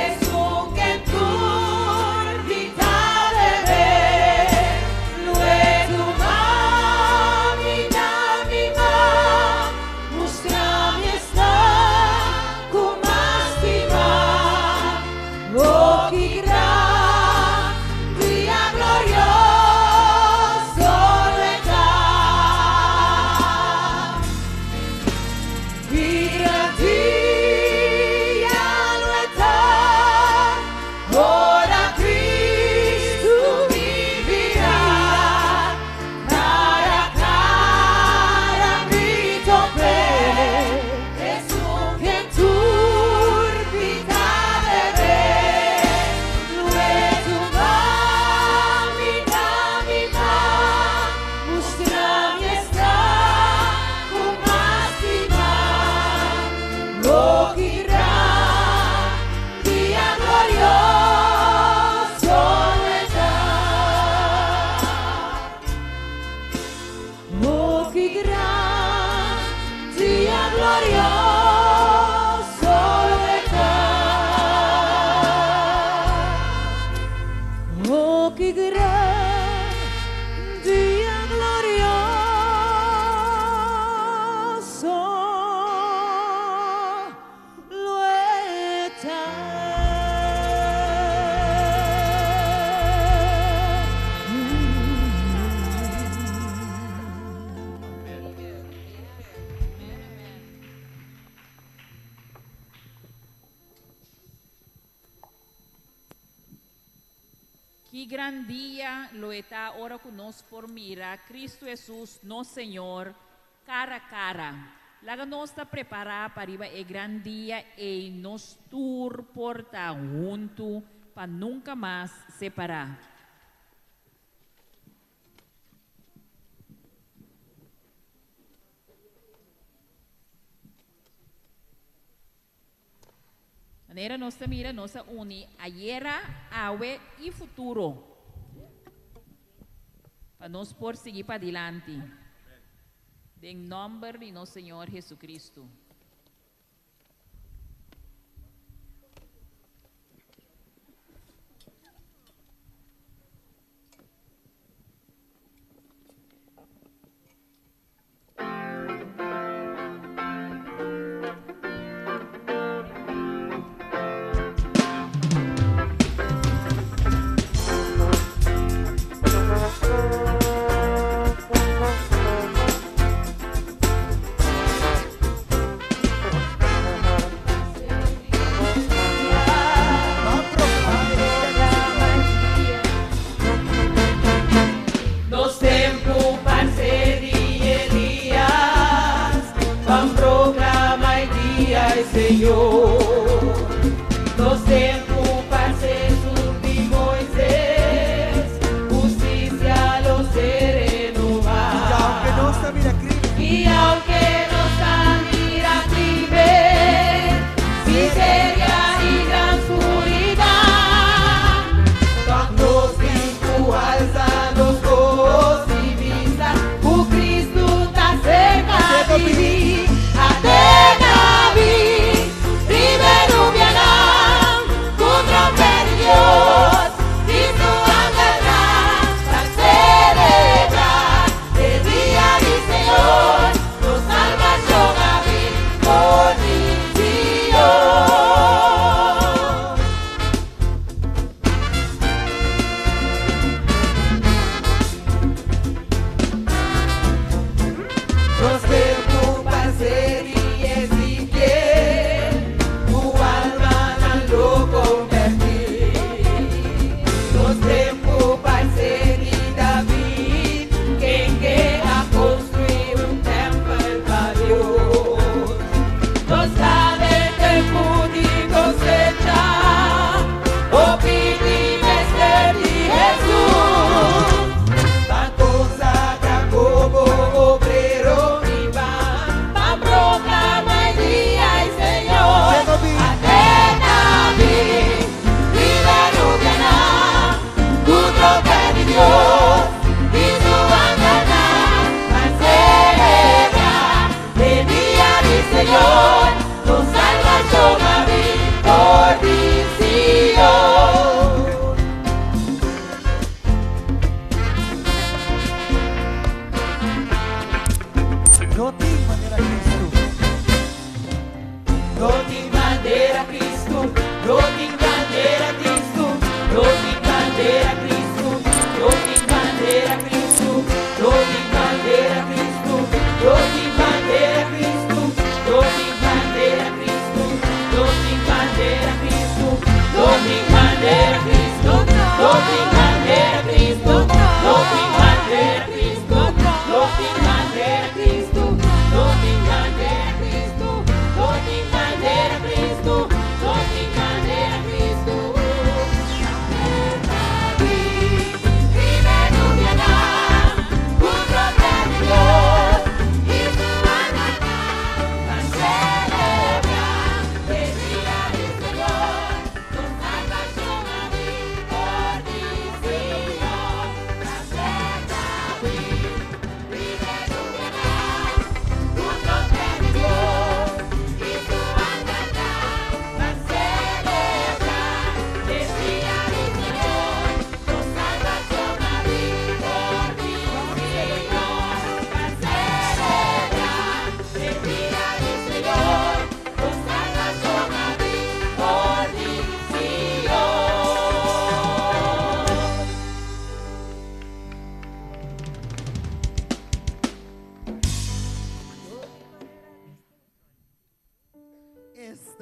esun cu tur bida debe, lo e tuma mi na mi man, mustra mi esnan cu m'a stima. Oh, ki gran dia glorioso lo ta. Ki gran dia lo ta, ora Cristo bira, cara a cara mi top'é, esun cu tur bida debe, lo e tuma mi na mi man, mustra mi esnan cu m'a stima. Oh, ki gran dia glorioso lo ta. Oh, ki gran dia glorioso lo ta. Oh, ki gran dia glorioso lo ta. Ki gran dia lo ta ora cu nos por mira Cristo Jesus, nos Señor, cara a cara. Laga nos ta prepara pa riba e gran dia y nos tur por ta hunto pa nunca mas separa. Manera nos ta mira, nos a uni ayera, awe y futuro. Pa nos por sigui padilanti. Den nomber di nos Señor Jesucristo. Nos tempo parce di Elías, ban proclama e dia di Señor. Nos tempo parce esun di Moises, husticia lo ser renova. Y aunke nos ta mira crimen, Y aunke nos ta mira crimen, miseria y gran oscuridad, toch nos tin cu halsa nos voz y bisa, cu Cristo ta cerca di bin. At'é ta bin, riba e nubianan, cu trompet di Dios, y su angelnan, pa celebra e dia di Señor. Nos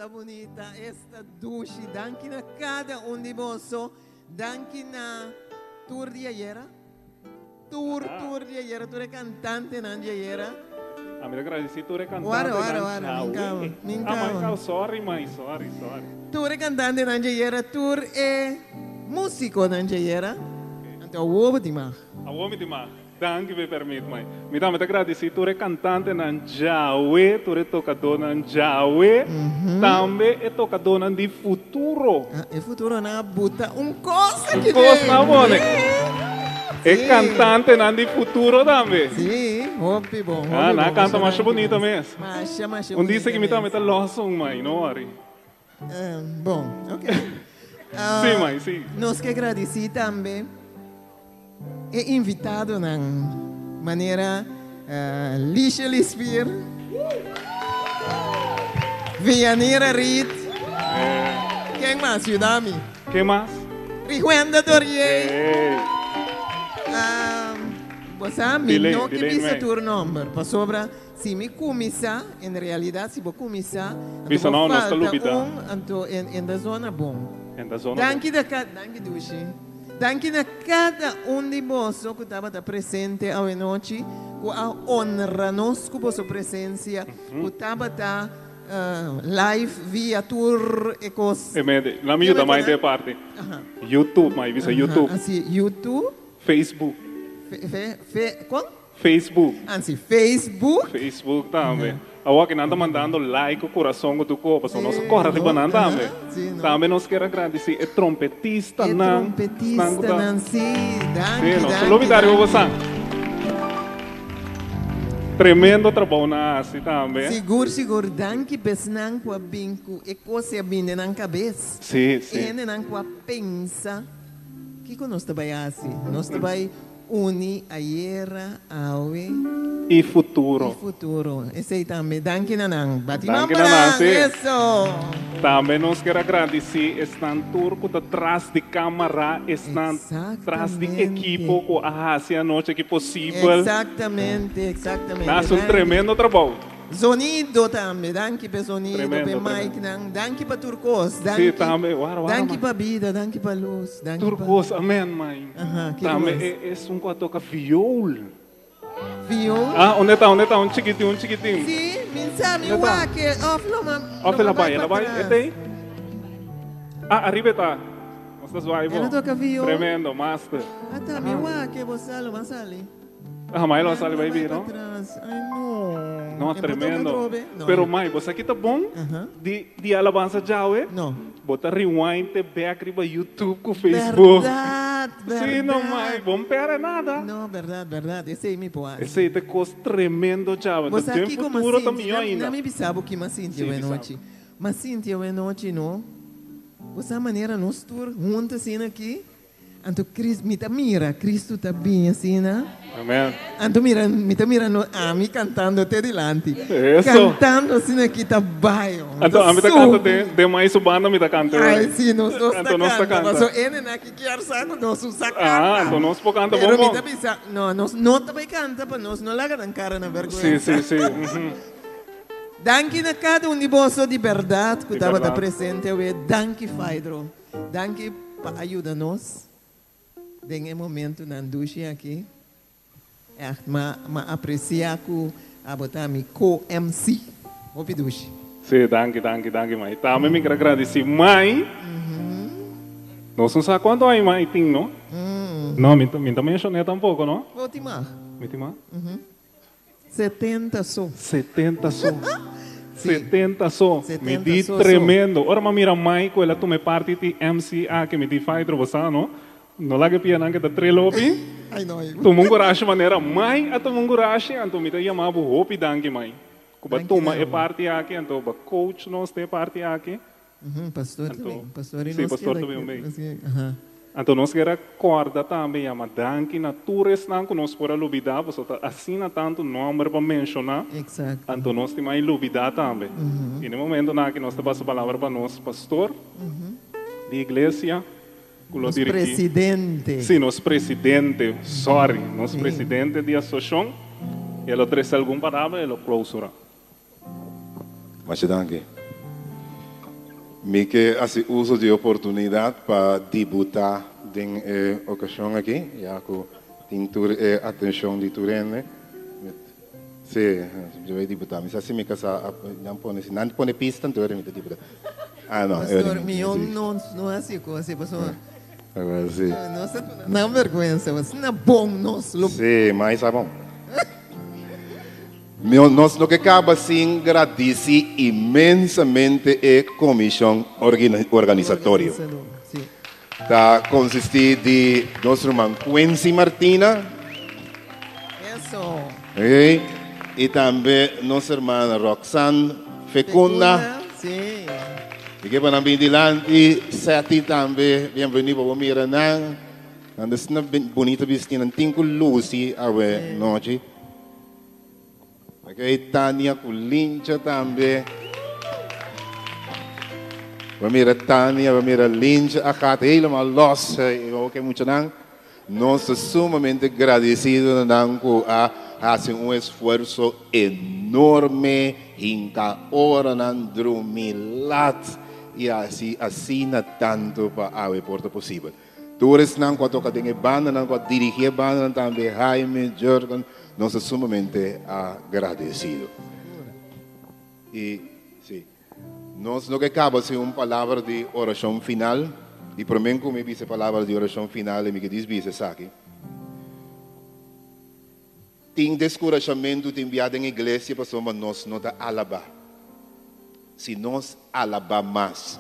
Esta bunita, esta dushi. Danki na kada un di boso. Danki na tur di ayera. Tur, tur di ayera, tur e kantantenan di ayera. Ami ta gradisí tur e Wara, kantantenan wara, wara, djawe. min kaba, min Ah, kaba. mai kaba, sorry mai, sorry, sorry. Tur e kantantenan di ayera, tur e músikonan di ayera. Anto awor bo tin mag. Awor mi tin mag. Danki pa e permit mai. Mi tambe ta gradisí tur e kantantenan djawe, tur e tokadónan djawe, tambe e tokadónan di futuro. E futuronan a buta un kos aki Un kos den. nan a pone. E Sí. kantantenan di futuro tambe. Sí, hopi bon, hopi Ah, nan a bon. kanta Masha masha danki bunita mes. mes. Masha, masha Un dise bunita ki mi tambe mes. ta lòs un mai, no worry. Bon, ok. Sí, mai, sí. Nos ke gradisí tambe e invitadonan manera Lisha Lispier, Villanira Reed, ken mas? Yuda mi. Ken mas? Rijuenda Dorier. Bo sa mi no ke bisa tur nomber pasobra Si mi cuminsa, en realidad si bo cuminsa, anto Bisa bo no, nos ta falta lubida. un, anto en en ta zona bon. En ta zona bon. Danki na cada, danki Dushi. Danki na cada un di boso cu tabata presente awenochi, cu a honra nos cu boso presencia, cu tabata live via tur e cos. E mede, la mi yuda mai den e parti. YouTube, mai bisa YouTube. Asi, YouTube. Facebook. Fe, fe, fe, con? Facebook. Ansi, Facebook. Facebook tambe. Awor aki nan ta mandando like ku kurason ku tur kopa, pasobra nos a kòrda riba nan tambe. Tambe nos kier a gradisí e trompetistanan. E trompetistanan, sí. Danki, Sí, nos danki, lo bida riba danki. bosan. Tremendo trabou nan a hasi tambe. Sigur, sigur. Danki besnan ku a bin ku e kos ei a bin den nan kabes. Sí, sí. E hendenan ku a pensa kiko nos ta bai hasi. Nos ta bai Uni ayera, awe. I futuro. I futuro. Esei tambe. Danki na nan. Bati man Danki pa na nan, nan. sí. Eso! Tambe nos kier a gradisí esnan tur ku ta tras di kámara, esnan tras di ekipo ku a hasi anochi aki posibel. Exactamente, exactamente. Nan hasi un tremendo trabou. Zonido tambe, danki p'e zonido, Tremendo, p'e tremendo. micnan, danki pa tur kos, danki, Sí, tambe, wara, wara, danki man. pa bida, danki pa lus, danki Tur pa. kos, amen, man. Aha, kiko Tambe mas? e esun ku a toka viool. Viool? Ah, unda ta, unda ta? Un chikitin, un chikitin. Sí, mi sa, mi Unda ta? wak e, of lo ma, Of lo el ma a bai, bai el a pa bai, e tras. ta ei? Ah, ariba e ta. Nos ta zwaai bo. El a toka viool? Tremendo, master. Ah, ta, mi wak e, bo sa, lo ma sali. Ah, mai lo sali bai bi, no? Ay, no. No, tremendo. Pero mai, bo sa ki ta bon di di alabansa djawe? No. Bo ta rewind te bek riba YouTube ku Facebook. Berdad, berdad. Sí, no mai, bo no perde nada. No, berdad, berdad. Esei mi por haci. Esei ta kos tremendo djawe. Bo sa Den kiko m'a futuro ta sinti? mihó ainda. Na mi bisa bo ki m'a sinti Sí, awe bisa. nochi. M'a sinti awe nochi, no? Bo sa manera nos tur hunto asina aki? Anto Cris, mi ta mira Cristo ta bini asina. Amen. Anto mira, mi ta mira no, ami cantando te dilanti. Eso. Cantando asina ki ta bai. Oh. Anto ami ta canta den, den mai su banda mi ta canta. Ai, si, nos dos ta Anto nos ta canta. canta. Paso ene na ki kier sa cu nos usa canta. Ah, anto nos por canta Pero bon mi bon. ta bisa, no, nos no ta bai canta pa nos no laga nan cara na vergüenza. Si, si, si. Mhm. Danki na cada un di boso di berdad cu Di tabata berdad. presente awe. Danki Faidro. Danki pa a yuda nos den e momentunan dushi aki. Ègt m'a m'a apresia ku abo ta mi co-MC. Hopi dushi. Sí, danki, danki, danki mai. Tambe mi ker a gradisí mai. Nos no sa kuantu aña mai tin, no? No, mi mi ta menshoné tampoko, no? Bo tin mag. Mi tin mag? 70 so. 70 so. 70 so. Mi 70 di so, so. tremendo. Ora m'a mira Mike ku el a tuma e parti di MC aki, mi di Faidro bo sa no? No laga e pianan ke ta trel hopi. Ai no ai. Tuma un kurashi manera Mike a tuma un kurashi, anto mi ta yama bo hopi danki Mike. Ku bo a Danki tuma e na bo. parti aki, anto bo a coach nos den e parti aki. Pastor Anto, tambe, pastor y sí, nos pastor keda tambe un nos bey. ke, aha. Anto nos kier a corda tambe yama danki na tur esnan cu nos por a lubida, pasobra ta asina tanto nomber pa menciona, Exacto. anto nos tin mai lubida tambe. Y na e momentonan aki nos ta pasa palabra pa nos pastor di iglesia cu lo Nos dirigi. presidente. Sí, nos presidente, sorry, nos Sí. presidente di asociacion, y e lo trece algun palabra y e lo clausura. Masha danki. Mi ke hasi uso di oportunidat pa debutá den e okashon aki, ya ku tin tur e atenshon di tur hende. Sí, mi ta bai debutá. Mi sa si mi kasá a nan pone, si nan pone pista anto mi ta debutá. Ah no, e Pastor, mihó nos no hasi kos así pasobra nos ta duna nan bèrgwensa, asina bon nos lo. Sí, mai sa bon. Nos no ke kaba sin gradisi inmensamente e komishon organisatorio. Ta konsistí di nos ruman Quincy Martina i tambe nos hermana Roxanne Fecunda. I ke pa nan bini dilanti. Setty tambe, bienveni pa bo mira nan. Nan ta asina bunita bisti, nan tin ku lusi awe nochi. Ok, Tania ku Lincha tambe. Bo mira Tania, bo mira Lincha a gaat helemaal los. Ok, muchanan, nos ta sumamente gradecido na nan ku a hasi un esfuerso enorme, hinka oranan, drumi lat i hasi asina tantu pa awe por ta posibel. Tur esnan ku a toka den e bandanan, ku a dirigí e bandanan tambe, Jaime, Jurgen, nos ta sumamente agradesido. I si, nos no ke kaba sin un palabra di orashon final. I promé ku mi bisa e palabra di orashon final, mi ke dis bisa esaki. Tin deskurashamentu tin bia den iglesia pasobra nos no ta alabá. Si nos alabá mas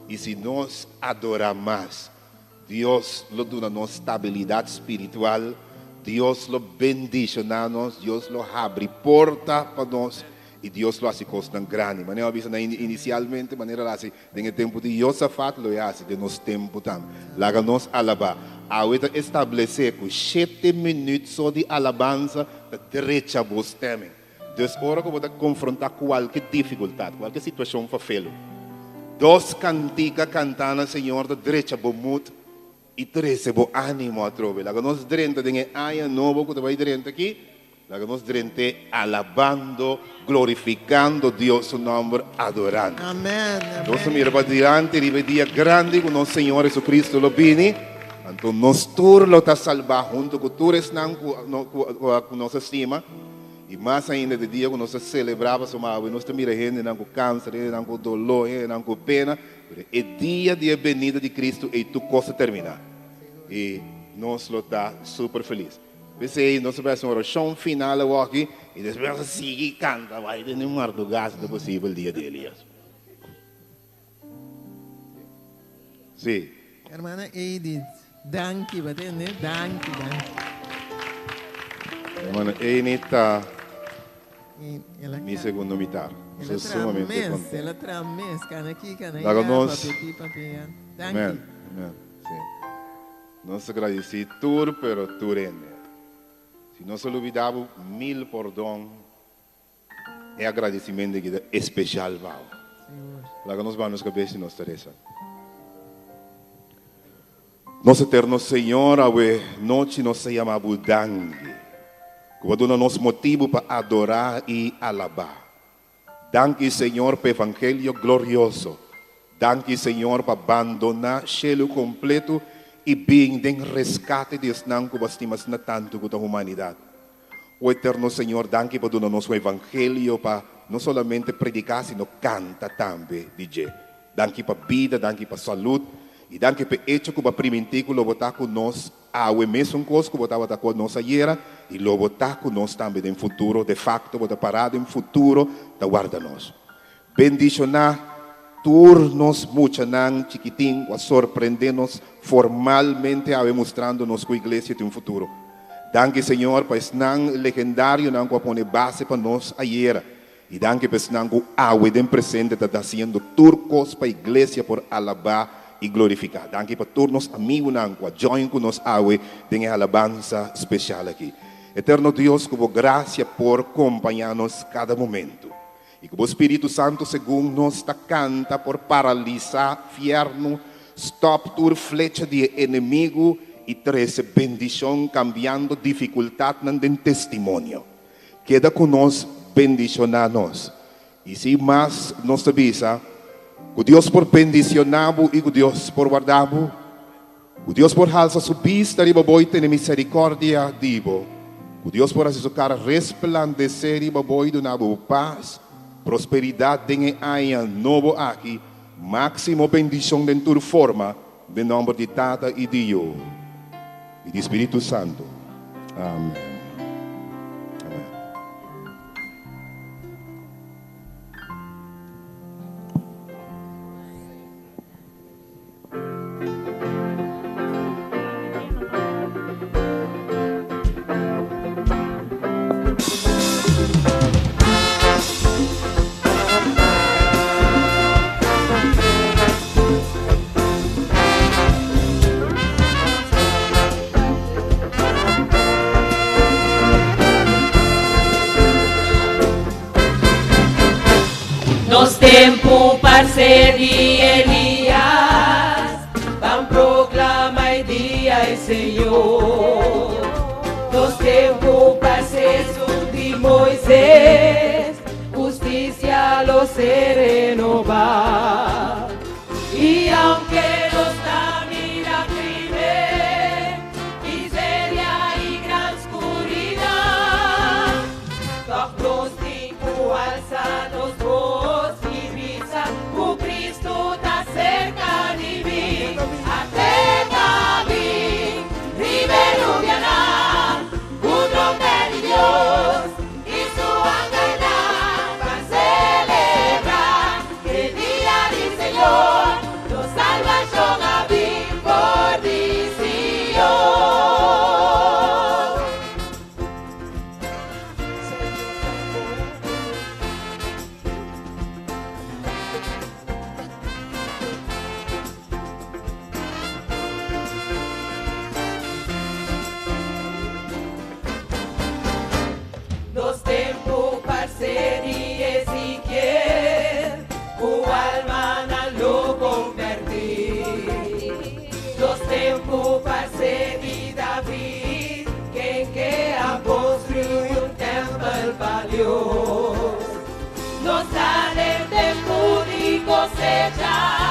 i si nos adorá mas, Dios lo duna nos stabilidat spiritual, Dios lo bendishoná nos, Dios lo habri porta pa nos i Dios lo hasi kosnan grandi. Manera mi a bisa na inisialmente, manera el a hasi Den e tempu di Josafat lo e hasi den nos tempu tambe. Laga nos alabá. Awe ta establesé ku shete minüt so di alabansa ta drecha bo stemming. Dus ora ku bo ta konfrontá kualke difikultat, kualke situashon fafelu, dos kantika kantá na Señor ta drecha bo mood i trese bo ánimo atrobe. Laga nos drenta den e aña nobo ku ta bai drenta aki. Laga nos drent'é alabando, glorificando Dios su nomber, adorando. Amen, amen. Nos ta mira padilanti riba e dia grandi cu nos Señor Jesucristo lo bini, anto nos tur lo ta salbá hunto cu tur esnan cu nos a stima, y mas ainda di dia cu nos ta celebrá pasobra awe nos ta mira hendenan cu cancer, hendenan cu dolor, hendenan cu pena, pero e dia di e benida di Cristo ey tur cos ta termina y nos lo ta super feliz. P'esei nos ta bai hasi un orashon final awoki i despues nos ta sigui kanta bai den e mardugá si ta posibel dia di Elias. Sí. Hermana Edith, danki, bo a tende? Danki, danki. Hermana Edith ta mi segundo mitar. El a traha mes, el a traha mes, kana aki, kana Laga allá, nos. papia aki, papia allá. Danki. Amen, amen. Sí. Nos ta gradisí tur pero tur hende. Si nos a lubidá bo, mil pordon. E agradisimentu aki ta espesial pa bo. Laga nos baha nos kabes i nos ta resa. Nos eterno Señor, awe nochi nos ta yama bo danki ku bo a duna nos motibu pa adorá i alabá. Danki Señor pa evangelio glorioso. Danki Señor pa bandoná shelu kompleto i bin den reskate di esnan ku bo a stima asina tantu ku ta humanidat. O Eterno Señor danki pa duna nos un evangelio pa no solamente prediká sino kanta tambe di dje. Danki pa bida, danki pa salud i danki pa e echo ku bo a primintí ku lo bo ta ku nos Awe mesun kos ku bo tabata ku nos ayera i lo bo ta ku nos tambe den futuro, de fakto bo ta pará den futuro ta warda nos. Bendishoná tur nos muchanan chikitin ku a sorprendé nos formalmente awe mustrando nos ku iglesia tin un futuro. Danki Señor pa esnan legendarionan ku a pone base pa nos ayera i danki pa esnan ku awe den presente ta hasiendo tur kos pa iglesia por alabá i glorifiká. Danki pa tur nos amigunan ku a join ku nos awe den e alabansa spesial aki. Eterno Dios, ku bo grasia por kompañá nos kada momentu i ku bo Spiritu Santu segun nos ta kanta por paralisá fièrnu, stòp tur flecha di e enemigu i trese bendishon kambiando difikultatnan den testimonio. Keda ku nos, bendishoná nos. I sin mas nos ta bisa. Ku Dios por bendishoná bo i ku Dios por warda bo. Ku Dios por halsa su bista riba bo i tene miserikòrdia di bo. Ku Dios por hasi su kara resplandesé riba bo i duna bo pas, prosperidat den e aña nobo aki, máksimo bendishon den tur forma, den nòmber di Tata i di Yu i di Spiritu Santu. Amèn. Nos tempu parse di Elias, ban proklama e dia e Señor. Nos tempu parse esun di Moises, hustisia lo ser renobá. I aunke nos ta mira krimen, miseria i gran skuridat, tòg nos tin ku alsa nos bos i bisa ku Kristu ta serka di bin. Ate ta bin riba e nubianan, ku trompet di Dios i su angelnan pa selebrá e dia di Señor, nos salbashon a bin for di Sion. Nos tempu parse di Ezekiel, ku almanan lo kombertí. Nos tempu parse di David, ken ke a konstruí un tèmpel pa Dios. Nos ta den tempu di kosecha.